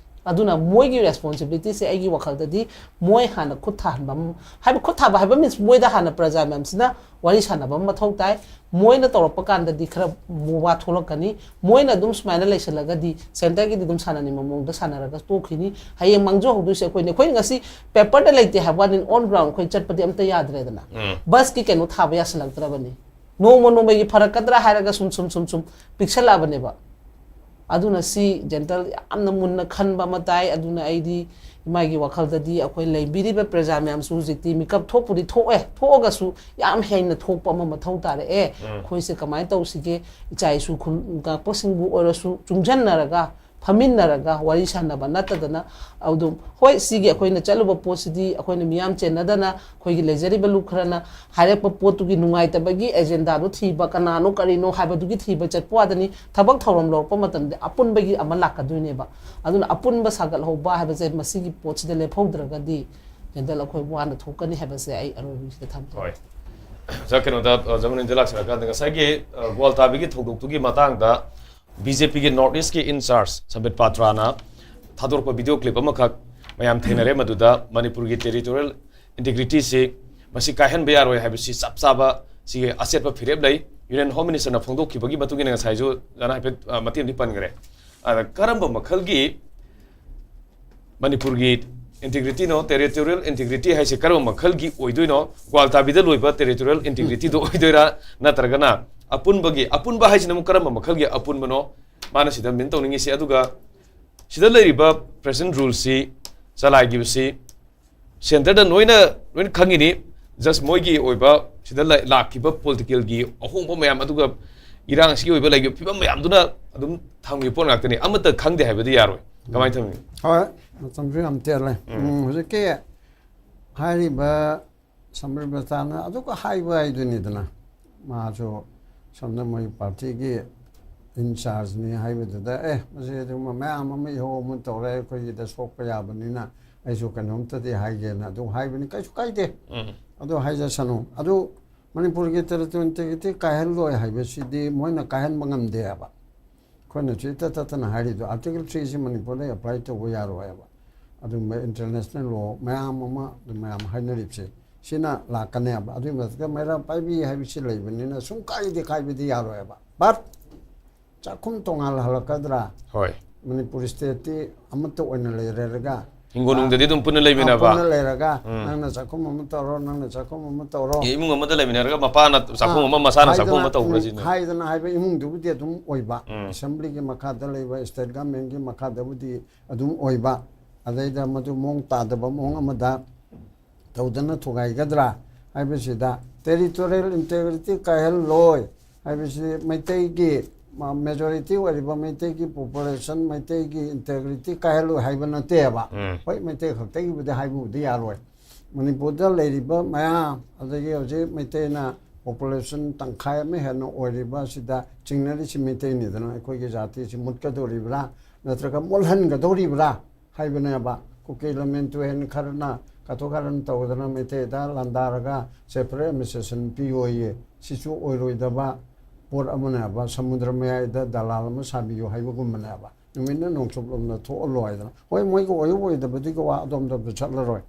ꯑꯗꯨꯅ ꯃꯣꯏꯒꯤ ꯔꯦꯁꯄꯣꯟꯁꯤꯕꯤꯂꯤꯇꯤꯁꯦ ꯑꯩꯒꯤ ꯋꯥꯈꯜꯗꯗꯤ ꯃꯣꯏ ꯍꯥꯟꯅ ꯈꯨꯠ ꯊꯥꯍꯟꯕ ꯑꯃ, ꯍꯥꯏꯕ ꯈꯨꯠ ꯊꯥꯕ ꯍꯥꯏꯕ ꯃꯤꯟꯁ ꯃꯣꯏꯗ ꯍꯥꯟꯅ ꯄ꯭ꯔꯖꯥ ꯃꯌꯥꯝꯁꯤꯅ ꯋꯥꯔꯤ ꯁꯥꯟꯅꯕ ꯑꯃ ꯃꯊꯧ ꯇꯥꯏ꯫ ꯃꯣꯏꯅ ꯇꯧꯔꯛꯄ ꯀꯥꯟꯗꯗꯤ ꯈꯔ ꯋꯥ ꯊꯣꯛꯂꯛꯀꯅꯤ꯫ ꯃꯣꯏꯅ ꯑꯗꯨꯝ ꯁꯨꯃꯥꯏꯅ ꯂꯩꯁꯜꯂꯒꯗꯤ ꯁꯦꯟꯇꯔꯒꯤꯗꯤ ꯑꯗꯨꯝ ꯁꯥꯟꯅꯅꯤꯡꯕ ꯃꯑꯣꯡꯗ ꯁꯥꯟꯅꯔꯒ ꯇꯣꯛꯈꯤꯅꯤ꯫ ꯍꯌꯦꯡ ꯃꯥꯡꯖꯍꯧꯗꯣꯏꯁꯦ ꯑꯩꯈꯣꯏꯅꯤ꯫ ꯑꯩꯈꯣꯏ ꯉꯁꯤ ꯄꯦꯄꯔꯗ ꯂꯩꯇꯦ ꯍꯥꯏꯕ ꯋꯥꯅꯤ, ꯑꯣꯟ ꯒ꯭ꯔꯥꯎꯟ ꯑꯩꯈꯣꯏ ꯆꯠꯄꯗꯤ ꯑꯝꯇ ꯌꯥꯗ꯭ꯔꯦꯗꯅ꯫ ꯎꯝ꯫ ꯕꯁꯀꯤ ꯀꯩꯅꯣ ꯊꯥꯕ ꯌꯥꯁꯜꯂꯛꯇ꯭ꯔꯕꯅꯤ꯫ ꯅꯣꯡꯃ ꯅꯣꯡꯃꯒꯤ ꯐꯔꯛꯀꯗ꯭ꯔꯥ ꯍꯥꯏꯔꯒ ꯁꯨꯝ ꯁꯨꯝ ꯁꯨꯝ ꯁꯨꯝ ꯄꯤꯛꯁꯜꯂꯛꯑꯕꯅꯦꯕ꯫ ꯑꯗꯨꯅ ꯁꯤ ꯖꯦꯟꯇꯜ ꯌꯥꯝꯅ ꯃꯨꯟꯅ ꯈꯟꯕ ꯑꯃ ꯇꯥꯏ꯫ ꯑꯗꯨꯅ ꯑꯩꯗꯤ ꯏꯃꯥꯒꯤ ꯋꯥꯈꯜꯗꯗꯤ ꯑꯩꯈꯣꯏ ꯂꯩꯕꯤꯔꯤꯕ ꯄ꯭ꯔꯖꯥ ꯃꯌꯥꯝꯁꯨ ꯍꯧꯖꯤꯛꯇꯤ ꯃꯤꯀꯞ ꯊꯣꯛꯄꯨꯗꯤ ꯊꯣꯛꯑꯦ, ꯊꯣꯛꯑꯒꯁꯨ ꯌꯥꯝ ꯍꯦꯟꯅ ꯊꯣꯛꯄ ꯑꯃ ꯃꯊꯧ ꯇꯥꯔꯛꯑꯦ꯫ ꯎꯝ꯫ ꯑꯩꯈꯣꯏꯁꯦ ꯀꯃꯥꯏꯅ ꯇꯧꯁꯤꯒꯦ? ꯏꯆꯥ ꯏꯁꯨ ꯈꯨꯟ ꯉꯥꯛꯄꯁꯤꯡꯕꯨ ꯑꯣꯏꯔꯁꯨ ꯆꯨꯡꯁꯤꯟꯅꯔꯒ, ꯐꯝꯃꯤꯟꯅꯔꯒ ꯋꯥꯔꯤ ꯁꯥꯟꯅꯕ ꯅꯠꯇꯗꯅ, ꯑꯗꯨꯝ ꯍꯣꯏ, ꯁꯤꯒꯤ ꯑꯩꯈꯣꯏꯅ ꯆꯠꯂꯨꯕ ꯄꯣꯠꯁꯤꯗꯤ ꯑꯩꯈꯣꯏꯅ ꯃꯤꯌꯥꯝ ꯆꯦꯟꯅꯗꯅ ꯑꯩꯈꯣꯏꯒꯤ ꯂꯩꯖꯔꯤꯕ ꯂꯨꯞ ꯈꯔꯅ ꯍꯥꯏꯔꯛꯄ ꯄꯣꯠꯇꯨꯒꯤ ꯅꯨꯡꯉꯥꯏꯇꯕꯒꯤ ꯑꯦꯖꯦꯟꯗꯥꯗꯨ ꯊꯤꯕ, ꯀꯅꯥꯅꯣ ꯀꯔꯤꯅꯣ ꯍꯥꯏꯕꯗꯨꯒꯤ ꯊꯤꯕ ꯆꯠꯄ ꯋꯥꯗꯅꯤ꯫ ꯊꯕꯛ ꯊꯧꯔꯝ ꯂꯧꯔꯛꯄ ꯃꯇꯝꯗ ꯑꯄꯨꯟꯕꯒꯤ ꯑꯃ ꯂꯥꯛꯀꯗꯣꯏꯅꯦꯕ꯫ ꯑꯗꯨꯅ ꯑꯄꯨꯟꯕ ꯁꯥꯒꯠꯍꯧꯕ ꯍꯥꯏꯕꯁꯦ ꯃꯁꯤꯒꯤ ꯄꯣꯠꯁꯤꯗ ꯂꯦꯞꯍꯧꯗ꯭ꯔꯒꯗꯤ ꯖꯦꯟꯗꯜ ꯑꯩꯈꯣꯏ ꯋꯥꯅ ꯊꯣꯛꯀꯅꯤ ꯍꯥꯏꯕꯁꯦ ꯑꯩ ꯑꯔꯣꯏꯕꯁꯤꯗ ꯊꯝꯖꯒꯦ꯫ ꯍꯣꯏ꯫ ꯑꯣꯖꯥ, ꯀꯩꯅꯣꯗ, ꯑꯣꯖꯥ ꯃꯅꯤꯟꯗ ꯂꯥꯛꯆꯔꯀꯥꯟꯗ ꯉꯁꯥꯏꯒꯤ, ꯑ, ꯒ꯭ꯋꯥꯜꯇꯥꯕꯤꯒꯤ ꯊꯧꯗꯣꯛꯇꯨꯒꯤ ꯃꯇꯥꯡꯗ ꯕꯤ ꯖꯦ ꯄꯤꯒꯤ ꯅꯣꯔꯠ ꯏꯁꯀꯤ ꯏꯟꯆꯥꯔꯖ ꯁꯝꯕꯤꯠ ꯄꯥꯇ꯭ꯔꯥꯅ ꯊꯥꯗꯣꯔꯛꯄ ꯚꯤꯗꯤꯑꯣ ꯀ꯭ꯂꯤꯞ ꯑꯃꯈꯛ ꯃꯌꯥꯝ ꯊꯦꯡꯅꯔꯦ꯫ ꯃꯗꯨꯗ ꯃꯅꯤꯄꯨꯔꯒꯤ ꯇꯦꯔꯤꯇꯣꯔꯤꯌꯦꯜ ꯏꯟꯇꯤꯒ꯭ꯔꯤꯇꯤꯁꯤ ꯃꯁꯤ ꯀꯥꯏꯍꯟꯕ ꯌꯥꯔꯣꯏ ꯍꯥꯏꯕꯁꯤ ꯆꯞ ꯆꯥꯕ ꯁꯤꯒꯤ ꯑꯆꯦꯠꯄ ꯐꯤꯔꯦꯞ ꯂꯩ꯫ ꯌꯨꯅꯤꯌꯟ ꯍꯣꯝ ꯃꯤꯅꯤꯁꯇꯔꯅ ꯐꯣꯡꯗꯣꯛꯈꯤꯕꯒꯤ ꯃꯇꯨꯡ ꯏꯟꯅ ꯉꯁꯥꯏꯁꯨ ꯑꯣꯖꯥꯅ ꯍꯥꯏꯐꯦꯠ, ꯑ, ꯃꯇꯦꯛ ꯑꯃꯗꯤ ꯄꯟꯈ꯭ꯔꯦ꯫ ꯑꯗ ꯀꯔꯝꯕ ꯃꯈꯜꯒꯤ ꯃꯅꯤꯄꯨꯔꯒꯤ ꯏꯟꯇꯤꯒ꯭ꯔꯤꯇꯤꯅꯣ, ꯇꯦꯔꯤꯇꯣꯔꯤꯌꯦꯜ ꯏꯟꯇꯤꯒ꯭ꯔꯤꯇꯤ ꯍꯥꯏꯁꯦ ꯀꯔꯝꯕ ꯃꯈꯜꯒꯤ ꯑꯣꯏꯗꯣꯏꯅꯣ? ꯒ꯭ꯋꯥꯜꯇꯥꯕꯤꯗ ꯂꯣꯏꯕ ꯇꯦꯔꯤꯇꯣꯔꯤꯌꯦꯜ ꯏꯟꯇꯤꯒ꯭ꯔꯤꯇꯤꯗꯣ ꯑꯣꯏꯗꯣꯏꯔꯥ, ꯅꯠꯇ꯭ꯔꯒꯅ ꯑꯄꯨꯟꯕꯒꯤ, ꯑꯄꯨꯟꯕ ꯍꯥꯏꯁꯤꯅ ꯑꯃꯨꯛ ꯀꯔꯝꯕ ꯃꯈꯜꯒꯤ ꯑꯄꯨꯟꯕꯅꯣ ꯃꯥꯅ ꯁꯤꯗ ꯃꯤꯟ ꯇꯧꯅꯤꯡꯉꯤꯁꯦ? ꯑꯗꯨꯒ ꯁꯤꯗ ꯂꯩꯔꯤꯕ ꯄ꯭ꯔꯦꯖꯦꯟ ꯔꯨꯜꯁꯤ ꯆꯂꯥꯏꯈꯤꯕꯁꯤ ꯁꯦꯟꯇꯔꯗ ꯂꯣꯏꯅ, ꯂꯣꯏꯅ ꯈꯪꯉꯤꯅꯤ꯫ ꯖꯁ ꯃꯣꯏꯒꯤ ꯑꯣꯏꯕ ꯁꯤꯗ ꯂ-, ꯂꯥꯛꯈꯤꯕ ꯄꯣꯂꯤꯇꯤꯀꯦꯜꯒꯤ ꯑꯍꯣꯡꯕ ꯃꯌꯥꯝ, ꯑꯗꯨꯒ ꯏꯔꯥꯡꯁꯤꯒꯤ ꯑꯣꯏꯕ ꯂꯩꯈꯤꯕ ꯐꯤꯕꯝ ꯃꯌꯥꯝꯗꯨꯅ ꯑꯗꯨꯝ ꯊꯝꯈꯤꯕ ꯄꯣꯠ ꯉꯥꯛꯇꯅꯤ꯫ ꯑꯃꯠꯇ ꯈꯪꯗꯦ ꯍꯥꯏꯕꯗꯤ ꯌꯥꯔꯣꯏ꯫ ꯀꯃꯥꯏꯅ ꯊꯝꯃꯤ? ꯍꯣꯏ, ꯃꯇꯝꯁꯨ ꯌꯥꯝ ꯇꯦꯜꯂꯦ꯫ ꯎꯝ, ꯍꯧꯖꯤꯛꯀꯤ ꯍꯥꯏꯔꯤꯕ ꯁꯝꯕꯤꯠ ꯄꯥꯇ꯭ꯔꯥꯅ ꯑꯗꯨꯒ ꯍꯥꯏꯕ ꯍꯥꯏꯗꯨꯅꯤꯗꯅ, ꯃꯥꯁꯨ ꯁꯣꯝꯗ ꯃꯣꯏ ꯄꯥꯔꯇꯤꯒꯤ ꯏꯟꯆꯥꯔꯖꯅꯤ ꯍꯥꯏꯕꯗꯨꯗ, "ꯑꯦ, ꯃꯁꯤ ꯑꯗꯨꯒꯨꯝꯕ ꯃꯌꯥꯝ ꯑꯃ ꯏꯍꯧ ꯑꯃ ꯇꯧꯔꯦ, ꯑꯩꯈꯣꯏꯒꯤꯗ ꯁꯣꯛꯄ ꯌꯥꯕꯅꯤꯅ ꯑꯩꯁꯨ ꯀꯩꯅꯣꯝꯇꯗꯤ ꯍꯥꯏꯒꯦꯅ" ꯑꯗꯨ ꯍꯥꯏꯕꯅꯤ, ꯀꯩꯁꯨ ꯀꯥꯏꯗꯦ꯫ ꯎꯝ꯫ ꯑꯗꯨ ꯍꯥꯏꯖꯁꯅꯨ꯫ ꯑꯗꯨ ꯃꯅꯤꯄꯨꯔꯒꯤ ꯇꯦꯔꯤꯇꯣꯔꯤ ꯏꯟꯇꯤꯒ꯭ꯔꯤꯇꯤ ꯀꯥꯏꯍꯜꯂꯣꯏ ꯍꯥꯏꯕꯁꯤꯗꯤ ꯃꯣꯏꯅ ꯀꯥꯏꯍꯟꯕ ꯉꯝꯗꯦ ꯍꯥꯏꯕ꯫ ꯑꯩꯈꯣꯏꯅꯁꯨ ꯏꯇꯠ ꯇꯠꯇꯅ ꯍꯥꯏꯔꯤꯗꯣ, ꯑꯥꯔꯇꯤꯀꯜ ꯊ꯭ꯔꯤꯁꯤ ꯃꯅꯤꯄꯨꯔꯗ ꯑꯦꯄ꯭ꯂꯥꯏ ꯇꯧꯕ ꯌꯥꯔꯣꯏ ꯍꯥꯏꯕ꯫ ꯑꯗꯨꯒꯨꯝꯕ ꯏꯟꯇꯔꯅꯦꯁꯅꯦꯜ ꯂꯣ ꯃꯌꯥꯝ ꯑꯃ ꯑꯗꯨꯝ ꯃꯌꯥꯝ ꯍꯥꯏꯅꯔꯤꯕꯁꯦ, ꯁꯤꯅ ꯂꯥꯛꯀꯅꯦꯕ꯫ ꯑꯗꯨꯒꯤ ꯃꯊꯛꯇ ꯃꯩꯔꯥ ꯄꯥꯏꯕꯤ ꯍꯥꯏꯕꯁꯤ ꯂꯩꯕꯅꯤꯅ ꯁꯨꯝ ꯀꯥꯏꯗꯤ ꯀꯥꯏꯕꯗꯤ ꯌꯥꯔꯣꯏꯕ꯫ ꯕꯠ ꯆꯥꯛꯈꯨꯝ ꯇꯣꯉꯥꯟꯅ ꯍꯜꯂꯛꯀꯗ꯭ꯔꯥ? ꯍꯣꯏ꯫ ꯃꯅꯤꯄꯨꯔ ꯁ꯭ꯇꯦꯠꯇꯤ ꯑꯃꯠꯇ ꯑꯣꯏꯅ ꯂꯩꯔꯦꯔꯒ, ꯍꯤꯡꯒꯣꯜ ꯅꯨꯡꯗꯗꯤ ꯑꯗꯨꯝ ꯄꯨꯟꯅ ꯂꯩꯃꯤꯟꯅꯕ꯫ ꯄꯨꯟꯅ ꯂꯩꯔꯒ, ꯎꯝ꯫ ꯅꯪꯅ ꯆꯥꯛꯈꯨꯝ ꯑꯃ ꯇꯧꯔꯣ, ꯅꯪꯅ ꯆꯥꯛꯈꯨꯝ ꯑꯃ ꯇꯧꯔꯣ꯫ ꯑꯦ, ꯏꯃꯨꯡ ꯑꯃꯗ ꯂꯩꯃꯤꯟꯅꯔꯒ ꯃꯄꯥꯅ ꯆꯥꯛꯈꯨꯝ ꯑꯃ, ꯃꯆꯥꯅ ꯆꯥꯛꯈꯨꯝ ꯑꯃ ꯍꯥꯏꯗꯅ, ꯇꯧꯕ꯭ꯔꯥ ꯎꯝ, ꯁꯤꯅꯤ? ꯍꯥꯏꯗꯅ ꯍꯥꯏꯕ ꯏꯃꯨꯡꯗꯨꯕꯨꯗꯤ ꯑꯗꯨꯝ ꯑꯣꯏꯕ꯫ ꯎꯝ꯫ ꯑꯦꯁꯦꯝꯕ꯭ꯂꯤꯒꯤ ꯃꯈꯥꯗ ꯂꯩꯕ, ꯁ꯭ꯇꯦꯠ ꯒꯃꯦꯟꯒꯤ ꯃꯈꯥꯗꯕꯨꯗꯤ ꯑꯗꯨꯝ ꯑꯣꯏꯕ꯫ ꯑꯗꯩꯗ ꯃꯗꯨ ꯃꯑꯣꯡ ꯇꯥꯗꯕ ꯃꯑꯣꯡ ꯑꯃꯗ ꯇꯧꯗꯅ ꯊꯨꯒꯥꯏꯒꯗ꯭ꯔꯥ ꯍꯥꯏꯕꯁꯤꯗ, ꯇꯦꯔꯤꯇꯣꯔꯤꯌꯦꯜ ꯏꯟꯇꯦꯒ꯭ꯔꯤꯇꯤ ꯀꯥꯏꯍꯜꯂꯣꯏ ꯍꯥꯏꯕꯁꯤ ꯃꯩꯇꯩꯒꯤ ꯃꯦꯖꯣꯔꯤꯇꯤ ꯑꯣꯏꯔꯤꯕ ꯃꯩꯇꯩꯒꯤ ꯄꯣꯄꯨꯂꯦꯁꯟ, ꯃꯩꯇꯩꯒꯤ ꯏꯟꯇꯦꯒ꯭ꯔꯤꯇꯤ ꯀꯥꯏꯍꯜꯂꯣꯏ ꯍꯥꯏꯕ ꯅꯠꯇꯦꯕ꯫ ꯎꯝ꯫ ꯍꯣꯏ, ꯃꯩꯇꯩ ꯈꯛꯇꯒꯤꯕꯨꯗꯤ ꯍꯥꯏꯕꯕꯨꯗꯤ ꯌꯥꯔꯣꯏ꯫ ꯃꯅꯤꯄꯨꯔꯗ ꯂꯩꯔꯤꯕ ꯃꯌꯥꯝ, ꯑꯗꯒꯤ ꯍꯧꯖꯤꯛ ꯃꯩꯇꯩꯅ ꯄꯣꯄꯨꯂꯦꯁꯟ ꯇꯪꯈꯥꯏ ꯑꯃ ꯍꯦꯟꯅ ꯑꯣꯏꯔꯤꯕ ꯑꯁꯤꯗ ꯆꯤꯡꯅꯔꯤꯁꯤ ꯃꯩꯇꯩꯅꯤꯗꯅ꯫ ꯑꯩꯈꯣꯏꯒꯤ ꯖꯥꯇꯤꯁꯤ ꯃꯨꯠꯀꯗꯧꯔꯤꯕ꯭ꯔꯥ, ꯅꯠꯇ꯭ꯔꯒ ꯃꯨꯠꯍꯟꯒꯗꯧꯔꯤꯕ꯭ꯔꯥ ꯍꯥꯏꯕꯅꯦꯕ꯫ ꯀꯨꯀꯤ ꯂꯃꯦꯟ ꯇꯨꯍꯦꯟ ꯈꯔꯅ ꯀꯥꯊꯣꯛ ꯀꯥꯔꯟ ꯇꯧꯗꯅ ꯃꯩꯇꯩꯗ ꯂꯥꯟꯗꯥꯔꯒ ꯁꯦꯄꯔꯦꯠ ꯑꯦꯗꯃꯤꯅꯤꯁꯇ꯭ꯔꯦꯁꯟ ꯄꯤꯌꯣꯌꯦ꯫ ꯁꯤꯁꯨ ꯑꯣꯏꯔꯣꯏꯗꯕ ꯄꯣꯠ ꯑꯃꯅꯦꯕ꯫ ꯁꯃꯨꯗ꯭ꯔ ꯃꯌꯥꯏꯗ ꯗꯂꯥꯜ ꯑꯃ ꯁꯥꯕꯤꯌꯨ ꯍꯥꯏꯕꯒꯨꯝꯕꯅꯦꯕ꯫ ꯅꯨꯃꯤꯠꯅ ꯅꯣꯡꯆꯨꯞꯂꯣꯝꯗ ꯊꯣꯛꯍꯜꯂꯣ ꯍꯥꯏꯗꯅ꯫ ꯍꯣꯏ, ꯃꯣꯏꯒꯤ ꯑꯣꯏꯕ ꯑꯣꯏꯗꯕꯗꯨꯒꯤ ꯋꯥ ꯑꯗꯣꯝꯗ ꯆꯠꯂꯔꯣꯏ꯫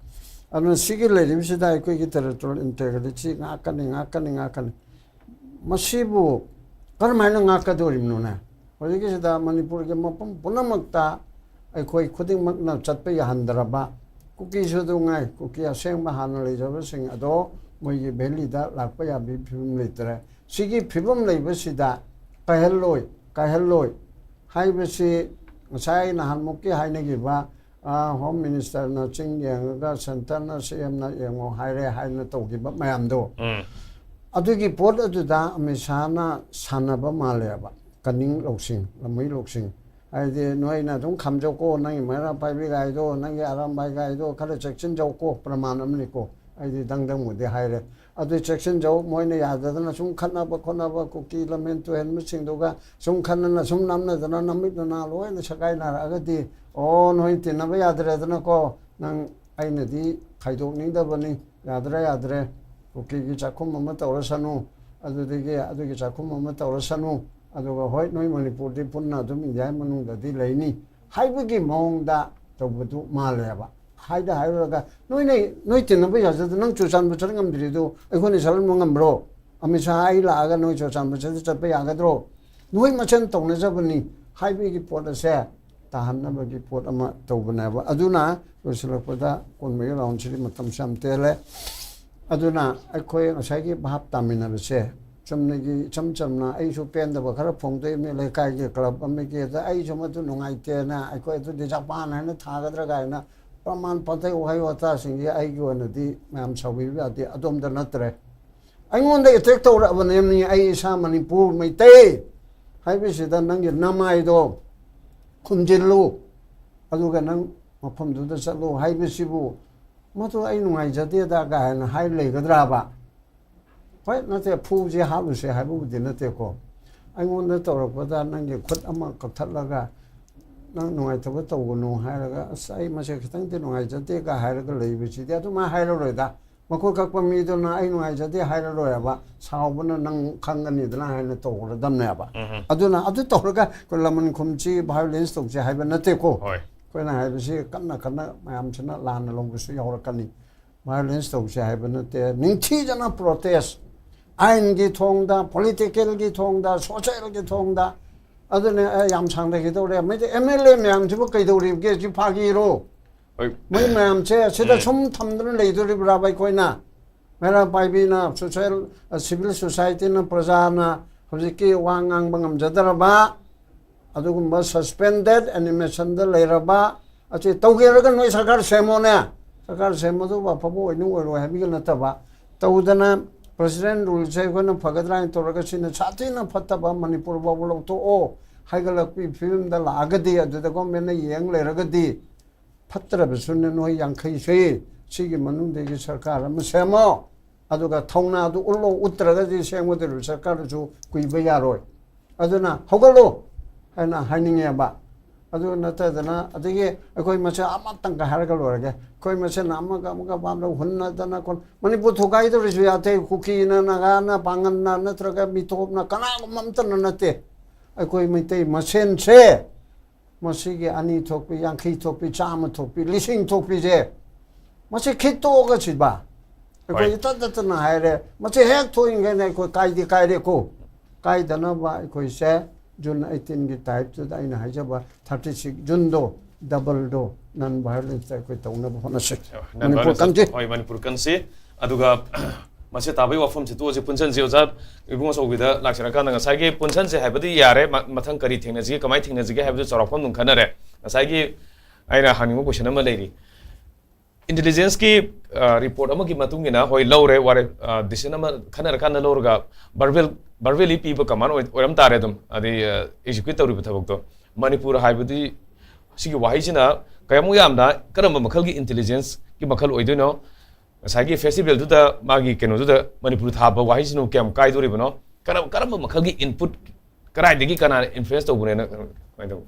ꯑꯗꯨꯅ ꯁꯤꯒꯤ ꯂꯩꯔꯤꯕꯁꯤꯗ ꯑꯩꯈꯣꯏꯒꯤ ꯇꯦꯔꯤꯇꯣꯔꯤꯌꯦꯜ ꯏꯟꯇꯦꯒ꯭ꯔꯤꯇꯤ ꯉꯥꯛꯀꯅꯤ, ꯉꯥꯛꯀꯅꯤ, ꯉꯥꯛꯀꯅꯤ꯫ ꯃꯁꯤꯕꯨ ꯀꯔꯝꯍꯥꯏꯅ ꯉꯥꯛꯀꯗꯧꯔꯤꯕꯅꯣꯅꯦ? ꯍꯧꯖꯤꯛꯀꯤꯁꯤꯗ ꯃꯅꯤꯄꯨꯔꯒꯤ ꯃꯐꯝ ꯄꯨꯝꯅꯃꯛꯇ ꯑꯩꯈꯣꯏ ꯈꯨꯗꯤꯡꯃꯛꯅ ꯆꯠꯄ ꯌꯥꯍꯟꯗ꯭ꯔꯕ, ꯀꯨꯀꯤꯁꯨ ꯑꯗꯨ ꯉꯥꯏ, ꯀꯨꯀꯤ ꯑꯁꯦꯡꯕ ꯍꯥꯟꯅ ꯂꯩꯖꯕꯁꯤꯡ ꯑꯗꯣ ꯃꯣꯏꯒꯤ ꯚꯦꯂꯤꯗ ꯂꯥꯛꯄ ꯌꯥꯕꯒꯤ ꯐꯤꯕꯝ ꯂꯩꯇ꯭ꯔꯦ꯫ ꯁꯤꯒꯤ ꯐꯤꯕꯝ ꯂꯩꯕꯁꯤꯗ ꯀꯥꯏꯍꯜꯂꯣꯏ, ꯀꯥꯏꯍꯜꯂꯣꯏ ꯍꯥꯏꯕꯁꯤ ꯉꯁꯥꯏ ꯅꯍꯥꯟꯃꯨꯛꯀꯤ ꯍꯥꯏꯅꯈꯤꯕ, ꯑ, ꯍꯣꯝ ꯃꯤꯅꯤꯁꯇꯔꯅ ꯆꯤꯡ ꯌꯦꯡꯉꯒ ꯁꯦꯟꯇꯔꯅ ꯁꯤ ꯑꯦꯝꯅ ꯌꯦꯡꯉꯣ ꯍꯥꯏꯔꯦ ꯍꯥꯏꯅ ꯇꯧꯈꯤꯕ ꯃꯌꯥꯝꯗꯣ, ꯎꯝ꯫ ꯑꯗꯨꯒꯤ ꯄꯣꯠ ꯑꯗꯨꯗ ꯑꯃꯤꯠ ꯁꯥꯍꯅ ꯁꯥꯟꯅꯕ ꯃꯥꯜꯂꯦꯕ꯫ ꯀꯅꯤꯡ ꯂꯧꯁꯤꯡ, ꯂꯝꯃꯩ ꯂꯧꯁꯤꯡ, ꯍꯥꯏꯗꯤ ꯅꯣꯏꯅ ꯑꯗꯨꯝ ꯈꯥꯝꯖꯧꯀꯣ, ꯅꯪꯒꯤ ꯃꯩꯔꯥ ꯄꯥꯏꯕꯤ ꯒꯥꯏꯗꯣ, ꯅꯪꯒꯤ ꯑꯔꯥꯝꯕꯥꯏ ꯒꯥꯏꯗꯣ ꯈꯔ ꯆꯦꯛꯁꯤꯟꯖꯧꯀꯣ, ꯄ꯭ꯔꯃꯥꯟ ꯑꯃꯅꯤꯀꯣ꯫ ꯑꯩꯗꯤ ꯗꯪ ꯗꯪꯕꯨꯗꯤ ꯍꯥꯏꯔꯦ꯫ ꯑꯗꯨ ꯆꯦꯛꯁꯤꯟꯖꯧ, ꯃꯣꯏꯅ ꯌꯥꯗꯗꯅ ꯁꯨꯝ ꯈꯠꯅꯕ ꯈꯣꯠꯅꯕ, ꯀꯨꯀꯤ ꯂꯃꯦꯟ ꯇꯨꯍꯦꯟꯕꯁꯤꯡꯗꯨꯒ ꯁꯨꯝ ꯈꯠꯅꯅ ꯁꯨꯝ ꯅꯝꯅꯗꯅ ꯅꯃꯤꯠ ꯅꯅꯥ ꯂꯣꯏꯅ ꯁꯦꯒꯥꯏꯅꯔꯛꯑꯒꯗꯤ, ꯑꯣ, ꯅꯣꯏ ꯇꯤꯟꯅꯕ ꯌꯥꯗ꯭ꯔꯦꯗꯅꯀꯣ, ꯅꯪ, ꯑꯩꯅꯗꯤ ꯈꯥꯏꯗꯣꯛꯅꯤꯡꯗꯕꯅꯤ, ꯌꯥꯗ꯭ꯔꯦ, ꯌꯥꯗ꯭ꯔꯦ, ꯀꯨꯀꯤꯒꯤ ꯆꯥꯛꯈꯨꯝ ꯑꯃ ꯇꯧꯔꯁꯅꯨ, ꯑꯗꯨꯗꯒꯤ ꯑꯗꯨꯒꯤ ꯆꯥꯛꯈꯨꯝ ꯑꯃ ꯇꯧꯔꯁꯅꯨ, ꯑꯗꯨꯒ ꯍꯣꯏ, ꯅꯣꯏ ꯃꯅꯤꯄꯨꯔꯗꯤ ꯄꯨꯟꯅ ꯑꯗꯨꯝ ꯏꯟꯗꯤꯌꯥꯒꯤ ꯃꯅꯨꯡꯗꯗꯤ ꯂꯩꯅꯤ ꯍꯥꯏꯕꯒꯤ ꯃꯑꯣꯡꯗ ꯇꯧꯕꯗꯨ ꯃꯥꯜꯂꯦꯕ꯫ ꯍꯥꯏꯗ ꯍꯥꯏꯔꯨꯔꯒ, ꯅꯣꯏꯅ, ꯅꯣꯏ ꯇꯤꯟꯅꯕ ꯌꯥꯖꯗ, ꯅꯪ ꯆꯨꯔꯆꯥꯟꯄꯨꯔ ꯆꯠ ꯉꯝꯗ꯭ꯔꯤꯗꯨ ꯑꯩꯈꯣꯏꯅ ꯆꯠꯍꯟꯕ ꯉꯝꯕ꯭ꯔꯣ? ꯑꯃꯤꯠ ꯁꯥꯍ ꯑꯩ ꯂꯥꯛꯑꯒ ꯅꯣꯏ ꯆꯨꯔꯆꯥꯟꯄꯨꯔ ꯆꯠ, ꯆꯠꯄ ꯌꯥꯒꯗ꯭ꯔꯣ? ꯅꯣꯏ ꯃꯁꯦꯟ ꯇꯧꯅꯖꯕꯅꯤ ꯍꯥꯏꯕꯒꯤ ꯄꯣꯠ ꯑꯁꯦ ꯇꯥꯍꯟꯅꯕꯒꯤ ꯄꯣꯠ ꯑꯃ ꯇꯧꯕꯅꯦꯕ꯫ ꯑꯗꯨꯅ ꯂꯣꯏꯁꯤꯜꯂꯛꯄꯗ, ꯀꯣꯟꯕꯒꯤ ꯔꯥꯎꯟꯁꯤꯗꯤ ꯃꯇꯝꯁꯨ ꯌꯥꯝ ꯇꯦꯜꯂꯦ꯫ ꯑꯗꯨꯅ ꯑꯩꯈꯣꯏ ꯉꯁꯥꯏꯒꯤ ꯚꯥꯞ ꯇꯥꯃꯤꯟꯅꯕꯁꯦ ꯆꯨꯝꯅꯒꯤ, ꯏꯆꯝ ꯆꯝꯅ ꯑꯩꯁꯨ ꯄꯦꯟꯗꯕ ꯈꯔ ꯐꯣꯡꯗꯣꯛꯏꯕꯅꯤ ꯂꯩꯀꯥꯏꯒꯤ ꯀ꯭ꯂꯕ ꯑꯃꯒꯤ, ꯑꯗ ꯑꯩꯁꯨ ꯃꯗꯨ ꯅꯨꯡꯉꯥꯏꯇꯦꯅ, ꯑꯩꯈꯣꯏ ꯑꯗꯨꯗꯤ ꯖꯄꯥꯟ ꯍꯥꯏꯅ ꯊꯥꯒꯗ꯭ꯔꯥ ꯀꯥꯏꯅ ꯄ꯭ꯔꯃꯥꯟ ꯄꯥꯟꯊꯩ ꯋꯥꯍꯩ ꯋꯥꯇꯥꯁꯤꯡꯁꯦ ꯑꯩꯒꯤ ꯑꯣꯏꯅꯗꯤ ꯃꯌꯥꯝ ꯁꯥꯎꯕꯤꯕ ꯌꯥꯗꯦ, ꯑꯗꯣꯝꯗ ꯅꯠꯇ꯭ꯔꯦ꯫ ꯑꯩꯉꯣꯟꯗ ꯑꯦꯇꯦꯛ ꯇꯧꯔꯛꯑꯕꯅꯦ꯫ ꯑꯩ ꯏꯁꯥ ꯃꯅꯤꯄꯨꯔ ꯃꯩꯇꯩ ꯍꯥꯏꯕꯁꯤꯗ ꯅꯪꯒꯤ ꯅꯃꯥꯏꯗꯣ ꯈꯨꯝꯖꯤꯜꯂꯨ, ꯑꯗꯨꯒ ꯅꯪ ꯃꯐꯝꯗꯨꯗ ꯆꯠꯂꯨ ꯍꯥꯏꯕꯁꯤꯕꯨ, ꯃꯗꯨ ꯑꯩ ꯅꯨꯡꯉꯥꯏꯖꯗꯦꯗ ꯀꯥꯏꯅ ꯍꯥꯏ ꯂꯩꯒꯗ꯭ꯔꯥꯕ? ꯍꯣꯏ, ꯅꯠꯇꯦ, ꯐꯨꯁꯦ ꯍꯥꯠꯂꯨꯁꯦ ꯍꯥꯏꯕꯕꯨꯗꯤ ꯅꯠꯇꯦꯀꯣ꯫ ꯑꯩꯉꯣꯟꯗ ꯇꯧꯔꯛꯄꯗ ꯅꯪꯒꯤ ꯈꯨꯠ ꯑꯃ ꯀꯛꯊꯠꯂꯒ, "ꯅꯪ ꯅꯨꯡꯉꯥꯏꯇꯕ ꯇꯧꯒꯅꯨ" ꯍꯥꯏꯔꯒ, "ꯑꯁ, ꯑꯩ ꯃꯁꯦ ꯈꯤꯇꯪꯗꯤ ꯅꯨꯡꯉꯥꯏꯖꯗꯦꯒ" ꯍꯥꯏꯔꯒ ꯂꯩꯕꯁꯤꯗꯤ ꯑꯗꯨꯃꯥꯏꯅ ꯍꯥꯏꯔꯔꯣꯏꯗ꯫ ꯃꯈꯨꯠ ꯀꯛꯄ ꯃꯤꯗꯨꯅ "ꯑꯩ ꯅꯨꯡꯉꯥꯏꯖꯗꯦ" ꯍꯥꯏꯔꯔꯣꯏꯕ, ꯁꯥꯎꯕꯅ ꯅꯪ ꯈꯪꯒꯅꯤꯗꯅ ꯍꯥꯏꯅ ꯇꯧꯒꯗꯕꯅꯦꯕ꯫ ꯎꯝ꯫ ꯑꯗꯨꯅ ꯑꯗꯨ ꯇꯧꯔꯒ ꯑꯩꯈꯣꯏ ꯂꯃꯟ ꯈꯨꯝꯁꯤ, ꯚꯥꯏꯑꯣꯂꯦꯟꯁ ꯇꯧꯁꯤ ꯍꯥꯏꯕ ꯅꯠꯇꯦꯀꯣ꯫ ꯍꯣꯏ꯫ ꯑꯩꯈꯣꯏꯅ ꯍꯥꯏꯕꯁꯤ ꯀꯟꯅ ꯀꯟꯅ ꯃꯌꯥꯝꯁꯤꯅ ꯂꯥꯟꯅ ꯂꯧꯕꯁꯨ ꯌꯥꯎꯔꯛꯀꯅꯤ꯫ ꯚꯥꯏꯑꯣꯂꯦꯟꯁ ꯇꯧꯁꯦ ꯍꯥꯏꯕ ꯅꯠꯇꯦ, ꯅꯤꯡꯊꯤꯖꯅ ꯄ꯭ꯔꯣꯇꯦꯁ, ꯑꯥꯏꯟꯒꯤ ꯊꯣꯡꯗ, ꯄꯣꯂꯤꯇꯤꯀꯦꯜꯒꯤ ꯊꯣꯡꯗ, ꯁꯣꯁꯦꯜꯒꯤ ꯊꯣꯡꯗ꯫ ꯑꯗꯨꯅꯦ ꯑꯩ ꯌꯥꯝ ꯁꯥꯡꯊꯈꯤꯗꯧꯔꯦ꯫ ꯃꯩꯇꯩ ꯑꯦꯝ ꯑꯦꯜ ꯑꯦ ꯃꯌꯥꯝꯁꯤꯕꯨ ꯀꯩꯗꯧꯔꯤꯕꯒꯦ? ꯁꯤ ꯐꯥꯒꯤꯔꯣ? ꯍꯣꯏ꯫ ꯃꯣꯏ ꯃꯌꯥꯝꯁꯦ ꯑꯁꯤꯗ ꯎꯝ꯫ ꯁꯨꯝ ꯊꯝꯗꯨꯅ ꯂꯩꯗꯣꯔꯤꯕ꯭ꯔꯥꯕ ꯑꯩꯈꯣꯏꯅ? ꯃꯩꯔꯥ ꯄꯥꯏꯕꯤꯅ, ꯁꯣꯁꯦꯜ, ꯁꯤꯚꯤꯜ ꯁꯣꯁꯥꯏꯇꯤꯅ, ꯄ꯭ꯔꯖꯥꯅ ꯍꯧꯖꯤꯛꯀꯤ ꯋꯥ ꯉꯥꯡꯕ ꯉꯝꯖꯗ꯭ꯔꯕ, ꯑꯗꯨꯒꯨꯝꯕ ꯁꯁꯄꯦꯟꯗꯦꯠ ꯑꯦꯅꯤꯃꯦꯁꯟꯗ ꯂꯩꯔꯕ ꯑꯁꯤ ꯇꯧꯒꯦꯔꯒ ꯅꯣꯏ ꯁꯔꯀꯥꯔ ꯁꯦꯝꯃꯣꯅꯦ꯫ ꯁꯔꯀꯥꯔ ꯁꯦꯝꯕꯗꯨꯕꯨ ꯑꯐꯕ ꯑꯣꯏꯅꯤ ꯑꯣꯏꯔꯣꯏ ꯍꯥꯏꯕꯒꯤ ꯅꯠꯇꯕ, ꯇꯧꯗꯅ ꯄ꯭ꯔꯁꯤꯗꯦꯟ ꯔꯨꯜꯁꯦ ꯑꯩꯈꯣꯏꯅ ꯐꯒꯗ꯭ꯔꯥ ꯍꯥꯏꯅ ꯇꯧꯔꯒ ꯁꯤꯅ ꯁꯥꯊꯤꯅ ꯐꯠꯇꯕ ꯃꯅꯤꯄꯨꯔ ꯐꯥꯎꯕ ꯂꯧꯊꯣꯛꯑꯣ ꯍꯥꯏꯒꯠꯂꯛꯄꯒꯤ ꯐꯤꯕꯝꯗ ꯂꯥꯛꯑꯒꯗꯤ, ꯑꯗꯨꯗ ꯒꯣꯔꯃꯦꯟꯅ ꯌꯦꯡ ꯂꯩꯔꯒꯗꯤ, ꯐꯠꯇ꯭ꯔꯕꯁꯨꯅ ꯅꯣꯏ ꯌꯥꯡꯈꯩ ꯁꯨꯏ, ꯁꯤꯒꯤ ꯃꯅꯨꯡꯗꯒꯤ ꯁꯔꯀꯥꯔ ꯑꯃ ꯁꯦꯝꯃꯣ, ꯑꯗꯨꯒ ꯊꯧꯅꯥꯗꯨ ꯎꯠꯂꯣ, ꯎꯠꯇ꯭ꯔꯒꯗꯤ ꯁꯦꯝꯒꯗꯧꯔꯤꯕ ꯁꯔꯀꯥꯔꯗꯨꯁꯨ ꯀꯨꯏꯕ ꯌꯥꯔꯣꯏ꯫ ꯑꯗꯨꯅ ꯍꯧꯒꯠꯂꯣ ꯍꯥꯏꯅ ꯍꯥꯏꯅꯤꯡꯉꯦꯕ꯫ ꯑꯗꯨ ꯅꯠꯇꯗꯅ, ꯑꯗꯒꯤ ꯑꯩꯈꯣꯏ ꯃꯁꯦꯟ ꯑꯃꯇꯪꯒ ꯍꯥꯏꯔꯒ ꯂꯣꯏꯔꯒꯦ꯫ ꯑꯩꯈꯣꯏ ꯃꯁꯦꯟ ꯑꯃꯒ ꯑꯃꯒ ꯄꯥꯝꯅ ꯍꯨꯟꯅꯗꯅ ꯈꯣꯠ-, ꯃꯅꯤꯄꯨꯔ ꯊꯨꯒꯥꯏꯗꯧꯔꯤꯁꯨ ꯌꯥꯗꯦ꯫ ꯀꯨꯀꯤꯅ, ꯅꯥꯒꯥꯅ, ꯄꯥꯡꯒꯜꯅ, ꯅꯠꯇ꯭ꯔꯒ ꯃꯤꯇꯣꯞꯅ, ꯀꯅꯥꯒꯨꯝꯕ ꯑꯝꯇꯅ ꯅꯠꯇꯦ꯫ ꯑꯩꯈꯣꯏ ꯃꯩꯇꯩ ꯃꯁꯦꯟꯁꯦ, ꯃꯁꯤꯒꯤ ꯑꯅꯤ ꯊꯣꯛꯄꯤ, ꯌꯥꯡꯈꯩ ꯊꯣꯛꯄꯤ, ꯆꯥꯝꯃ ꯊꯣꯛꯄꯤ, ꯂꯤꯁꯤꯡ ꯊꯣꯛꯄꯤꯁꯦ, ꯃꯁꯤ ꯈꯤꯠꯇꯣꯛꯑꯒ ꯁꯤꯕ꯫ ꯑꯩꯈꯣꯏ ꯍꯣꯏ꯫ ꯏꯇꯠ ꯇꯠꯇꯅ ꯍꯥꯏꯔꯦ, ꯃꯁꯤ ꯍꯦꯛ ꯊꯣꯛꯏꯉꯩꯗ ꯑꯩꯈꯣꯏ ꯀꯥꯏꯗꯤ ꯀꯥꯏꯔꯦꯀꯣ꯫ ꯀꯥꯏꯗꯅꯕ ꯑꯩꯈꯣꯏꯁꯦ ꯖꯨꯟ ꯑꯩꯠꯇꯤꯟꯒꯤ ꯇꯥꯏꯞꯇꯨꯗ ꯑꯩꯅ ꯍꯥꯏꯖꯕ ꯊꯥꯔꯇꯤ ꯁꯤꯛꯁ ꯖꯨꯟꯗꯣ, ꯗꯕꯜꯗꯣ, ꯅꯟ ꯚꯥꯏꯑꯣꯂꯦꯟꯁꯇ ꯑꯩꯈꯣꯏ ꯇꯧꯅꯕ ꯍꯣꯠꯅꯁꯤ꯫ ꯅꯟ ꯃꯅꯤꯄꯨꯔ ꯚꯥꯏꯑꯣꯂꯦꯟꯁ ꯀꯟꯗꯤ꯫ ꯍꯣꯏ, ꯃꯅꯤꯄꯨꯔ ꯀꯟꯁꯤ꯫ ꯑꯗꯨꯒ ꯃꯁꯤ ꯇꯥꯕꯒꯤ ꯋꯥꯐꯝꯁꯤ ꯇꯣꯛꯑꯁꯤ, ꯄꯨꯟꯁꯟꯁꯤ꯫ ꯑꯣꯖꯥ ꯏꯕꯨꯡ ꯑꯆꯧꯕꯤꯗ ꯂꯥꯛꯆꯔꯀꯥꯟꯗ, ꯉꯁꯥꯏꯒꯤ ꯄꯨꯟꯁꯟꯁꯤ ꯍꯥꯏꯕꯗꯤ ꯌꯥꯔꯦ, ꯃ-, ꯃꯊꯪ ꯀꯔꯤ ꯊꯦꯡꯅꯁꯤꯒꯦ, ꯀꯃꯥꯏꯅ ꯊꯦꯡꯅꯁꯤꯒꯦ ꯍꯥꯏꯕꯗꯨ ꯆꯥꯎꯔꯥꯛꯄ ꯑꯗꯨꯝ ꯈꯟꯅꯔꯦ꯫ ꯉꯁꯥꯏꯒꯤ ꯑꯩꯅ ꯍꯪꯅꯤꯡꯕ ꯀꯣꯏꯁꯟ ꯑꯃ ꯂꯩꯔꯤ꯫ ꯏꯟꯇꯦꯂꯤꯖꯦꯟꯁꯀꯤ, ꯑ, ꯔꯤꯄꯣꯔꯠ ꯑꯃꯒꯤ ꯃꯇꯨꯡ ꯏꯟꯅ, ꯍꯣꯏ, ꯂꯧꯔꯦ, ꯋꯥꯔꯦ, ꯑ, ꯗꯤꯁꯤꯖꯟ ꯑꯃ ꯈꯟꯅꯔꯀꯥꯟꯗ ꯂꯧꯔꯒ ꯚꯔꯕꯦꯜ, ꯚꯔꯕꯦꯂꯤ ꯄꯤꯕ ꯀꯃꯥꯟ ꯑꯣꯏ-, ꯑꯣꯏꯔꯝ ꯇꯥꯔꯦ ꯑꯗꯨꯝ, ꯑꯗꯩ, ꯑ, ꯑꯦꯛꯖꯤꯀ꯭ꯌꯨꯠ ꯇꯧꯔꯤꯕ ꯊꯕꯛꯇꯣ꯫ ꯃꯅꯤꯄꯨꯔ ꯍꯥꯏꯕꯗꯤ ꯁꯤꯒꯤ ꯋꯥꯍꯩꯁꯤꯅ ꯀꯌꯥꯃꯨꯛ ꯌꯥꯝꯅ ꯀꯔꯝꯕ ꯃꯈꯜꯒꯤ ꯏꯟꯇꯦꯂꯤꯖꯦꯟꯁꯀꯤ ꯃꯈꯜ ꯑꯣꯏꯗꯣꯏꯅꯣ? ꯉꯁꯥꯏꯒꯤ ꯐꯦꯁꯇꯤꯚꯦꯜꯗꯨꯗ ꯃꯥꯒꯤ ꯀꯩꯅꯣꯗꯨꯗ ꯃꯅꯤꯄꯨꯔ ꯊꯥꯕ ꯋꯥꯍꯩꯁꯤꯅ ꯀꯌꯥꯝ ꯀꯥꯏꯗꯣꯔꯤꯕꯅꯣ? ꯀꯔꯝ-, ꯀꯔꯝꯕ ꯃꯈꯜꯒꯤ ꯏꯟꯄꯨꯠ, ꯀꯗꯥꯏꯗꯒꯤ ꯀꯅꯥꯅ ꯏꯟꯐ꯭ꯂꯨꯌꯦꯟꯁ ꯇꯧꯕꯅꯦꯅ ꯀꯃꯥꯏꯅ ꯇꯧꯕ?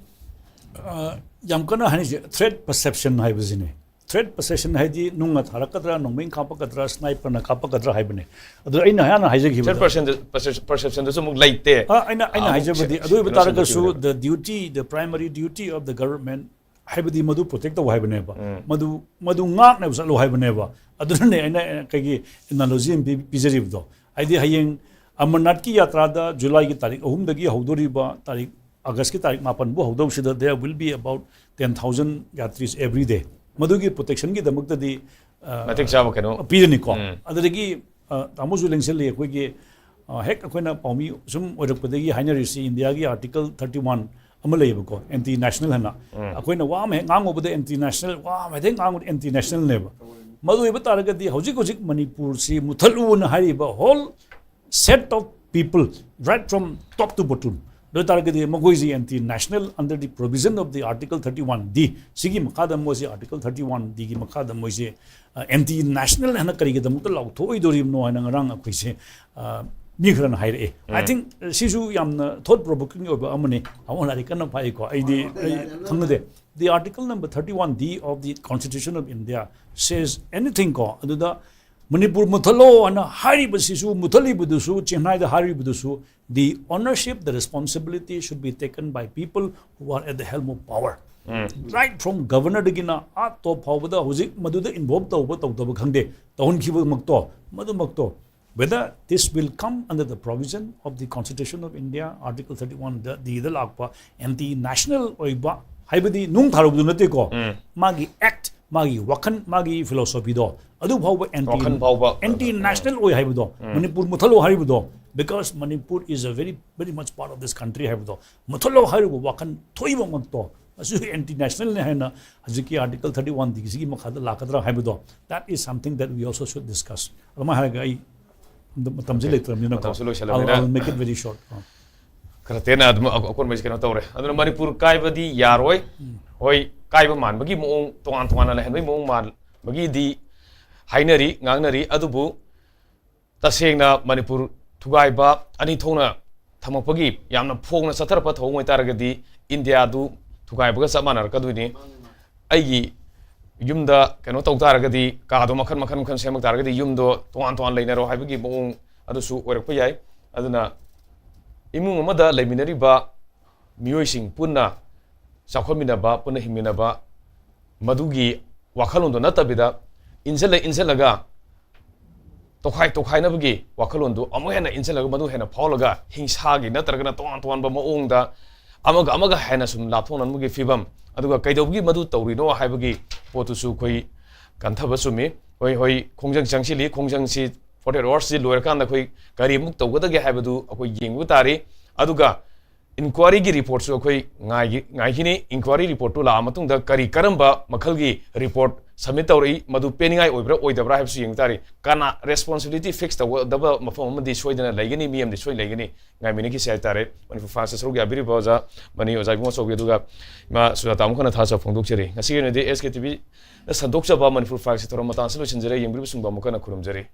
ꯑ, ꯌꯥꯝ ꯀꯟꯅ ꯍꯥꯏꯅꯤꯡꯁꯦ, ꯊ꯭ꯔꯦꯠ ꯄꯔꯁꯦꯞꯁꯟ ꯍꯥꯏꯕꯁꯤꯅꯦ꯫ ꯊ꯭ꯔꯦꯠ ꯄꯔꯁꯦꯞꯁꯟ ꯍꯥꯏꯗꯤ ꯅꯨꯡꯅ ꯊꯥꯔꯛꯀꯗ꯭ꯔꯥ, ꯅꯣꯡꯃꯩꯅ ꯀꯥꯞꯄꯛꯀꯗ꯭ꯔꯥ, ꯁ꯭ꯅꯥꯏꯄꯔꯅ ꯀꯥꯞꯄꯛꯀꯗ꯭ꯔꯥ ꯍꯥꯏꯕꯅꯦ꯫ ꯑꯗꯣ ꯑꯩꯅ ꯍꯥꯟꯅ ꯊ꯭ꯔꯦꯠ ꯍꯥꯏꯖꯈꯤꯕꯗ, ꯄꯔꯁꯦꯞꯁꯟꯗꯁꯨ ꯑꯃꯨꯛ ꯂꯩꯇꯦ꯫ ꯑ, ꯑꯩꯅ, ꯑꯩꯅ ꯑꯃꯨꯛ ꯍꯥꯏꯖꯕꯗꯤ, ꯁꯤ-, ꯑꯗꯨ ꯑꯣꯏꯕ ꯀꯩꯅꯣ ꯇꯥꯔꯒꯁꯨ, ꯁꯟꯗꯣꯛꯈꯤꯕꯅꯦꯕ꯫ The duty, the primary duty of the government ꯍꯥꯏꯕꯗꯤ ꯃꯗꯨ ꯄ꯭ꯔꯣꯇꯦꯛ ꯇꯧ ꯍꯥꯏꯕꯅꯦꯕ꯫ ꯎꯝ꯫ ꯃꯗꯨ, ꯃꯗꯨ ꯉꯥꯛꯅꯕ ꯆꯠꯂꯨ ꯍꯥꯏꯕꯅꯦꯕ꯫ ꯑꯗꯨꯅꯅꯦ ꯑꯩꯅ, ꯑ, ꯀꯩꯒꯤ ꯑꯦꯅꯥꯂꯣꯖꯤ ꯑꯃ ꯄꯤ-, ꯄꯤꯖꯔꯤꯕꯗꯣ꯫ ꯍꯥꯏꯗꯤ ꯍꯌꯦꯡ ꯑꯃꯔꯅꯥꯊꯀꯤ ꯌꯥꯇ꯭ꯔꯥꯗ ꯖꯨꯂꯥꯏꯒꯤ ꯇꯥꯔꯤꯛ ꯑꯍꯨꯝꯗꯒꯤ ꯍꯧꯗꯣꯔꯤꯕ, ꯇꯥꯔꯤꯛ ꯑꯥꯒꯁꯀꯤ ꯇꯥꯔꯤꯛ ꯃꯥꯄꯟꯕꯨ ꯍꯧꯗꯧꯁꯤꯗ, there will be about ten thousand yatris every day꯫ ꯃꯗꯨꯒꯤ ꯄ꯭ꯔꯣꯇꯦꯛꯁꯟꯒꯤꯗꯃꯛꯇꯗꯤ, ꯑ, ꯃꯇꯤꯛ ꯆꯥꯕ ꯀꯩꯅꯣ꯫ ꯄꯤꯔꯅꯤꯀꯣ꯫ ꯎꯝ꯫ ꯑꯗꯨꯗꯒꯤ, ꯑ, ꯇꯥꯃꯣꯁꯨ ꯂꯦꯡꯁꯤꯜꯂꯤ, ꯑꯩꯈꯣꯏꯒꯤ, ꯑ, ꯍꯦꯛ ꯑꯩꯈꯣꯏꯅ ꯄꯥꯎꯃꯤ ꯁꯨꯝ ꯑꯣꯏꯔꯛꯄꯗꯒꯤ ꯍꯥꯏꯅꯔꯤꯁꯤ, ꯏꯟꯗꯤꯌꯥꯒꯤ ꯑꯥꯔꯇꯤꯀꯜ ꯊꯥꯔꯇꯤ ꯋꯥꯟ ꯑꯃ ꯂꯩꯌꯦꯕꯀꯣ, ꯑꯦꯟꯇꯤ ꯅꯦꯁꯅꯦꯜ ꯍꯥꯏꯅ꯫ ꯎꯝ꯫ ꯑꯩꯈꯣꯏꯅ ꯋꯥ ꯑꯃ ꯍꯦꯛ ꯉꯥꯡꯉꯨꯕꯗ ꯑꯦꯟꯇꯤ ꯅꯦꯁꯅꯦꯜ, ꯋꯥ ꯑꯃ ꯍꯦꯛ ꯉꯥꯡꯉꯨꯕꯗ ꯑꯦꯟꯇꯤ ꯅꯦꯁꯅꯦꯜꯅꯦꯕ꯫ ꯃꯗꯨ ꯑꯣꯏꯕ ꯇꯥꯔꯒꯗꯤ ꯍꯧꯖꯤꯛ ꯍꯧꯖꯤꯛ ꯃꯅꯤꯄꯨꯔꯁꯤ ꯃꯨꯊꯠꯂꯨꯅ ꯍꯥꯏꯔꯤꯕ whole set of people, right from top to bottom, ꯑꯗꯨ ꯑꯣꯏ ꯇꯥꯔꯒꯗꯤ ꯃꯈꯣꯏꯁꯤ anti national under the provision of the Article thirty one D, ꯁꯤꯒꯤ ꯃꯈꯥꯗ ꯃꯣꯏꯁꯤ Article thirty one D ꯒꯤ ꯃꯈꯥꯗ ꯃꯣꯏꯁꯤ, ꯑ, anti national ꯍꯥꯏꯅ ꯀꯔꯤꯒꯤꯗꯃꯛꯇ ꯂꯥꯎꯊꯣꯛꯑꯣꯏꯗꯣꯔꯤꯕꯅꯣ ꯍꯥꯏꯅ ꯉꯔꯥꯡ ꯑꯩꯈꯣꯏꯁꯦ, ꯑ, ꯃꯤ ꯈꯔꯅ ꯍꯥꯏꯔꯛꯑꯦ꯫ I think ꯁꯤꯁꯨ ꯌꯥꯝꯅ thought provoking ꯑꯣꯏꯕ ꯑꯃꯅꯤ꯫ ꯑꯃꯨꯛ ꯂꯥꯏꯔꯤꯛ ꯀꯟꯅ ꯄꯥꯏꯀꯣ, ꯑꯩꯗꯤ ꯑꯩ ꯈꯪꯅꯗꯦ꯫ The Article number thirty-one D of the Constitution of India says anything ꯀꯣ, ꯑꯗꯨꯗ ꯃꯅꯤꯄꯨꯔ ꯃꯨꯠꯊꯠꯂꯣ ꯍꯥꯏꯅ ꯍꯥꯏꯔꯤꯕꯁꯤꯁꯨ, ꯃꯨꯠꯊꯠꯂꯤꯕꯗꯨꯁꯨ, ꯆꯦꯟꯅꯥꯏꯗ ꯍꯥꯏꯔꯤꯕꯗꯨꯁꯨ, the ownership, the responsibility should be taken by people who are at the helm of power. Right from governorꯗꯒꯤꯅ ah top ꯐꯥꯎꯕꯗ ꯍꯧꯖꯤꯛ ꯃꯗꯨꯗ involve ꯇꯧꯕ ꯇꯧꯗꯕ ꯈꯪꯗꯦ, ꯇꯧꯍꯟꯈꯤꯕꯃꯛꯇꯣ, ꯃꯗꯨꯃꯛꯇꯣ, whether this will come under the provision of the Constitution of India, Article thirty-one Dꯗ ꯂꯥꯛꯄ anti national ꯑꯣꯏꯕ ꯍꯥꯏꯕꯗꯤ ꯅꯨꯡ ꯊꯥꯔꯨꯕꯗꯨ ꯅꯠꯇꯦꯀꯣ, ꯃꯥꯒꯤ act, ꯃꯥꯒꯤ ꯋꯥꯈꯜ, ꯃꯥꯒꯤ philosophyꯗꯣ, ꯑꯗꯨ ꯐꯥꯎꯕ anti, ꯋꯥꯈꯜ ꯐꯥꯎꯕ anti national ꯑꯣꯏ ꯍꯥꯏꯕꯗꯣ, Manipur ꯃꯨꯠꯊꯠꯂꯣ ꯍꯥꯏꯔꯤꯕꯗꯣ, because Manipur is a very, very much part of this country ꯍꯥꯏꯕꯗꯣ, ꯃꯨꯠꯊꯠꯂꯣ ꯍꯥꯏꯔꯤꯕ ꯋꯥꯈꯜ ꯊꯣꯛꯏꯕꯃꯛꯇꯣ, ꯑꯁꯤ anti nationalꯅꯤ ꯍꯥꯏꯅ ꯍꯧꯖꯤꯛꯀꯤ Article thirty-one Dꯒꯤꯁꯤꯒꯤ ꯃꯈꯥꯗ ꯂꯥꯛꯀꯗ꯭ꯔꯥ ꯍꯥꯏꯕꯗꯣ, that is something that we also should discuss. ꯑꯗꯨꯃꯥꯏꯅ ꯍꯥꯏꯔꯒ ꯑꯩ ꯃꯇꯝꯁꯦ ꯂꯩꯇ꯭ꯔꯕꯅꯤꯅꯀꯣ, ꯃꯇꯝꯁꯨ ꯂꯣꯏꯁꯤꯜꯂꯛꯑꯕꯅꯤꯅ꯫ I'll, I'll make it very short. ꯑ꯫ ꯈꯔ ꯇꯦꯟꯅ ꯑꯗꯨꯝ ꯑꯀꯣꯟꯕꯩꯁꯦ ꯀꯩꯅꯣ ꯇꯧꯔꯦ꯫ ꯑꯗꯨꯅ ꯃꯅꯤꯄꯨꯔ ꯀꯥꯏꯕꯗꯤ ꯌꯥꯔꯣꯏ꯫ ꯍꯣꯏ, ꯀꯥꯏꯕ ꯃꯥꯟꯕꯒꯤ ꯃꯑꯣꯡ, ꯇꯣꯉꯥꯟ ꯇꯣꯉꯥꯟꯅ ꯂꯩꯍꯟꯕꯒꯤ ꯃꯑꯣꯡ ꯃꯥꯟꯕꯒꯤꯗꯤ ꯍꯥꯏꯅꯔꯤ, ꯉꯥꯡꯅꯔꯤ꯫ ꯑꯗꯨꯕꯨ ꯇꯁꯦꯡꯅ ꯃꯅꯤꯄꯨꯔ ꯊꯨꯒꯥꯏꯕ, ꯑꯅꯤ ꯊꯣꯛꯅ ꯊꯝꯃꯛꯄꯒꯤ ꯌꯥꯝꯅ ꯐꯣꯡꯅ ꯆꯠꯊꯔꯛꯄ ꯊꯧꯑꯣꯡ ꯑꯣꯏꯇꯥꯔꯒꯗꯤ ꯏꯟꯗꯤꯌꯥꯗꯨ ꯊꯨꯒꯥꯏꯕꯒ ꯆꯞ ꯃꯥꯟꯅꯔꯛꯀꯗꯣꯏꯅꯤ꯫ ꯑꯩꯒꯤ ꯌꯨꯝꯗ ꯀꯩꯅꯣ ꯇꯧ ꯇꯥꯔꯒꯗꯤ, ꯀꯥꯗꯣ ꯃꯈꯜ ꯃꯈꯜ ꯃꯈꯜ ꯁꯦꯝꯃꯛ ꯇꯥꯔꯒꯗꯤ ꯌꯨꯝꯗꯣ ꯇꯣꯉꯥꯟ ꯇꯣꯉꯥꯟ ꯂꯩꯅꯔꯣ ꯍꯥꯏꯕꯒꯤ ꯃꯑꯣꯡ ꯑꯗꯨꯁꯨ ꯑꯣꯏꯔꯛꯄ ꯌꯥꯏ꯫ ꯑꯗꯨꯅ ꯏꯃꯨꯡ ꯑꯃꯗ ꯂꯩꯃꯤꯟꯅꯔꯤꯕ ꯃꯤꯑꯣꯏꯁꯤꯡ ꯄꯨꯟꯅ ꯆꯥꯎꯈꯠꯃꯤꯟꯅꯕ, ꯄꯨꯟꯅ ꯍꯤꯡꯃꯤꯟꯅꯕ, ꯃꯗꯨꯒꯤ ꯋꯥꯈꯜꯂꯣꯟꯗꯣ ꯅꯠꯇꯕꯤꯗ, ꯏꯟꯁꯤꯜꯂ ꯏꯟꯁꯤꯜꯂꯒ ꯇꯣꯈꯥꯏ ꯇꯣꯈꯥꯏꯅꯕꯒꯤ ꯋꯥꯈꯜꯂꯣꯟꯗꯨ ꯑꯃꯨꯛ ꯍꯦꯟꯅ ꯏꯟꯁꯤꯜꯂꯒ, ꯃꯗꯨ ꯍꯦꯟꯅ ꯐꯥꯎꯍꯜꯂꯒ, ꯍꯤꯡꯁꯥꯒꯤ ꯅꯠꯇ꯭ꯔꯒꯅ ꯇꯣꯉꯥꯟ ꯇꯣꯉꯥꯟꯕ ꯃꯑꯣꯡꯗ ꯑꯃꯒ ꯑꯃꯒ ꯍꯦꯟꯅ ꯁꯨꯝ ꯂꯥꯞꯊꯣꯛꯅꯕꯒꯤ ꯐꯤꯕꯝ, ꯑꯗꯨꯒ ꯀꯩꯗꯧꯕꯒꯤ ꯃꯗꯨ ꯇꯧꯔꯤꯅꯣ ꯍꯥꯏꯕꯒꯤ ꯄꯣꯠꯇꯨꯁꯨ ꯑꯩꯈꯣꯏ ꯀꯟꯊꯕ ꯆꯨꯝꯃꯤ꯫ ꯍꯣꯏ, ꯍꯣꯏ, ꯈꯣꯡꯖꯪ ꯆꯪꯁꯤꯜꯂꯤ꯫ ꯈꯣꯡꯖꯪꯁꯤ forty-eight hours ꯁꯤ ꯂꯣꯏꯔꯀꯥꯟꯗ ꯑꯩꯈꯣꯏ ꯀꯔꯤꯃꯨꯛ ꯇꯧꯒꯗꯒꯦ ꯍꯥꯏꯕꯗꯨ ꯑꯩꯈꯣꯏ ꯌꯦꯡꯕ ꯇꯥꯔꯤ꯫ ꯑꯗꯨꯒ inquiry ꯒꯤ report ꯁꯨ ꯑꯩꯈꯣꯏ ꯉꯥꯏꯒꯤ-, ꯉꯥꯏꯈꯤꯅꯤ꯫ Inquiry report ꯇꯨ ꯂꯥꯛꯑ ꯃꯇꯨꯡꯗ ꯀꯔꯤ ꯀꯔꯝꯕ ꯃꯈꯜꯒꯤ report submit ꯇꯧꯔꯛꯏ, ꯃꯗꯨ ꯄꯦꯟꯅꯤꯡꯉꯥꯏ ꯑꯣꯏꯕ꯭ꯔꯥ ꯑꯣꯏꯗꯕ꯭ꯔꯥ ꯍꯥꯏꯕꯁꯨ ꯌꯦꯡꯕ ꯇꯥꯔꯤ꯫ ꯀꯅꯥ responsibility fix ꯇꯧꯒꯗꯕ ꯃꯐꯝ ꯑꯃꯗꯤ ꯁꯣꯏꯗꯅ ꯂꯩꯒꯅꯤ, ꯃꯤ ꯑꯃꯗꯤ ꯁꯣꯏ ꯂꯩꯒꯅꯤ꯫ ꯉꯥꯏꯃꯤꯟꯅꯈꯤꯁꯤ ꯍꯥꯏꯇꯥꯔꯦ꯫ ꯃꯅꯤꯄꯨꯔ ꯐꯥꯁꯇ ꯁꯔꯨꯛ ꯌꯥꯕꯤꯔꯤꯕ ꯑꯣꯖꯥ ꯃꯅꯤ, ꯑꯣꯖꯥ ꯏꯕꯨꯡꯉꯣ ꯆꯧꯕꯤ, ꯑꯗꯨꯒ ꯏꯃꯥ ꯁꯨꯖꯥꯇꯥ ꯑꯃꯨꯛ ꯍꯟꯅ ꯊꯥꯖꯕ ꯐꯣꯡꯗꯣꯛꯆꯔꯤ꯫ ꯉꯁꯤꯒꯤ ꯑꯣꯏꯅꯗꯤ ꯑꯦꯁ ꯀꯦ ꯇꯤ ꯚꯤ ꯁꯟꯗꯣꯛꯆꯕ ꯃꯅꯤꯄꯨꯔ ꯐꯥꯏꯜꯁꯤ ꯊꯧꯔꯝ ꯃꯇꯥꯡꯁꯤ ꯂꯣꯏꯁꯤꯟꯖꯔꯦ꯫ ꯌꯦꯡꯕꯤꯔꯤꯕꯁꯤꯡꯕꯨ ꯑꯃꯨꯛ ꯍꯟꯅ ꯈꯨꯔꯨꯝꯖꯔꯤ꯫